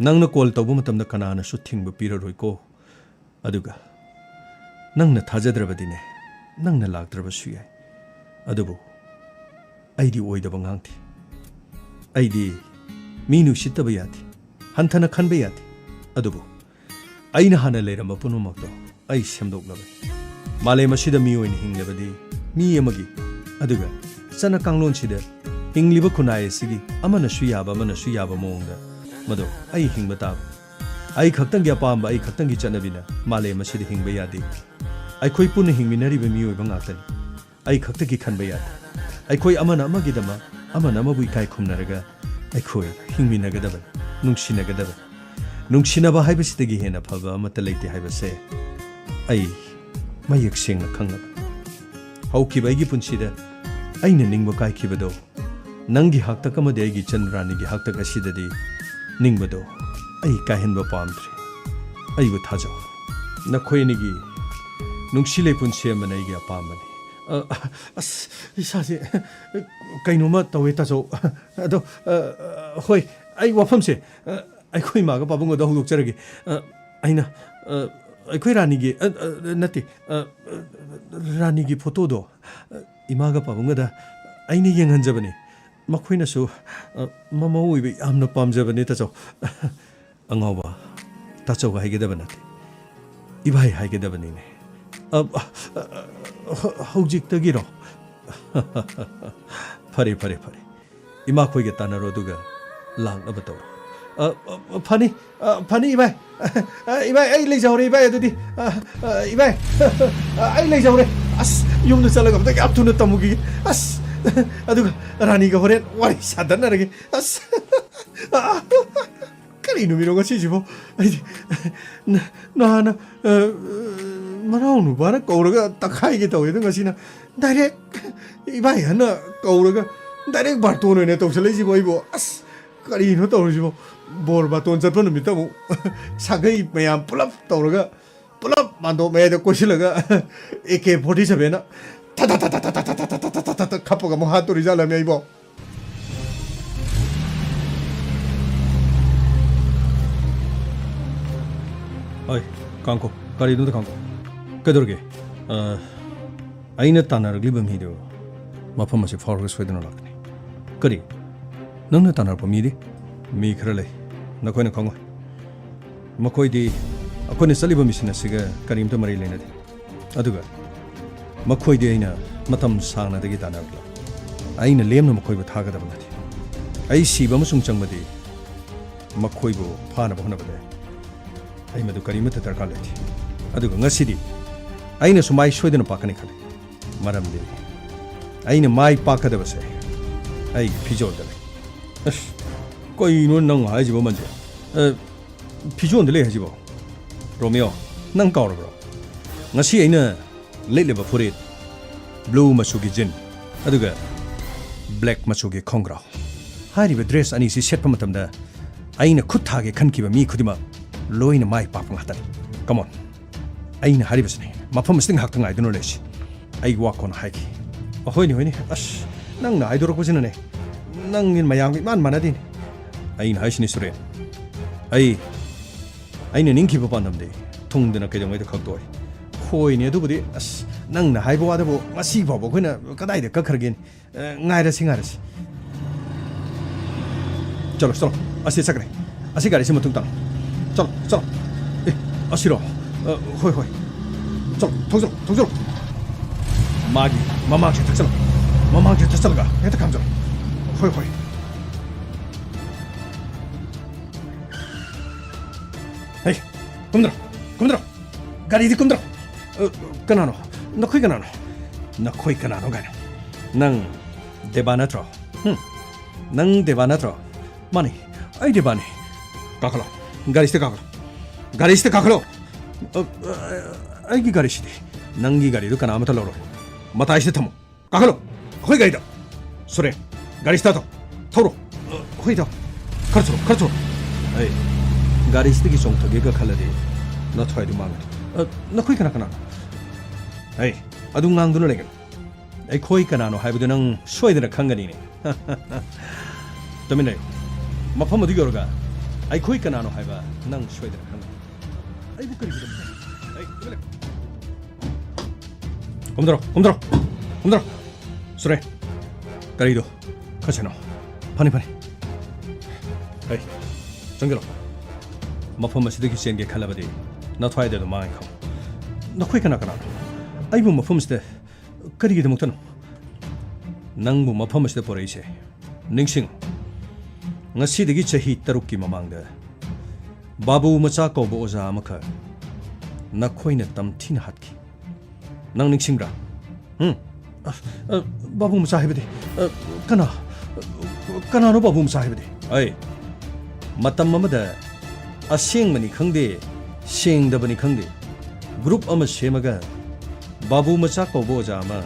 ꯅꯪꯅ ꯀꯣꯜ ꯇꯧꯕ ꯃꯇꯝꯗ ꯀꯅꯥꯅꯁꯨ ꯊꯤꯡꯕ ꯄꯤꯔꯔꯣꯏꯀꯣ꯫ ꯑꯗꯨꯒ ꯅꯪꯅ ꯊꯥꯖꯗ꯭ꯔꯕꯗꯤꯅꯦ, ꯅꯪꯅ ꯂꯥꯛꯇ꯭ꯔꯕꯁꯨ ꯌꯥꯏ꯫ ꯑꯗꯨꯕꯨ ꯑꯩꯗꯤ ꯑꯣꯏꯗꯕ ꯉꯥꯡꯗꯦ꯫ ꯑꯩꯗꯤ ꯃꯤ ꯅꯨꯡꯁꯤꯠꯇꯕ ꯌꯥꯗꯦ, ꯍꯟꯊꯅ ꯈꯟꯕ ꯌꯥꯗꯦ꯫ ꯑꯗꯨꯕꯨ ꯑꯩꯅ ꯍꯥꯟꯅ ꯂꯩꯔꯝꯕ ꯄꯨꯝꯅꯃꯛꯇꯣ ꯑꯩ ꯁꯦꯝꯗꯣꯛꯂꯕꯅꯤ꯫ ꯃꯥꯂꯦꯝ ꯑꯁꯤꯗ ꯃꯤ ꯑꯣꯏꯅ ꯍꯤꯡꯂꯕꯗꯤ ꯃꯤ ꯑꯃꯒꯤ, ꯑꯗꯨꯒ ꯆꯠꯅ ꯀꯥꯡꯂꯣꯟꯁꯤꯗ ꯍꯤꯡꯂꯤꯕ ꯈꯨꯟꯅꯥꯏ ꯑꯁꯤꯒꯤ ꯑꯃꯅꯁꯨ ꯌꯥꯕ, ꯑꯃꯅꯁꯨ ꯌꯥꯕ ꯃꯑꯣꯡꯗ ꯃꯗꯣ ꯑꯩ ꯍꯤꯡꯕ ꯇꯥꯕ꯫ ꯑꯩ ꯈꯛꯇꯪꯒꯤ ꯑꯄꯥꯝꯕ, ꯑꯩ ꯈꯛꯇꯪꯒꯤ ꯆꯠꯅꯕꯤꯅ ꯃꯥꯂꯦꯝ ꯑꯁꯤꯗ ꯍꯤꯡꯕ ꯌꯥꯗꯦ꯫ ꯑꯩꯈꯣꯏ ꯄꯨꯟꯅ ꯍꯤꯡꯃꯤꯟꯅꯔꯤꯕ ꯃꯤꯑꯣꯏꯕ ꯉꯥꯛꯇꯅꯤ꯫ ꯑꯩ ꯈꯛꯇꯒꯤ ꯈꯟꯕ ꯌꯥꯗꯦ꯫ ꯑꯩꯈꯣꯏ ꯑꯃꯅ ꯑꯃꯒꯤꯗꯃꯛ, ꯑꯃꯅ ꯑꯃꯕꯨ ꯏꯀꯥꯏ ꯈꯨꯝꯅꯔꯒ ꯑꯩꯈꯣꯏ ꯍꯤꯡꯃꯤꯟꯅꯒꯗꯕꯅꯤ, ꯅꯨꯡꯁꯤꯅꯒꯗꯕꯅꯤ꯫ ꯅꯨꯡꯁꯤꯅꯕ ꯍꯥꯏꯕꯁꯤꯗꯒꯤ ꯍꯦꯟꯅ ꯐꯕ ꯑꯃꯠꯇ ꯂꯩꯇꯦ ꯍꯥꯏꯕꯁꯦ ꯑꯩ ꯃꯌꯦꯛ ꯁꯦꯡꯅ ꯈꯪꯂꯕꯅꯤ꯫ ꯍꯧꯈꯤꯕ ꯑꯩꯒꯤ ꯄꯨꯟꯁꯤꯗ ꯑꯩꯅ ꯅꯤꯡꯕ ꯀꯥꯏꯈꯤꯕꯗꯣ, ꯅꯪꯒꯤ ꯍꯥꯛꯇꯛ ꯑꯃꯗꯤ ꯑꯩꯒꯤ ꯏꯆꯟ ꯔꯥꯅꯤꯒꯤ ꯍꯥꯛꯇꯛ ꯑꯁꯤꯗꯗꯤ ꯅꯤꯡꯕꯗꯣ ꯑꯩ ꯀꯥꯏꯍꯟꯕ ꯄꯥꯝꯗ꯭ꯔꯦ꯫ ꯑꯩꯕꯨ ꯊꯥꯖꯧ꯫ ꯅꯈꯣꯏ ꯑꯅꯤꯒꯤ ꯅꯨꯡꯁꯤ ꯂꯩꯄꯨꯟ ꯁꯦꯝꯕꯅ ꯑꯩꯒꯤ ꯑꯄꯥꯝꯕꯅꯤ꯫ ꯑ, ꯑꯁ, ꯏꯁꯥꯁꯦ ꯀꯩꯅꯣꯝꯃ ꯇꯧꯋꯦ, ꯇꯥꯆꯧ꯫ ꯑꯗꯣ, ꯑ, ꯍꯣꯏ, ꯑꯩ ꯋꯥꯐꯝꯁꯦ, ꯑ, ꯑꯩꯈꯣꯏ ꯏꯃꯥꯒ ꯄꯥꯕꯨꯡꯒꯗ ꯍꯧꯗꯣꯛꯆꯔꯒꯦ꯫ ꯑ, ꯑꯩꯅ, ꯑ, ꯑꯩꯈꯣꯏ ꯔꯥꯅꯤꯒꯤ, ꯑ, ꯑ, ꯅꯠꯇꯦ, ꯑ, ꯔꯥꯅꯤꯒꯤ ꯐꯣꯇꯣꯗꯣ, ꯑ, ꯏꯃꯥꯒ ꯄꯥꯕꯨꯡꯒꯗ ꯑꯩꯅ ꯌꯦꯡꯍꯟꯖꯕꯅꯤ꯫ ꯃꯈꯣꯏꯅꯁꯨ, ꯑ, ꯃꯃꯧ ꯑꯣꯏꯕ ꯌꯥꯝꯅ ꯄꯥꯝꯖꯕꯅꯤ, ꯇꯥꯆꯧ꯫ ꯑꯉꯥꯎꯕ, ꯇꯥꯆꯧ ꯍꯥꯏꯒꯗꯕ ꯅꯠꯇꯦ, ꯏꯕꯥꯏ ꯍꯥꯏꯒꯗꯕꯅꯤꯅꯦ꯫ ꯑ, ꯑ, ꯑ, ꯍ-, ꯍꯧꯖꯤꯛꯇꯒꯤꯔꯣ? ꯐꯔꯦ, ꯐꯔꯦ, ꯐꯔꯦ꯫ ꯏꯃꯥꯈꯣꯏꯒ ꯇꯥꯟꯅꯔꯣ, ꯑꯗꯨꯒ ꯂꯥꯛꯅꯕ ꯇꯧꯔꯣ꯫ ꯑ, ꯑ, ꯐꯅꯤ, ꯑ, ꯐꯅꯤ, ꯏꯕꯥꯏ꯫ ꯑ, ꯏꯕꯥꯏ, ꯑꯩ ꯂꯩꯖꯍꯧꯔꯦ, ꯏꯕꯥꯏ, ꯑꯗꯨꯗꯤ꯫ ꯑ, ꯑ, ꯏꯕꯥꯏ, ꯑ, ꯑꯩ ꯂꯩꯖꯍꯧꯔꯦ꯫ ꯑꯁ, ꯌꯨꯝꯗ ꯆꯠꯂꯒ ꯑꯝꯇ ꯌꯥꯝ ꯊꯨꯅ ꯇꯝꯃꯨꯈꯤꯒꯦ꯫ ꯑꯁ, ꯑꯗꯨꯒ ꯔꯥꯅꯤꯒ ꯍꯣꯔꯦꯟ ꯋꯥꯔꯤ ꯁꯥꯗꯠꯅꯔꯒꯦ꯫ ꯑꯁ, ꯑ, ꯀꯔꯤꯅꯣ ꯃꯤꯔꯣ ꯉꯁꯤꯁꯤꯕꯣ? ꯑꯩꯗꯤ ꯅ-, ꯅꯍꯥꯟꯅ, ꯑ, ꯃꯅꯥꯎ ꯅꯨꯄꯥꯅ ꯀꯧꯔꯒ ꯇꯛꯈꯥꯏꯒꯦ ꯇꯧꯋꯦ, ꯑꯗꯣ ꯉꯁꯤꯅ direct ꯏꯕꯥꯏ ꯑꯍꯟꯅ ꯀꯧꯔꯒ direct ꯕꯥꯔꯇꯣꯟ ꯑꯣꯏꯅ ꯇꯧꯁꯜꯂꯛꯏꯁꯤꯕꯣ ꯑꯩꯕꯨ? ꯑꯁ, ꯀꯔꯤꯅꯣ ꯇꯧꯔꯤꯁꯤꯕꯣ? ꯕꯣꯔ ꯕꯥꯔꯇꯣꯟ ꯆꯠꯄ ꯅꯨꯃꯤꯠꯇ ꯑꯃꯨꯛ ꯁꯥꯒꯩ ꯃꯌꯥꯝ ꯄꯨꯂꯞ ꯇꯧꯔꯒ, ꯄꯨꯂꯞ ꯃꯥꯟꯗꯣꯞ ꯃꯌꯥꯏꯗ ꯀꯣꯏꯁꯤꯜꯂꯒ ꯑꯦ ꯀꯦ ꯐꯣꯔꯇꯤ ꯁꯚꯦꯟꯅ ꯊꯠ ꯊꯠ ꯊꯠ ꯊꯠ ꯊꯠ ꯊꯠ ꯊꯠ ꯊꯠ ꯊꯠ ꯊꯠ ꯊꯠ ꯈꯞꯄꯒ ꯑꯃꯨꯛ ꯍꯥꯠꯇꯣꯔꯤꯖꯥꯠꯂꯃꯤ ꯑꯩꯕꯣ? ꯑꯣꯏ, ꯀꯥꯡꯈꯣ, ꯒꯥꯔꯤꯗꯨ ꯑꯝꯇ ꯈꯥꯝꯈꯣ꯫ ꯀꯩꯗꯧꯔꯒꯦ? ꯑ, ꯑꯩꯅ ꯇꯥꯟꯅꯔꯛꯂꯤꯕ ꯃꯤꯗꯨ ꯃꯐꯝ ꯑꯁꯤ ꯐꯥꯎꯔꯒ ꯁꯣꯏꯗꯅ ꯂꯥꯛꯀꯅꯤ꯫ ꯀꯔꯤ? ꯅꯪꯅ ꯇꯥꯟꯅꯔꯛꯄ ꯃꯤꯗꯤ? ꯃꯤ ꯈꯔ ꯂꯩ, ꯅꯈꯣꯏꯅ ꯈꯪꯉꯣꯏ꯫ ꯃꯈꯣꯏꯗꯤ ꯑꯩꯈꯣꯏꯅ ꯆꯠꯂꯤꯕ ꯃꯤꯁꯟ ꯑꯁꯤꯒ ꯀꯔꯤꯝꯇ ꯃꯔꯤ ꯂꯩꯅꯗꯦ꯫ ꯑꯗꯨꯒ ꯃꯈꯣꯏꯗꯤ ꯑꯩꯅ ꯃꯇꯝ ꯁꯥꯡꯅꯗꯒꯤ ꯇꯥꯟꯅꯔꯛꯂꯕ꯫ ꯑꯩꯅ ꯂꯦꯝꯅ ꯃꯈꯣꯏꯕꯨ ꯊꯥꯒꯗꯕ ꯅꯠꯇꯦ꯫ ꯑꯩ ꯁꯤꯕ ꯑꯃꯁꯨꯡ ꯆꯪꯕꯗꯤ ꯃꯈꯣꯏꯕꯨ ꯐꯥꯅꯕ ꯍꯣꯠꯅꯕꯗ ꯑꯩ ꯃꯗꯨ ꯀꯔꯤꯃꯠꯇ ꯗꯔꯀꯥꯔ ꯂꯩꯇꯦ꯫ ꯑꯗꯨꯒ ꯉꯁꯤꯗꯤ ꯑꯩꯅꯁꯨ ꯃꯥꯏ ꯁꯣꯏꯗꯅ ꯄꯥꯛꯀꯅꯤ ꯈꯜꯂꯤ꯫ ꯃꯔꯝꯗꯤ ꯑꯩꯅ ꯃꯥꯏ ꯄꯥꯛꯀꯗꯕꯁꯦ ꯑꯩꯒꯤ ꯐꯤꯖꯣꯜꯗ ꯂꯩ꯫ ꯑꯁ, ꯀꯩꯅꯣ ꯅꯪ ꯍꯥꯏꯁꯤꯕꯣ, ꯃꯟꯖꯨ? ꯑ, ꯐꯤꯖꯣꯜꯗ ꯂꯩ ꯍꯥꯏꯁꯤꯕꯣ? ꯔꯣꯃꯤꯌꯣ, ꯅꯪ ꯀꯥꯎꯔꯕ꯭ꯔꯣ? ꯉꯁꯤ ꯑꯩꯅ ꯂꯤꯠꯂꯤꯕ ꯐꯨꯔꯤꯠ blue ꯃꯆꯨꯒꯤ jean, ꯑꯗꯨꯒ black ꯃꯆꯨꯒꯤ ꯈꯣꯡꯒ꯭ꯔꯥꯎ꯫ ꯍꯥꯏꯔꯤꯕ dress ꯑꯅꯤꯁꯤ ꯁꯦꯠꯄ ꯃꯇꯝꯗ ꯑꯩꯅ ꯈꯨꯠ ꯊꯥꯒꯦ ꯈꯟꯈꯤꯕ ꯃꯤ ꯈꯨꯗꯤꯡꯃꯛ ꯂꯣꯏꯅ ꯃꯥꯏ ꯄꯥꯛꯄ ꯉꯥꯛꯇꯅꯤ꯫ Come on꯫ ꯑꯩꯅ ꯍꯥꯏꯔꯤꯕꯁꯤꯅꯤ, ꯃꯐꯝ ꯑꯁꯤꯗ ꯉꯥꯏꯍꯥꯛꯇ ꯉꯥꯏꯗꯨꯅ ꯂꯩꯁꯤ꯫ ꯑꯩ ꯋꯥ ꯀꯣꯟꯅ ꯍꯥꯏꯈꯤ꯫ ꯑꯍꯣꯏꯅꯦ, ꯍꯣꯏꯅꯦ꯫ ꯑꯁ, ꯅꯪꯅ ꯍꯥꯏꯗꯣꯔꯛꯄꯁꯤꯅꯅꯦ, ꯅꯪꯒꯤ ꯃꯌꯥꯝꯒ ꯏꯃꯥꯟ ꯃꯥꯟꯅꯗꯦꯅꯦ꯫ ꯑꯩꯅ ꯍꯥꯏꯁꯤꯅꯤ, ꯁꯨꯔꯦꯟ꯫ ꯑꯩ, ꯑꯩꯅ ꯅꯤꯡꯈꯤꯕ ꯄꯥꯟꯗꯝꯗꯤ ꯊꯨꯡꯗꯅ ꯀꯩꯗꯧꯉꯩꯗ ꯈꯪꯇꯣꯛꯑꯣꯏ꯫ ꯍꯣꯏꯅꯦ, ꯑꯗꯨꯕꯨꯗꯤ꯫ ꯑꯁ, ꯅꯪꯅ ꯍꯥꯏꯕ ꯋꯥꯗꯕꯨ ꯉꯁꯤ ꯐꯥꯎꯕ ꯑꯩꯈꯣꯏꯅ ꯀꯗꯥꯏꯗ ꯀꯛꯈ꯭ꯔꯒꯦꯅꯦ? ꯑ, ꯉꯥꯏꯔꯁꯤ, ꯉꯥꯏꯔꯁꯤ꯫ ꯆꯠꯂꯣ, ꯆꯠꯂꯣ꯫ ꯑꯁꯤ ꯆꯠꯈ꯭ꯔꯦ꯫ ꯑꯁꯤ ꯒꯥꯔꯤꯁꯤ ꯃꯇꯨꯡ ꯇꯥꯛꯑꯣ꯫ ꯆꯠꯂꯣ, ꯆꯠꯂꯣ꯫ ꯑꯦ, ꯑꯁꯤꯔꯣ? ꯑ, ꯍꯣꯏ, ꯍꯣꯏ꯫ ꯆꯠꯂꯣ, ꯊꯧꯖꯜꯂꯣ, ꯊꯧꯖꯜꯂꯣ꯫ ꯃꯥꯒꯤ ꯃꯃꯥꯡꯁꯦ ꯊꯛꯆꯜꯂꯣ꯫ ꯃꯃꯥꯡꯁꯦ ꯊꯛꯆꯜꯂꯒ ꯍꯦꯛꯇ ꯈꯥꯝꯖꯜꯂꯣ꯫ ꯍꯣꯏ, ꯍꯣꯏ꯫ ꯍꯩ, ꯀꯨꯝꯗ꯭ꯔꯣ, ꯀꯨꯝꯗ꯭ꯔꯣ꯫ ꯒꯥꯔꯤꯗꯤ ꯀꯨꯝꯗ꯭ꯔꯣ꯫ ꯑ, ꯀꯅꯥꯅꯣ? ꯅꯈꯣꯏ ꯀꯅꯥꯅꯣ? ꯅꯈꯣꯏ ꯀꯅꯥꯅꯣ ꯀꯥꯏꯅ꯫ ꯅꯪ ꯗꯦꯕꯥ ꯅꯠꯇ꯭ꯔꯣ? ꯍꯨꯝ? ꯅꯪ ꯗꯦꯕꯥ ꯅꯠꯇ꯭ꯔꯣ? ꯃꯥꯅꯤ, ꯑꯩ ꯗꯦꯕꯥꯅꯤ꯫ ꯀꯥꯈꯠꯂꯣ, ꯒꯥꯔꯤꯁꯤꯗ ꯀꯥꯈꯠꯂꯣ, ꯒꯥꯔꯤꯁꯤꯗ ꯀꯥꯈꯠꯂꯣ꯫ ꯑ, ꯑ, ꯑꯩꯒꯤ ꯒꯥꯔꯤꯁꯤꯗꯤ? ꯅꯪꯒꯤ ꯒꯥꯔꯤꯗꯨ ꯀꯅꯥ ꯑꯃꯠꯇ ꯂꯧꯔꯣꯏ꯫ ꯃꯇꯥꯏꯁꯤꯗ ꯊꯝꯃꯣ, ꯀꯥꯈꯠꯂꯣ, ꯑꯩꯈꯣꯏ ꯒꯥꯔꯤꯗ꯫ ꯁꯨꯔꯦ, ꯒꯥꯔꯤ start ꯇꯧ, ꯊꯧꯔꯣ꯫ ꯑ, ꯑꯩꯈꯣꯏ ꯊꯧ꯫ ꯈꯔ ꯊꯧꯔꯣ, ꯈꯔ ꯊꯧꯔꯣ꯫ ꯑꯩ ꯒꯥꯔꯤꯁꯤꯗꯒꯤ ꯆꯣꯡꯊꯒꯦꯒ ꯈꯜꯂꯗꯤ ꯅꯊ꯭ꯋꯥꯏꯗꯨ ꯃꯥꯡꯒꯅꯤ꯫ ꯑ, ꯅꯈꯣꯏ ꯀꯅꯥ ꯀꯅꯥꯅꯣ? ꯑꯩ ꯑꯗꯨ ꯉꯥꯡꯗꯨꯅ ꯂꯩꯒꯅꯨ꯫ ꯑꯩꯈꯣꯏ ꯀꯅꯥꯅꯣ ꯍꯥꯏꯕꯗꯨ ꯅꯪ ꯁꯣꯏꯗꯅ ꯈꯪꯒꯅꯤꯅꯦ꯫ ꯇꯨꯃꯤꯟ ꯂꯩꯌꯨ꯫ ꯃꯐꯝ ꯑꯗꯨ ꯌꯧꯔꯒ ꯑꯩꯈꯣꯏ ꯀꯅꯥꯅꯣ ꯍꯥꯏꯕ ꯅꯪ ꯁꯣꯏꯗꯅ ꯈꯪꯒꯅꯤ꯫ ꯑꯩꯕꯨ ꯀꯔꯤꯒꯤꯗꯃꯛꯇ? ꯑꯩ, ꯇꯨꯃꯤꯟ ꯂꯩꯌꯨ꯫ ꯀꯨꯝꯊꯔꯣ, ꯀꯨꯝꯊꯔꯣ, ꯀꯨꯝꯊꯔꯣ꯫ ꯁꯨꯔꯦ꯫ ꯀꯔꯤꯗꯣ? ꯈꯔ ꯁꯦꯟꯅꯧ꯫ ꯐꯅꯤ, ꯐꯅꯤ꯫ ꯑꯩ, ꯆꯪꯁꯤꯜꯂꯣ꯫ ꯃꯐꯝ ꯑꯁꯤꯗꯒꯤ ꯆꯦꯟꯒꯦ ꯈꯜꯂꯕꯗꯤ ꯅꯊ꯭ꯋꯥꯏꯗ ꯑꯗꯨꯝ ꯃꯥꯡꯉꯦ ꯈꯪꯉꯨ꯫ ꯅꯈꯣꯏ ꯀꯅꯥ ꯀꯅꯥꯅꯣ? ꯑꯩꯕꯨ ꯃꯐꯝ ꯑꯁꯤꯗ ꯀꯔꯤꯒꯤꯗꯃꯛꯇꯅꯣ? ꯅꯪꯕꯨ ꯃꯐꯝ ꯑꯁꯤꯗ ꯄꯨꯔꯛꯏꯁꯦ ꯅꯤꯡꯁꯤꯡꯉꯨ꯫ ꯉꯁꯤꯗꯒꯤ ꯆꯍꯤ ꯇꯔꯨꯛꯀꯤ ꯃꯃꯥꯡꯗ ꯕꯥꯕꯨ ꯃꯆꯥ ꯀꯧꯕ ꯑꯣꯖꯥ ꯑꯃꯈꯛ ꯅꯈꯣꯏꯅ ꯇꯝꯊꯤꯅ ꯍꯥꯠꯈꯤ꯫ ꯅꯪ ꯅꯤꯡꯁꯤꯡꯕ꯭ꯔꯥ? ꯎꯝ? ꯑ, ꯑ, ꯕꯥꯕꯨ ꯃꯆꯥ ꯍꯥꯏꯕꯗꯤ, ꯑ, ꯀꯅꯥ? ꯀꯅꯥꯅꯣ ꯕꯥꯕꯨ ꯃꯆꯥ ꯍꯥꯏꯕꯗꯤ? ꯑꯩ, ꯃꯇꯝ ꯑꯃꯗ ꯑꯁꯦꯡꯕꯅꯤ ꯈꯪꯗꯦ, ꯁꯦꯡꯗꯕꯅꯤ ꯈꯪꯗꯦ, ꯒ꯭ꯔꯨꯞ ꯑꯃ ꯁꯦꯝꯃꯒ ꯕꯥꯕꯨ ꯃꯆꯥ ꯀꯧꯕ ꯑꯣꯖꯥ ꯑꯃ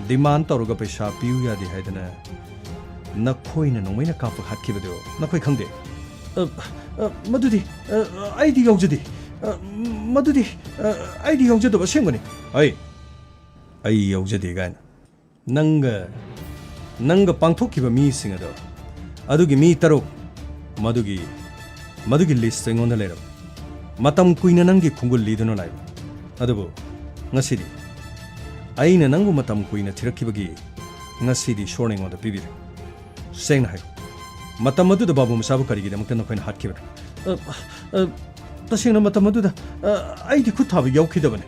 ꯗꯤꯃꯥꯟ ꯇꯧꯔꯒ ꯄꯩꯁꯥ ꯄꯤꯌꯨ ꯌꯥꯗꯦ ꯍꯥꯏꯗꯅ ꯅꯈꯣꯏꯅ ꯅꯣꯡꯃꯩꯅ ꯀꯥꯞꯄ ꯍꯥꯠꯈꯤꯕꯗꯨ ꯅꯈꯣꯏ ꯈꯪꯗꯦ? ꯑ, ꯑ, ꯃꯗꯨꯗꯤ, ꯑ, ꯑꯩꯗꯤ ꯌꯥꯎꯖꯗꯦ꯫ ꯑ, ꯃꯗꯨꯗꯤ, ꯑ, ꯑꯩꯗꯤ ꯌꯥꯎꯖꯗꯕ ꯑꯁꯦꯡꯕꯅꯤ꯫ ꯑꯩ, ꯑꯩ ꯌꯥꯎꯖꯗꯦ ꯀꯥꯏꯅ꯫ ꯅꯪꯒ, ꯅꯪꯒ ꯄꯥꯡꯊꯣꯛꯈꯤꯕ ꯃꯤꯁꯤꯡ ꯑꯗꯣ, ꯑꯗꯨꯒꯤ ꯃꯤ ꯇꯔꯨꯛ, ꯃꯗꯨꯒꯤ, ꯃꯗꯨꯒꯤ ꯂꯤꯁ ꯑꯩꯉꯣꯟꯗ ꯂꯩꯔꯕ꯫ ꯃꯇꯝ ꯀꯨꯏꯅ ꯅꯪꯒꯤ ꯈꯣꯡꯒꯨꯜ ꯂꯤꯗꯨꯅ ꯂꯥꯛꯏꯕ꯫ ꯑꯗꯨꯕꯨ ꯉꯁꯤꯗꯤ ꯑꯩꯅ ꯅꯪꯕꯨ ꯃꯇꯝ ꯀꯨꯏꯅ ꯊꯤꯔꯛꯈꯤꯕꯒꯤ ꯉꯁꯤꯗꯤ ꯏꯁꯣꯔꯅ ꯑꯩꯉꯣꯟꯗ ꯄꯤꯕꯤꯔꯦ꯫ ꯁꯦꯡꯅ ꯍꯥꯏꯌꯨ, ꯃꯇꯝ ꯑꯗꯨꯗ ꯕꯥꯕꯨ ꯃꯆꯥꯕꯨ ꯀꯔꯤꯒꯤꯗꯃꯛꯇ ꯅꯈꯣꯏꯅ ꯍꯥꯠꯈꯤꯕꯅꯣ? ꯑ, ꯑ, ꯇꯁꯦꯡꯅ ꯃꯇꯝ ꯑꯗꯨꯗ, ꯑ, ꯑꯩꯗꯤ ꯈꯨꯠ ꯊꯥꯕ ꯌꯥꯎꯈꯤꯗꯕꯅꯤ꯫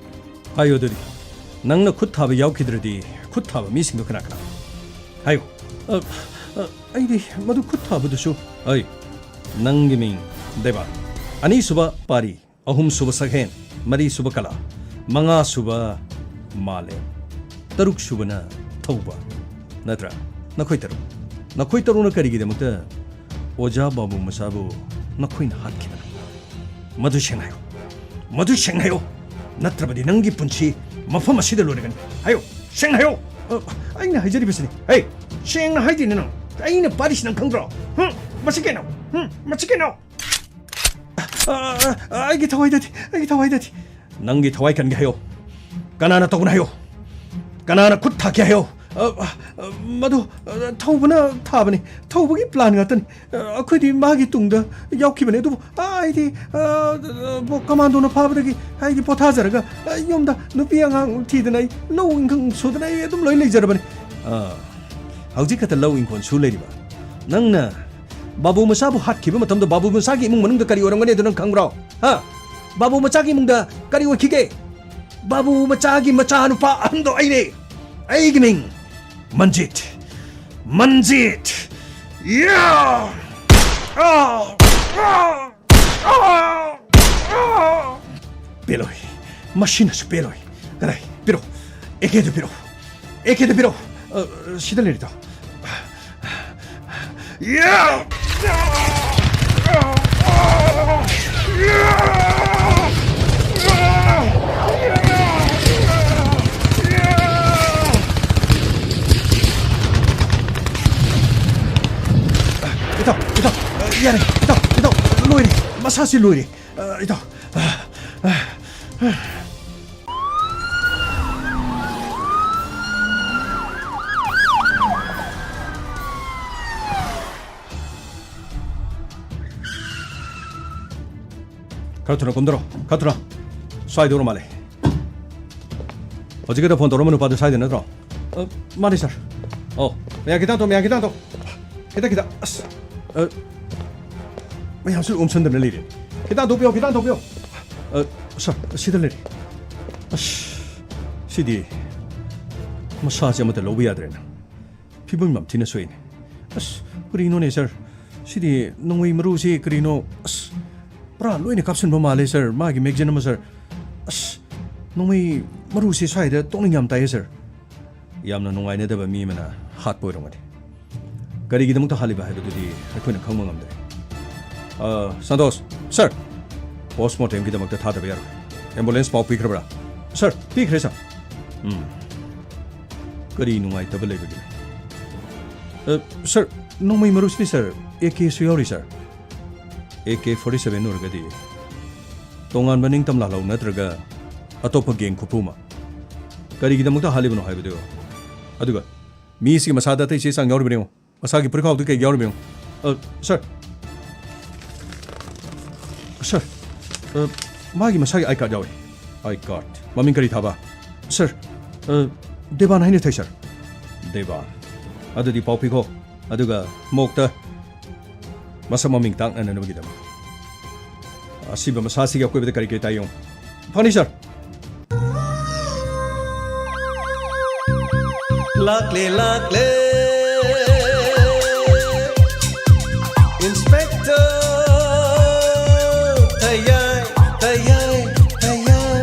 ꯍꯥꯏꯌꯨ ꯑꯗꯨꯗꯤ, ꯅꯪꯅ ꯈꯨꯠ ꯊꯥꯕ ꯌꯥꯎꯈꯤꯗ꯭ꯔꯗꯤ ꯈꯨꯠ ꯊꯥꯕ ꯃꯤꯁꯤꯡꯗꯣ ꯀꯅꯥ ꯀꯅꯥ? ꯍꯥꯏꯌꯨ꯫ ꯑ, ꯑ, ꯑꯩꯗꯤ ꯃꯗꯨ ꯈꯨꯠ ꯊꯥꯕꯗꯨꯁꯨ, ꯑꯩ, ꯅꯪꯒꯤ ꯃꯤꯡ ꯗꯦꯕꯥ, ꯑꯅꯤꯁꯨꯕ ꯄꯥꯔꯤ, ꯑꯍꯨꯝꯁꯨꯕ ꯁꯛꯍꯦꯟ, ꯃꯔꯤꯁꯨꯕ ꯀꯂꯥ, ꯃꯉꯥꯁꯨꯕ ꯃꯥꯂꯦꯝ, ꯇꯔꯨꯛꯁꯨꯕꯅ ꯊꯧꯕ, ꯅꯠꯇ꯭ꯔꯥ? ꯅꯈꯣꯏ ꯇꯔꯨꯛ, ꯅꯈꯣꯏ ꯇꯔꯨꯛꯅ ꯀꯔꯤꯒꯤꯗꯃꯛꯇ ꯑꯣꯖꯥ ꯕꯥꯕꯨ ꯃꯆꯥꯕꯨ ꯅꯈꯣꯏꯅ ꯍꯥꯠꯈꯤꯕꯅꯣ? ꯃꯗꯨ ꯁꯦꯡꯅ ꯍꯥꯏꯌꯨ꯫ ꯃꯗꯨ ꯁꯦꯡꯅ ꯍꯥꯏꯌꯨ꯫ ꯅꯠꯇ꯭ꯔꯕꯗꯤ ꯅꯪꯒꯤ ꯄꯨꯟꯁꯤ ꯃꯐꯝ ꯑꯁꯤꯗ ꯂꯣꯏꯔꯒꯅꯤ꯫ ꯍꯥꯏꯌꯨ, ꯁꯦꯡꯅ ꯍꯥꯏꯌꯨ꯫ ꯑ, ꯑꯩꯅ ꯍꯥꯏꯖꯔꯤꯕꯁꯤ ꯅꯪ, ꯍꯦ, ꯁꯦꯡꯅ ꯍꯥꯏꯗꯦꯅꯦ ꯅꯪ꯫ ꯑꯩꯅ ꯄꯥꯔꯤꯁꯤ ꯅꯪ ꯈꯪꯗ꯭ꯔꯣ? ꯍꯨꯝ, ꯃꯁꯤ ꯀꯩꯅꯣ? ꯍꯨꯝ, ꯃꯁꯤ ꯀꯩꯅꯣ? ꯑ, ꯑ, ꯑ, ꯑꯩꯒꯤ ꯊꯋꯥꯏꯗꯗꯤ, ꯑꯩꯒꯤ ꯊꯋꯥꯏꯗꯗꯤ꯫ ꯅꯪꯒꯤ ꯊꯋꯥꯏ ꯀꯟꯒꯦ ꯍꯥꯏꯌꯣ꯫ ꯀꯅꯥꯅ ꯇꯧꯒꯅꯤ ꯍꯥꯏꯌꯣ? ꯀꯅꯥꯅ ꯈꯨꯠ ꯊꯥꯈꯤ ꯍꯥꯏꯌꯣ? ꯑ, ꯑ, ꯃꯗꯨ, ꯑ, ꯊꯧꯕꯅ ꯊꯥꯕꯅꯤ꯫ ꯊꯧꯕꯒꯤ ꯄ꯭ꯂꯥꯟ ꯉꯥꯛꯇꯅꯤ꯫ ꯑ, ꯑꯩꯈꯣꯏꯗꯤ ꯃꯥꯒꯤ ꯇꯨꯡꯗ ꯌꯥꯎꯈꯤꯕꯅꯤ꯫ ꯑꯗꯨꯕꯨ, ꯑ, ꯑꯩꯗꯤ, ꯑ, ꯑ, ꯀꯃꯥꯟꯗꯣꯅ ꯐꯥꯕꯗꯒꯤ ꯑꯩꯗꯤ ꯄꯣꯊꯥꯖꯔꯒ, ꯑ, ꯌꯨꯝꯗ ꯅꯨꯄꯤ ꯑꯉꯥꯡ ꯊꯤꯗꯅ ꯑꯩ ꯂꯧ ꯏꯪꯈꯣꯜ ꯁꯨꯗꯅ ꯑꯩ ꯑꯗꯨꯝ ꯂꯣꯏ ꯂꯩꯖꯔꯕꯅꯤ꯫ ꯑ, ꯍꯧꯖꯤꯛ ꯈꯛꯇ ꯂꯧ ꯏꯪꯈꯣꯜ ꯁꯨ ꯂꯩꯔꯤꯕ ꯅꯪꯅ ꯕꯥꯕꯨ ꯃꯆꯥꯕꯨ ꯍꯥꯠꯈꯤꯕ ꯃꯇꯝꯗ ꯕꯥꯕꯨ ꯃꯆꯥꯒꯤ ꯏꯃꯨꯡ ꯃꯅꯨꯡꯗ ꯀꯔꯤ ꯑꯣꯏꯔꯝꯒꯅꯤ ꯑꯗꯨ ꯅꯪ ꯈꯪꯕ꯭ꯔꯣ? ꯍꯥ? ꯕꯥꯕꯨ ꯃꯆꯥꯒꯤ ꯏꯃꯨꯡꯗ ꯀꯔꯤ ꯑꯣꯏꯈꯤꯒꯦ? ꯕꯥꯕꯨ ꯃꯆꯥꯒꯤ ꯃꯆꯥꯅꯨꯄꯥ ꯑꯍꯟꯗꯣ ꯑꯩꯅꯦ꯫ ꯑꯩꯒꯤ ꯃꯤꯡ ꯃꯟꯖꯤꯠ꯫ ꯃꯟꯖꯤꯠ! ꯌꯥ! ꯑꯥ! ꯑꯥ! ꯑꯥ! ꯑꯥ! ꯄꯦꯜꯂꯣꯏ꯫ ꯃꯁꯤꯅꯁꯨ ꯄꯦꯜꯂꯣꯏ꯫ ꯀꯗꯥꯏ? ꯄꯤꯔꯛꯑꯣ꯫ ꯑꯦ ꯀꯦꯗꯨ ꯄꯤꯔꯛꯑꯣ꯫ ꯑꯦ ꯀꯦꯗꯨ ꯄꯤꯔꯛꯑꯣ꯫ ꯑ, ꯁꯤꯗ ꯂꯩꯔꯤꯗꯣ꯫ ꯌꯥ! ꯏꯇꯥꯎ, ꯏꯇꯥꯎ, ꯌꯥꯔꯦ, ꯏꯇꯥꯎ, ꯏꯇꯥꯎ, ꯂꯣꯏꯔꯦ, ꯃꯁꯥꯁꯤ ꯂꯣꯏꯔꯦ, ꯑ, ꯏꯇꯥꯎ꯫ ꯈꯔ ꯊꯨꯅ ꯀꯨꯝꯗꯔꯣ, ꯈꯔ ꯊꯨꯅ꯫ ꯁ꯭ꯋꯥꯏꯗ ꯑꯣꯏꯔ ꯃꯥꯜꯂꯦ꯫ ꯍꯧꯖꯤꯛꯀꯤꯗ ꯐꯣꯟ ꯇꯧꯔꯝꯕ ꯅꯨꯄꯥꯗꯨ ꯁ꯭ꯋꯥꯏꯗ ꯅꯠꯇ꯭ꯔꯣ? ꯑ, ꯃꯥꯅꯤ, ꯁꯥꯔ꯫ ꯑꯣ, ꯃꯌꯥꯝ ꯈꯤꯇꯪ ꯇꯣ, ꯃꯌꯥꯝ ꯈꯤꯇꯪ ꯇꯣ꯫ ꯈꯤꯇꯪ, ꯈꯤꯇꯪ, ꯑꯁ, ꯑ, ꯃꯌꯥꯝꯁꯨ ꯑꯣꯝꯁꯟꯗꯅ ꯂꯩꯔꯦ꯫ ꯈꯤꯇꯪ ꯇꯣꯛꯄꯤꯌꯣ, ꯈꯤꯇꯪ ꯇꯣꯛꯄꯤꯌꯣ꯫ ꯑ, ꯁꯥꯔ, ꯁꯤꯗ ꯂꯩꯔꯦ꯫ ꯑꯁ, ꯁꯤꯗꯤ ꯃꯁꯥꯁꯦ ꯑꯃꯠꯇ ꯂꯧꯕ ꯌꯥꯗ꯭ꯔꯦꯅ꯫ ꯐꯤꯕꯝ ꯌꯥꯝ ꯊꯤꯅ ꯁꯣꯛꯏꯅꯦ꯫ ꯑꯁ, ꯀꯔꯤꯅꯣꯅꯦ, ꯁꯥꯔ? ꯁꯤꯗꯤ ꯅꯣꯡꯃꯩ ꯃꯔꯨꯁꯤ ꯀꯔꯤꯅꯣ? ꯑꯁ, ꯄꯨꯔꯥ ꯂꯣꯏꯅ ꯀꯥꯞꯁꯤꯟꯕ ꯃꯥꯜꯂꯦ, ꯁꯥꯔ, ꯃꯥꯒꯤ ꯃꯦꯒꯖꯤꯟ ꯑꯃ, ꯁꯥꯔ꯫ ꯑꯁ, ꯅꯣꯡꯃꯩ ꯃꯔꯨꯁꯤ ꯁ꯭ꯋꯥꯏꯗ ꯇꯣꯛꯅꯤꯡ ꯌꯥꯝ ꯇꯥꯏꯌꯦ, ꯁꯥꯔ꯫ ꯌꯥꯝꯅ ꯅꯨꯡꯉꯥꯏꯅꯗꯕ ꯃꯤ ꯑꯃꯅ ꯍꯥꯠꯄ ꯑꯣꯏꯔꯝꯒꯅꯤ꯫ ꯀꯔꯤꯒꯤꯗꯃꯛꯇ ꯍꯥꯠꯂꯤꯕ ꯍꯥꯏꯕꯗꯨꯗꯤ ꯑꯩꯈꯣꯏꯅ ꯈꯪꯕ ꯉꯝꯗ꯭ꯔꯦ꯫ ꯑ, ꯁꯟꯇꯣꯁ, ꯁꯥꯔ, ꯄꯣꯁꯃꯣꯔꯇꯦꯝꯒꯤꯗꯃꯛꯇ ꯊꯥꯗꯕ ꯌꯥꯔꯣꯏ꯫ ꯑꯦꯝꯕꯨꯂꯦꯟꯁ ꯄꯥꯎ ꯄꯤꯈ꯭ꯔꯕ꯭ꯔꯥ? ꯁꯥꯔ, ꯄꯤꯈ꯭ꯔꯦ, ꯁꯥꯔ꯫ ꯎꯝ꯫ ꯀꯔꯤ ꯅꯨꯡꯉꯥꯏꯇꯕ ꯂꯩꯕꯒꯦ? ꯑ, ꯁꯥꯔ, ꯅꯣꯡꯃꯩ ꯃꯔꯨꯁꯤꯗꯤ, ꯁꯥꯔ, ꯑꯦ ꯀꯦꯁꯨ ꯌꯥꯎꯔꯤ, ꯁꯥꯔ꯫ ꯑꯦ ꯀꯦ ꯐꯣꯔꯇꯤ ꯁꯚꯦꯟ ꯑꯣꯏꯔꯒꯗꯤ ꯇꯣꯉꯥꯟꯕ ꯅꯤꯡꯇꯝ ꯂꯥꯜꯍꯧ ꯅꯠꯇ꯭ꯔꯒ ꯑꯇꯣꯞꯄ ꯒꯦꯡ ꯈꯨꯐꯨ ꯑꯃ꯫ ꯀꯔꯤꯒꯤꯗꯃꯛꯇ ꯍꯥꯠꯂꯤꯕꯅꯣ ꯍꯥꯏꯕꯗꯨ꯫ ꯑꯗꯨꯒ ꯃꯤꯁꯤꯒꯤ ꯃꯁꯥꯗ ꯑꯇꯩ ꯆꯦ ꯆꯥꯡ ꯌꯥꯎꯔꯤꯕꯅ ꯌꯦꯡꯉꯨ꯫ ꯃꯁꯥꯒꯤ ꯐꯨꯔꯤꯠꯈꯥꯎꯗꯨ ꯀꯩ ꯌꯥꯎꯔꯤꯕꯅꯣ? ꯑ, ꯁꯥꯔ꯫ ꯁꯥꯔ, ꯑ, ꯃꯥꯒꯤ ꯃꯁꯥꯒꯤ ꯑꯥꯏ ꯀꯥꯔꯗ ꯌꯥꯎꯏ꯫ ꯑꯥꯏ ꯀꯥꯔꯗ꯫ ꯃꯃꯤꯡ ꯀꯔꯤ ꯊꯥꯕ? ꯁꯥꯔ, ꯑ, ꯗꯦꯕꯥꯟ ꯍꯥꯏꯅ ꯊꯥꯏ, ꯁꯥꯔ꯫ ꯗꯦꯕꯥꯟ꯫ ꯑꯗꯨꯗꯤ ꯄꯥꯎ ꯄꯤꯈꯣ꯫ ꯑꯗꯨꯒ ꯃꯣꯛꯇ ꯃꯁꯛ ꯃꯃꯤꯡ ꯇꯥꯛꯅꯅꯕꯒꯤꯗꯃꯛ꯫ ꯑꯁꯤꯕ ꯃꯁꯥꯁꯤꯒꯤ ꯑꯀꯣꯏꯕꯗ ꯀꯔꯤ ꯀꯔꯤ ꯇꯥꯏ ꯌꯦꯡꯉꯨ꯫ ꯐꯅꯤ, ꯁꯥꯔ꯫ ꯂꯥꯛꯂꯦ, ꯂꯥꯛꯂꯦ, ꯏꯟꯁꯄꯦꯛꯇꯔ ꯊꯌꯥꯏ, ꯊꯌꯥꯏ, ꯊꯌꯥꯏ꯫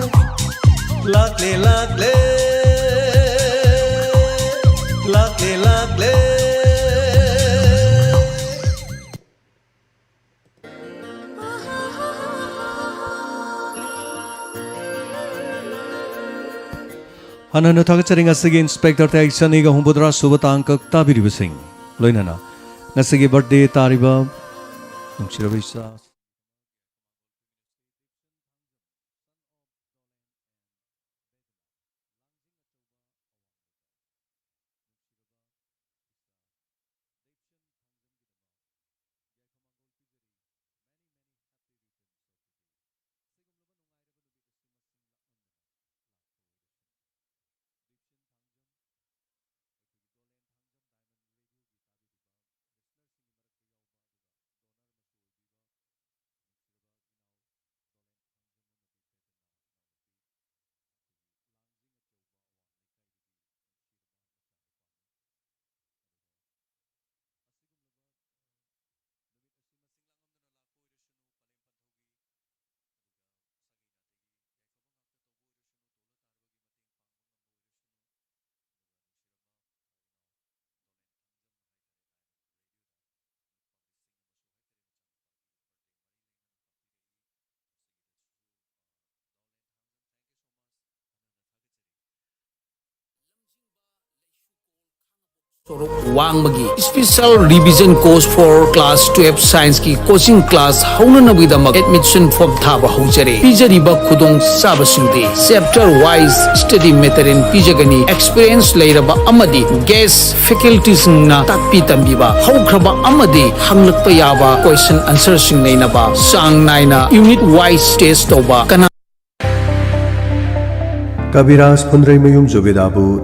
ꯂꯥꯛꯂꯦ, ꯂꯥꯛꯂꯦ, ꯂꯥꯛꯂꯦ, ꯂꯥꯛꯂꯦ꯫ ꯍꯟꯅ ꯍꯟꯅ ꯊꯥꯒꯠꯆꯔꯤ ꯉꯁꯤꯒꯤ ꯏꯟꯁꯄꯦꯛꯇꯔ ꯊꯌꯥꯏ ꯆꯅꯤꯒ ꯍꯨꯝꯐꯨꯇꯔꯥ ꯁꯨꯕ ꯇꯥꯡꯀꯛ ꯇꯥꯕꯤꯔꯤꯕꯁꯤꯡ, ꯂꯣꯏꯅꯅ ꯉꯁꯤꯒꯤ ꯕꯥꯔꯊꯗꯦ ꯇꯥꯔꯤꯕ ꯅꯨꯡꯁꯤꯔꯕ ꯏꯆꯥ ꯋꯥꯡꯃꯒꯤ Special Revision Course for Class twelve Scienceꯀꯤ coaching class ꯍꯧꯅꯅꯕꯒꯤꯗꯃꯛ admission form ꯊꯥꯕ ꯍꯧꯖꯔꯦ꯫ ꯄꯤꯖꯔꯤꯕ ꯈꯨꯗꯣꯡꯆꯥꯕꯁꯤꯡꯗꯤ: chapter wise study material ꯄꯤꯖꯒꯅꯤ, experience ꯂꯩꯔꯕ ꯑꯃꯗꯤ guest facultyꯁꯤꯡꯅ ꯇꯥꯛꯄꯤ ꯇꯝꯕꯤꯕ, ꯍꯧꯈ꯭ꯔꯕ ꯑꯃꯗꯤ ꯍꯪꯂꯛꯄ ꯌꯥꯕ question answerꯁꯤꯡ ꯅꯩꯅꯕ, ꯆꯥꯡ ꯅꯥꯏꯅ unit wise test ꯇꯧꯕ, ꯀꯅꯥ ꯀꯕꯤꯔꯥꯖ ꯐꯨꯟꯗ꯭ꯔꯩꯃꯌꯨꯝ ꯖꯨꯕꯦꯗꯥꯕꯨ